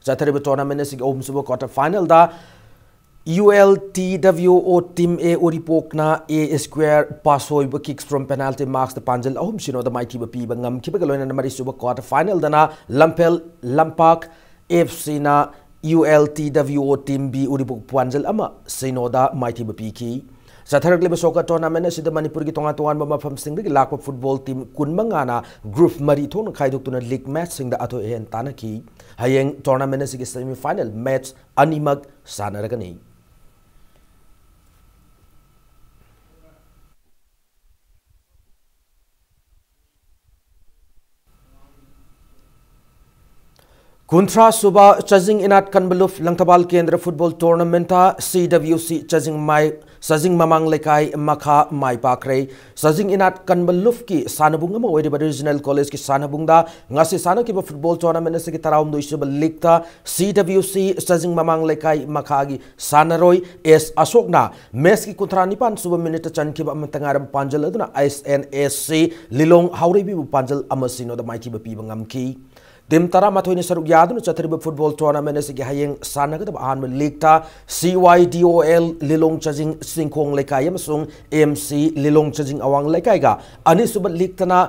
ꯆꯠꯊꯔꯤꯕ tournament ꯑꯁꯤꯒꯤ ꯑꯍꯨꯝꯁꯨꯕ quarter final the U L T W O team A ꯎꯔꯤꯄꯣꯛꯅ A Square ꯄꯥꯁꯣꯏꯕ kicks from penalty marks ꯇ ꯄꯥꯟꯖꯜ ꯑꯍꯨꯝ ꯁꯤꯅꯣꯗ ꯃꯥꯏꯊꯤꯕ ꯄꯤꯕ ꯉꯝꯈꯤꯕꯒ ꯂꯣꯏꯅꯅ ꯃꯔꯤꯁꯨꯕ quarter final ꯗꯅ ꯂꯝꯐꯦꯜ ꯂꯝꯄꯥꯛ F C ꯅ U L T W O team B ꯎꯔꯤꯄꯣꯛ ꯄꯥꯟꯖꯜ ꯑꯃ ꯁꯤꯅꯣꯗ ꯃꯥꯏꯊꯤꯕ ꯄꯤꯈꯤ꯫ ꯆꯠꯊꯔꯛꯂꯤꯕ soccer tournament ꯑꯁꯤꯗ ꯃꯅꯤꯄꯨꯔꯒꯤ ꯇꯣꯉꯥꯟ ꯇꯣꯉꯥꯟꯕ ꯃꯐꯝꯁꯤꯡꯗꯒꯤ ꯂꯥꯛꯄ football team ꯀꯨꯟꯃꯉꯥꯅ group ꯃꯔꯤ ꯊꯣꯛꯅ ꯈꯥꯏꯗꯣꯛꯇꯨꯅ league match ꯁꯤꯡꯗ ꯑꯊꯣꯏ ꯑꯍꯦꯟ ꯇꯥꯟꯅꯈꯤ꯫ ꯍꯌꯦꯡ tournament ꯑꯁꯤꯒꯤ semi final match ꯑꯅꯤꯃꯛ ꯁꯥꯟꯅꯔꯒꯅꯤ꯫ ꯀꯨꯟꯊ꯭ꯔꯥ ꯁꯨꯕ ꯆꯥꯖꯤꯡ ꯏꯅꯥꯠ ꯀꯟꯕ ꯂꯨꯞ ꯂꯪꯊꯕꯥꯜ ꯀꯦꯟꯗ꯭ꯔ football tournament ꯇ C W C ꯆꯥꯖꯤꯡ ꯃꯥꯏ ꯆꯥꯖꯤꯡ ꯃꯃꯥꯡ ꯂꯩꯀꯥꯏ ꯃꯈꯥ ꯃꯥꯏ ꯄꯥꯛꯈ꯭ꯔꯦ꯫ ꯆꯥꯖꯤꯡ ꯏꯅꯥꯠ ꯀꯟꯕ ꯂꯨꯞꯀꯤ ꯁꯥꯟꯅꯕꯨꯡ ꯑꯃ ꯑꯣꯏꯔꯤꯕ ꯔꯤꯖꯅꯦꯜ ꯀꯣꯂꯦꯖꯀꯤ ꯁꯥꯟꯅꯕꯨꯡꯗ ꯉꯁꯤ ꯁꯥꯟꯅꯈꯤꯕ ꯐꯨꯠꯕꯣꯜ ꯇꯣꯔꯅꯥꯃꯦꯟ ꯑꯁꯤꯒꯤ ꯇꯔꯥꯍꯨꯝꯗꯣꯏ ꯁꯨꯕ ꯂꯤꯛꯇ ꯁꯤ ꯗꯕ꯭ꯂ꯭ꯌꯨ ꯁꯤ ꯆꯥꯖꯤꯡ ꯃꯃꯥꯡ ꯂꯩꯀꯥꯏ ꯃꯈꯥꯒꯤ ꯁꯥꯟꯅꯔꯣꯏ ꯑꯦꯁ ꯑꯁꯣꯛꯅ ꯃꯦꯆꯀꯤ ꯀꯨꯟꯊ꯭ꯔꯥ ꯅꯤꯄꯥꯟ ꯁꯨꯕ ꯃꯤꯅꯤꯠꯇ ꯆꯟꯈꯤꯕ ꯑꯃꯠꯇ ꯉꯥꯏꯔꯕ ꯄꯥꯟꯖꯜ ꯑꯗꯨꯅ ꯑꯦꯁ ꯑꯦꯟ ꯑꯦꯁ ꯁꯤ ꯂꯤꯂꯣꯡ ꯍꯥꯎꯔꯩꯕꯤꯕꯨ ꯄꯥꯟꯖꯜ ꯑꯃ ꯁꯤꯅꯣꯗ ꯃꯥꯏꯊꯤꯕ ꯄꯤꯕ ꯉꯝꯈꯤ꯫ ꯇꯤꯝ ꯇꯔꯥꯃꯥꯊꯣꯏꯅ ꯁꯔꯨꯛ ꯌꯥꯗꯨꯅ ꯆꯠꯊꯔꯤꯕ ꯐꯨꯠꯕꯣꯜ ꯇꯣꯔꯅꯥꯃꯦꯟ ꯑꯁꯤꯒꯤ ꯍꯌꯦꯡ ꯁꯥꯟꯅꯒꯗꯕ ꯑꯍꯥꯟꯕ ꯂꯤꯛꯇ ꯁꯤ ꯋꯥꯏ ꯗꯤ ꯑꯣ ꯑꯦꯜ ꯂꯤꯂꯣꯡ ꯆꯥꯖꯤꯡ ꯆꯤꯡꯈꯣꯡ ꯂꯩꯀꯥꯏ ꯑꯃꯁꯨꯡ ꯑꯦꯝ ꯁꯤ ꯂꯤꯂꯣꯡ ꯆꯥꯖꯤꯡ ꯑꯋꯥꯡ ꯂꯩꯀꯥꯏꯒ, ꯑꯅꯤꯁꯨꯕ ꯂꯤꯛꯇꯅ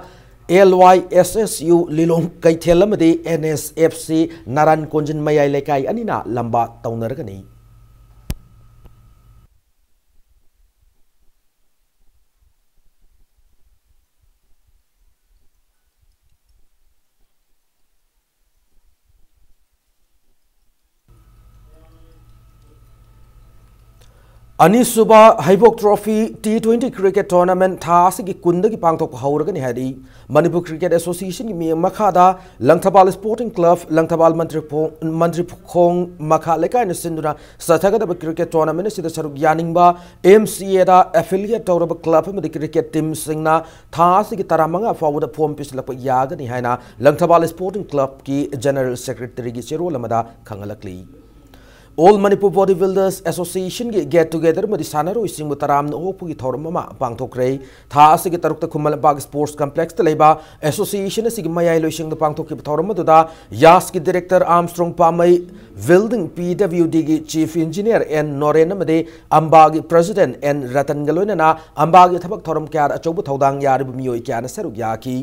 ꯑꯦꯜ ꯋꯥꯏ ꯑꯦꯁ ꯑꯦꯁ ꯌꯨ ꯂꯤꯂꯣꯡ ꯀꯩꯊꯦꯜ ꯑꯃꯗꯤ ꯑꯦꯟ ꯑꯦꯁ ꯑꯦꯐ ꯁꯤ ꯅꯥꯔꯥꯟ ꯀꯣꯟꯖꯤꯟ ꯃꯌꯥꯏ ꯂꯩꯀꯥꯏ ꯑꯅꯤꯅ ꯂꯝꯕꯥ ꯇꯧꯅꯔꯒꯅꯤ꯫ ꯑꯅꯤꯁꯨꯕ Heibok trophy T twenty cricket tournament ꯊꯥ ꯑꯁꯤꯒꯤ ꯀꯨꯟꯗꯒꯤ ꯄꯥꯡꯊꯣꯛꯄ ꯍꯧꯔꯒꯅꯤ ꯍꯥꯏꯔꯤ꯫ ꯃꯅꯤꯄꯨꯔ ꯀ꯭ꯔꯤꯀꯦꯠ ꯑꯦꯁꯣꯁꯤꯌꯦꯁꯟꯒꯤ ꯃꯤꯠꯌꯦꯡ ꯃꯈꯥꯗ ꯂꯪꯊꯕꯥꯜ ꯁ꯭ꯄꯣꯔꯇꯤꯡ ꯀ꯭ꯂꯕ, ꯂꯪꯊꯕꯥꯜ ꯃꯟꯇ꯭ꯔꯤꯄꯨ-, ꯃꯟꯇ꯭ꯔꯤꯄꯨꯈꯣꯡ ꯃꯈꯥ ꯂꯩꯀꯥꯏꯅ ꯁꯤꯟꯗꯨꯅ ꯆꯠꯊꯒꯗꯕ ꯀ꯭ꯔꯤꯀꯦꯠ ꯇꯣꯔꯅꯥꯃꯦꯟ ꯑꯁꯤꯗ ꯁꯔꯨꯛ ꯌꯥꯅꯤꯡꯕ ꯑꯦꯝ ꯁꯤ ꯑꯦꯗ ꯑꯦꯐꯤꯂꯤꯌꯦꯠ ꯇꯧꯔꯕ ꯀ꯭ꯂꯕ ꯑꯃꯗꯤ ꯀ꯭ꯔꯤꯀꯦꯠ ꯇꯤꯝꯁꯤꯡꯅ ꯊꯥ ꯑꯁꯤꯒꯤ ꯇꯔꯥꯃꯉꯥ ꯐꯥꯎꯕꯗ ꯐꯣꯔꯝ ꯄꯤꯁꯤꯜꯂꯛꯄ ꯌꯥꯒꯅꯤ ꯍꯥꯏꯅ ꯂꯪꯊꯕꯥꯜ ꯁ꯭ꯄꯣꯔꯇꯤꯡ ꯀ꯭ꯂꯕꯀꯤ ꯖꯦꯅꯔꯦꯜ ꯁꯦꯀ꯭ꯔꯦꯇꯔꯤꯒꯤ ꯆꯦꯔꯣꯜ ꯑꯃꯗ ꯈꯪꯍꯜꯂꯛꯂꯤ꯫ ꯑꯣꯜ ꯃꯅꯤꯄꯨꯔ ꯕꯣꯗꯤ ꯕꯤꯜꯗꯔꯁ ꯑꯦꯁꯣꯁꯤꯌꯦꯁꯟꯒꯤ ꯒꯦꯠ ꯇꯨꯒꯦꯗꯔ ꯑꯃꯗꯤ ꯁꯥꯟꯅꯔꯣꯏꯁꯤꯡꯕꯨ ꯇꯔꯥꯝꯅ ꯑꯣꯛꯄꯒꯤ ꯊꯧꯔꯝ ꯑꯃ ꯄꯥꯡꯊꯣꯛꯈ꯭ꯔꯦ꯫ ꯊꯥ ꯑꯁꯤꯒꯤ ꯇꯔꯨꯛꯇ ꯈꯨꯃꯟ ꯂꯝꯄꯥꯛ ꯁ꯭ꯄꯣꯔꯠꯁ ꯀꯝꯄ꯭ꯂꯦꯛꯁꯇ ꯂꯩꯕ ꯑꯦꯁꯣꯁꯤꯌꯦꯁꯟ ꯑꯁꯤꯒꯤ ꯃꯌꯥꯏ ꯂꯣꯏꯁꯪꯗ ꯄꯥꯡꯊꯣꯛꯈꯤꯕ ꯊꯧꯔꯝ ꯑꯗꯨꯗ ꯌꯥꯁꯀꯤ director Armstrong Pamei, building P W ꯗꯤꯒꯤ ꯆꯤꯐ ꯏꯟꯖꯤꯅꯤꯌꯔ ꯑꯦꯟ ꯅꯣꯔꯦꯟ ꯑꯃꯗꯤ ꯑꯝꯕꯥꯒꯤ ꯄ꯭ꯔꯦꯁꯤꯗꯦꯟꯠ ꯑꯦꯟ ꯔꯇꯟꯒ ꯂꯣꯏꯅꯅ ꯑꯝꯕꯥꯒꯤ ꯊꯕꯛ ꯊꯧꯔꯝ ꯀꯌꯥꯗ ꯑꯆꯧꯕ ꯊꯧꯗꯥꯡ ꯌꯥꯔꯤꯕ ꯃꯤꯑꯣꯏ ꯀꯌꯥꯅ ꯁꯔꯨꯛ ꯌꯥꯈꯤ꯫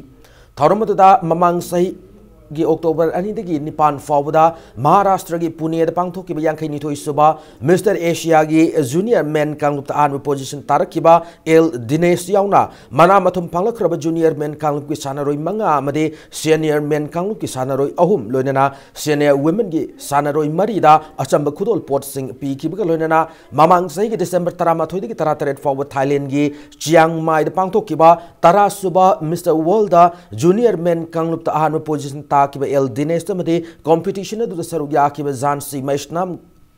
ꯊꯧꯔꯝ ꯑꯗꯨꯗ ꯃꯃꯥꯡ ꯆꯍꯤꯒꯤ ꯑꯣꯛꯇꯣꯕꯔ ꯑꯅꯤꯗꯒꯤ ꯅꯤꯄꯥꯟ ꯐꯥꯎꯕꯗ ꯃꯍꯥꯔꯥꯁꯇ꯭ꯔꯒꯤ ꯄꯨꯅꯦꯗ ꯄꯥꯡꯊꯣꯛꯈꯤꯕ ꯌꯥꯡꯈꯩꯅꯤꯊꯣꯏ ꯁꯨꯕ ꯃꯤꯁꯇꯔ ꯑꯦꯁꯤꯌꯥꯒꯤ ꯖꯨꯅꯤꯌꯔ ꯃꯦꯟ ꯀꯥꯡꯂꯨꯞꯇ ꯑꯍꯥꯟꯕ ꯄꯣꯖꯤꯁꯟ ꯇꯥꯔꯛꯈꯤꯕ ꯑꯦꯜ ꯗꯤꯅꯦꯁ ꯌꯥꯎꯅ ꯃꯅꯥ ꯃꯊꯨꯝ ꯐꯪꯂꯛꯈ꯭ꯔꯕ ꯖꯨꯅꯤꯌꯔ ꯃꯦꯟ ꯀꯥꯡꯂꯨꯞꯀꯤ ꯁꯥꯟꯅꯔꯣꯏ ꯃꯉꯥ ꯑꯃꯗꯤ ꯁꯦꯅꯤꯌꯔ ꯃꯦꯟ ꯀꯥꯡꯂꯨꯞꯀꯤ ꯁꯥꯟꯅꯔꯣꯏ ꯑꯍꯨꯝ, ꯂꯣꯏꯅꯅ ꯁꯦꯅꯤꯌꯔ ꯋꯤꯃꯦꯟꯒꯤ ꯁꯥꯟꯅꯔꯣꯏ ꯃꯔꯤꯗ ꯑꯆꯝꯕ ꯈꯨꯗꯣꯜ ꯄꯣꯠꯁꯤꯡ ꯄꯤꯈꯤꯕꯒ ꯂꯣꯏꯅꯅ ꯃꯃꯥꯡ ꯆꯍꯤꯒꯤ ꯗꯤꯁꯦꯝꯕꯔ ꯇꯔꯥꯃꯥꯊꯣꯏꯗꯒꯤ ꯇꯔꯥꯇꯔꯦꯠ ꯐꯥꯎꯕ ꯊꯥꯏꯂꯦꯟꯒꯤ ꯆꯤꯌꯥꯡ ꯃꯥꯏꯗ ꯄꯥꯡꯊꯣꯛꯈꯤꯕ ꯇꯔꯥ ꯁꯨꯕ ꯃꯤꯁꯇꯔ ꯋꯥꯔꯜꯗ ꯖꯨꯅꯤꯌꯔ ꯃꯦꯟ ꯀꯥꯡꯂꯨꯞꯇ ꯑꯍꯥꯟꯕ ꯄꯣꯖꯤꯁꯟ ꯇꯥꯈꯤꯕ ꯑꯦꯜ ꯗꯤꯅꯦꯁ ꯑꯃꯗꯤ ꯀꯣꯝꯄꯤꯇꯤꯁꯟ ꯑꯗꯨꯗ ꯁꯔꯨꯛ ꯌꯥꯈꯤꯕ ꯖꯥꯟꯁꯤ ꯃꯩꯁꯅꯥꯝ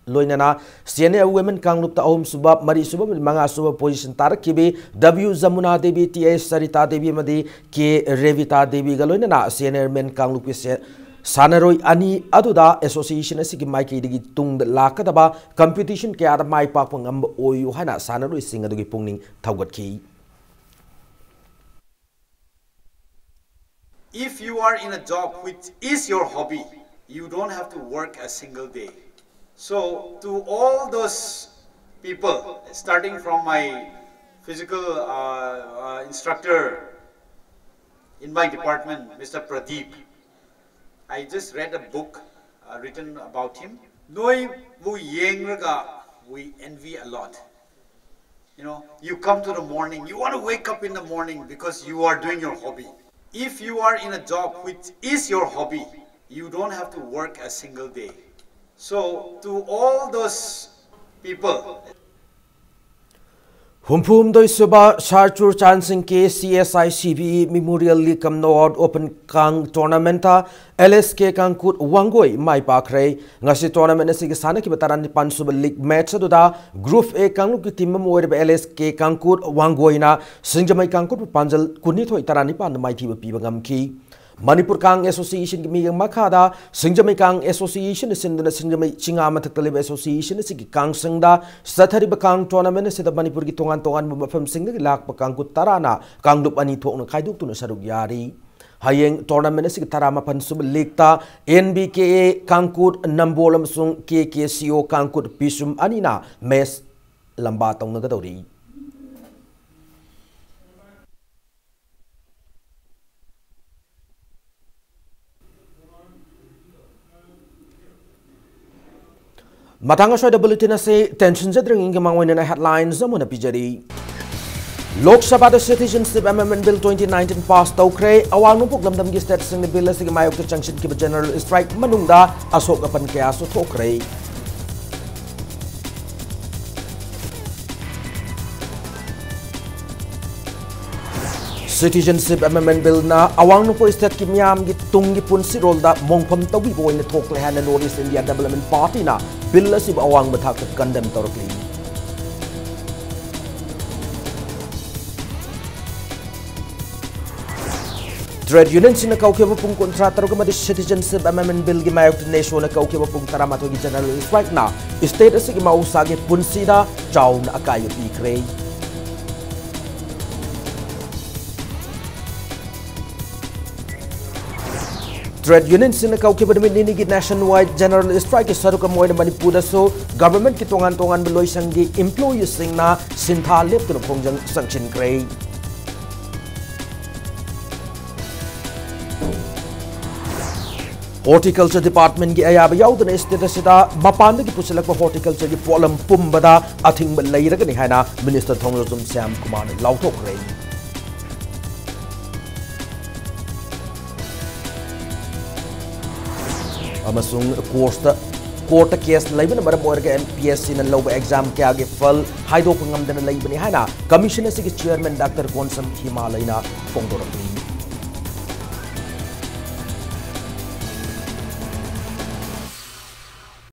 ꯂꯣꯏꯅꯅ ꯁꯦꯅꯤꯌꯔ ꯋꯨꯃꯦꯟ ꯀꯥꯡꯂꯨꯞꯇ ꯑꯍꯨꯝꯁꯨꯕ, ꯃꯔꯤꯁꯨꯕ ꯑꯃꯗꯤ ꯃꯉꯥꯁꯨꯕ ꯄꯣꯖꯤꯁꯟ ꯇꯥꯔꯛꯈꯤꯕꯤ ꯗꯕ꯭ꯂꯤꯌꯨ ꯖꯃꯨꯅꯥ ꯗꯦꯕꯤ, ꯇꯤ ꯑꯦꯁ ꯁꯔꯤꯇꯥ ꯗꯦꯕꯤ ꯑꯃꯗꯤ ꯀꯦ ꯔꯦꯕꯤꯇꯥ ꯗꯦꯕꯤꯒ ꯂꯣꯏꯅꯅ ꯁꯦꯅꯤꯌꯔ ꯃꯦꯟ ꯀꯥꯡꯂꯨꯞꯀꯤ ꯁꯦ-, ꯁꯥꯟꯅꯔꯣꯏ ꯑꯅꯤ ꯑꯗꯨꯗ ꯑꯦꯁꯣꯁꯤꯌꯦꯁꯟ ꯑꯁꯤꯒꯤ ꯃꯥꯏꯀꯩꯗꯒꯤ ꯇꯨꯡꯗ ꯂꯥꯛꯀꯗꯕ ꯀꯝꯄꯤꯇꯤꯁꯟ ꯀꯌꯥꯗ ꯃꯥꯏ ꯄꯥꯛꯄ ꯉꯝꯕ ꯑꯣꯏꯌꯨ ꯍꯥꯏꯅ ꯁꯥꯟꯅꯔꯣꯏꯁꯤꯡ ꯑꯗꯨꯒꯤ ꯄꯨꯛꯅꯤꯡ ꯊꯧꯒꯠꯈꯤ꯫ If you are in a job which is your hobby, you don't have to work a single day. So, to all those people, starting from my physical uh, uh, instructor in my department, Mister Pradeep, I just read a book uh, written about him. Noi wu yengraga, we envy a lot. You know, you come to the morning, you want to wake up in the morning because you are doing your hobby. If you are in a job which is your hobby, you don't have to work a single day. So, to all those people, ꯍꯨꯝꯐꯨ ꯍꯨꯝꯗꯣꯏ ꯁꯨꯕ ꯁꯥꯔ ꯆꯨꯔꯆꯥꯟꯁꯤꯡ K C S I C B E memorial league cum knockout open kang tournament L ꯑꯦꯁ ꯀꯦ ꯀꯥꯡꯀꯨꯠ ꯋꯥꯡꯒꯣꯏ ꯃꯥꯏ ꯄꯥꯛꯈ꯭ꯔꯦ꯫ ꯉꯁꯤ tournament ꯑꯁꯤꯒꯤ ꯁꯥꯟꯅꯈꯤꯕ ꯇꯔꯥꯅꯤꯄꯥꯟ ꯁꯨꯕ league match ꯑꯗꯨꯗ group A ꯀꯥꯡꯂꯨꯞꯀꯤ ꯇꯤꯝ ꯑꯃ ꯑꯣꯏꯔꯤꯕ ꯑꯦꯜ ꯑꯦꯁ ꯀꯦ ꯀꯥꯡꯀꯨꯠ ꯋꯥꯡꯒꯣꯏꯅ ꯁꯤꯡꯖꯃꯩ ꯀꯥꯡꯀꯨꯠꯄꯨ ꯄꯥꯟꯖꯜ ꯀꯨꯟꯅꯤꯊꯣꯏ ꯇꯔꯥꯅꯤꯄꯥꯟꯗ ꯃꯥꯏꯊꯤꯕ ꯄꯤꯕ ꯉꯝꯈꯤ꯫ ꯃꯅꯤꯄꯨꯔ ꯀꯥꯡ ꯑꯦꯁꯣꯁꯤꯌꯦꯁꯟꯒꯤ ꯃꯤꯠꯌꯦꯡ ꯃꯈꯥꯗ ꯁꯤꯡꯖꯃꯩ ꯀꯥꯡ ꯑꯦꯁꯣꯁꯤꯌꯦꯁꯟꯅ ꯁꯤꯟꯗꯨꯅ ꯁꯤꯡꯖꯃꯩ ꯆꯤꯉꯥ ꯃꯊꯛꯇ ꯂꯩꯕ ꯑꯦꯁꯣꯁꯤꯌꯦꯁꯟ ꯑꯁꯤꯒꯤ ꯀꯥꯡꯁꯪꯗ ꯆꯠꯊꯔꯤꯕ ꯀꯥꯡ ꯇꯣꯔꯅꯥꯃꯦꯟ ꯑꯁꯤꯗ ꯃꯅꯤꯄꯨꯔꯒꯤ ꯇꯣꯉꯥꯟ ꯇꯣꯉꯥꯟꯕ ꯃꯐꯝꯁꯤꯡꯗꯒꯤ ꯂꯥꯛꯄ ꯀꯥꯡꯒꯨ ꯇꯔꯥꯅ ꯀꯥꯡꯂꯨꯞ ꯑꯅꯤ ꯊꯣꯛꯅ ꯈꯥꯏꯗꯣꯛꯇꯨꯅ ꯁꯔꯨꯛ ꯌꯥꯔꯤ꯫ ꯍꯌꯦꯡ ꯇꯣꯔꯅꯥꯃꯦꯟ ꯑꯁꯤꯒꯤ ꯇꯔꯥꯃꯥꯄꯟ ꯁꯨꯕ ꯂꯤꯒꯇ ꯑꯦꯟ ꯕꯤ ꯀꯦ ꯑꯦ ꯀꯥꯡꯀꯨꯠ ꯅꯝꯕꯣꯜ ꯑꯃꯁꯨꯡ ꯀꯦ ꯀꯦ ꯁꯤ ꯑꯣ ꯀꯥꯡꯀꯨꯠ ꯄꯤꯁꯨꯝ ꯑꯅꯤꯅ ꯃꯦꯆ ꯂꯝꯕꯥ ꯇꯧꯅꯒꯗꯧꯔꯤ꯫ ꯃꯊꯪ ꯑꯁ꯭ꯋꯥꯏꯗ ꯕꯨꯂꯦꯇꯤꯟ ꯑꯁꯤ ꯇꯦꯟꯁꯤꯟꯖꯗ꯭ꯔꯤꯉꯩꯒꯤ ꯃꯃꯥꯡ ꯑꯣꯏꯅ ꯍꯦꯗꯂꯥꯏꯟꯁ ꯑꯃ ꯑꯣꯏꯅ ꯄꯤꯖꯔꯤ꯫ ꯂꯣꯛ ꯁꯚꯥꯗ citizenship amendment bill twenty nineteen pass ꯇꯧꯈ꯭ꯔꯦ꯫ ꯑꯋꯥꯡ ꯅꯣꯡꯄꯣꯛ ꯂꯝꯗꯝꯒꯤ ꯁ꯭ꯇꯦꯠꯁꯤꯡꯅ ꯕꯤꯜ ꯑꯁꯤꯒꯤ ꯃꯥꯌꯣꯛꯇ ꯆꯪꯁꯤꯟꯈꯤꯕ ꯖꯦꯅꯔꯦꯜ ꯁ꯭ꯇ꯭ꯔꯥꯏꯛ ꯃꯅꯨꯡꯗ ꯑꯁꯣꯛ ꯑꯄꯟ ꯀꯌꯥꯁꯨ ꯊꯣꯛꯈ꯭ꯔꯦ꯫ ꯁꯤꯇꯤꯖꯟꯁꯤꯞ ꯑꯦꯃꯦꯟꯗꯃꯦꯟꯠ ꯕꯤꯜꯅ ꯑꯋꯥꯡ ꯅꯣꯡꯄꯣꯛ ꯁ꯭ꯇꯦꯠꯀꯤ ꯃꯤꯌꯥꯝꯒꯤ ꯇꯨꯡꯒꯤ ꯄꯨꯟꯁꯤꯔꯣꯜꯗ ꯃꯣꯡꯐꯝ ꯇꯧꯕꯤꯕ ꯑꯣꯏꯅ ꯊꯣꯛꯂꯦ ꯍꯥꯏꯅ north east India development ꯄꯥꯔꯇꯤꯅ bill ꯑꯁꯤꯕꯨ ꯑꯋꯥꯡꯕ ꯊꯥꯛꯇ ꯀꯟꯗꯦꯝ ꯇꯧꯔꯛꯂꯤ꯫ ꯇ꯭ꯔꯦꯗ ꯌꯨꯅꯤꯌꯟꯁꯤꯡꯅ ꯀꯧꯈꯤꯕ ꯄꯨꯡ ꯀꯨꯟꯊ꯭ꯔꯥ ꯇꯔꯨꯛ ꯑꯃꯗꯤ ꯁꯤꯇꯤꯖꯟꯁꯤꯞ ꯑꯦꯃꯦꯟꯃꯦꯟ ꯕꯤꯜꯒꯤ ꯃꯥꯌꯣꯛꯇ ꯅꯦꯁꯣꯅ ꯀꯧꯈꯤꯕ ꯄꯨꯡ ꯇꯔꯥꯃꯥꯊꯣꯏꯒꯤ ꯖꯦꯅꯔꯦꯜ ꯁ꯭ꯇ꯭ꯔꯥꯏꯛꯅ ꯁ꯭ꯇꯦꯠ ꯑꯁꯤꯒꯤ ꯃꯍꯧꯁꯥꯒꯤ ꯄꯨꯟꯁꯤꯗ ꯆꯥꯎꯅ ꯑꯀꯥꯏꯕ ꯄꯤꯈ꯭ꯔꯦ꯫ ꯇ꯭ꯔꯦꯗ ꯌꯨꯅꯤꯌꯟꯁꯤꯡꯅ ꯀꯧꯈꯤꯕ ꯅꯨꯃꯤꯠ ꯅꯤꯅꯤꯒꯤ ꯅꯦꯁꯟ ꯋꯥꯏꯗ ꯖꯦꯅꯔꯦꯜ ꯁ꯭ꯇ꯭ꯔꯥꯏꯛꯀꯤ ꯁꯔꯨꯛ ꯑꯃ ꯑꯣꯏꯅ ꯃꯅꯤꯄꯨꯔꯗꯁꯨ ꯒꯚꯔꯟꯃꯦꯟꯠꯀꯤ ꯇꯣꯉꯥꯟ ꯇꯣꯉꯥꯟꯕ ꯂꯣꯏꯁꯪꯒꯤ ꯏꯝꯄ꯭ꯂꯣꯌꯤꯁꯤꯡꯅ ꯁꯤꯟꯊꯥ ꯂꯦꯞꯇꯨꯅ ꯈꯣꯡꯖꯪ ꯆꯪꯁꯤꯟꯈ꯭ꯔꯦ꯫ ꯍꯣꯔꯇꯤꯀꯜꯆꯔ ꯗꯤꯄꯥꯔꯠꯃꯦꯟꯠꯀꯤ ꯑꯌꯥꯕ ꯌꯥꯎꯗꯅ ꯁ꯭ꯇꯦꯠ ꯑꯁꯤꯗ ꯃꯄꯥꯟꯗꯒꯤ ꯄꯨꯁꯤꯜꯂꯛꯄ ꯍꯣꯔꯇꯤꯀꯜꯆꯔꯒꯤ ꯄꯣꯠꯂꯝ ꯄꯨꯝꯕꯗ ꯑꯊꯤꯡꯕ ꯂꯩꯔꯒꯅꯤ ꯍꯥꯏꯅ ꯃꯤꯅꯤꯁꯇꯔ ꯊꯣꯡꯖꯝ ꯁ꯭ꯌꯥꯝ ꯀꯨꯃꯥꯔꯅ ꯂꯥꯎꯊꯣꯛꯈ꯭ꯔꯦ꯫ ꯑꯃꯁꯨꯡ ꯀꯣꯔꯠꯇ, ꯀꯣꯔꯠꯇ ꯀꯦꯁ ꯂꯩꯕꯅ ꯃꯔꯝ ꯑꯣꯏꯔꯒ ꯑꯦꯝ ꯄꯤ ꯑꯦꯁ ꯁꯤꯅ ꯂꯧꯕ ꯑꯦꯛꯖꯥꯝ ꯀꯌꯥꯒꯤ ꯐꯜ ꯍꯥꯏꯗꯣꯛꯄ ꯉꯝꯗꯅ ꯂꯩꯕꯅꯤ ꯍꯥꯏꯅ ꯀꯃꯤꯁꯟ ꯑꯁꯤꯒꯤ ꯆꯤꯌꯔꯃꯦꯟ ꯗꯥꯛꯇꯔ ꯀꯣꯟꯁꯝ ꯍꯤꯃꯥꯂꯩꯅ ꯐꯣꯡꯗꯣꯔꯛꯂꯤ꯫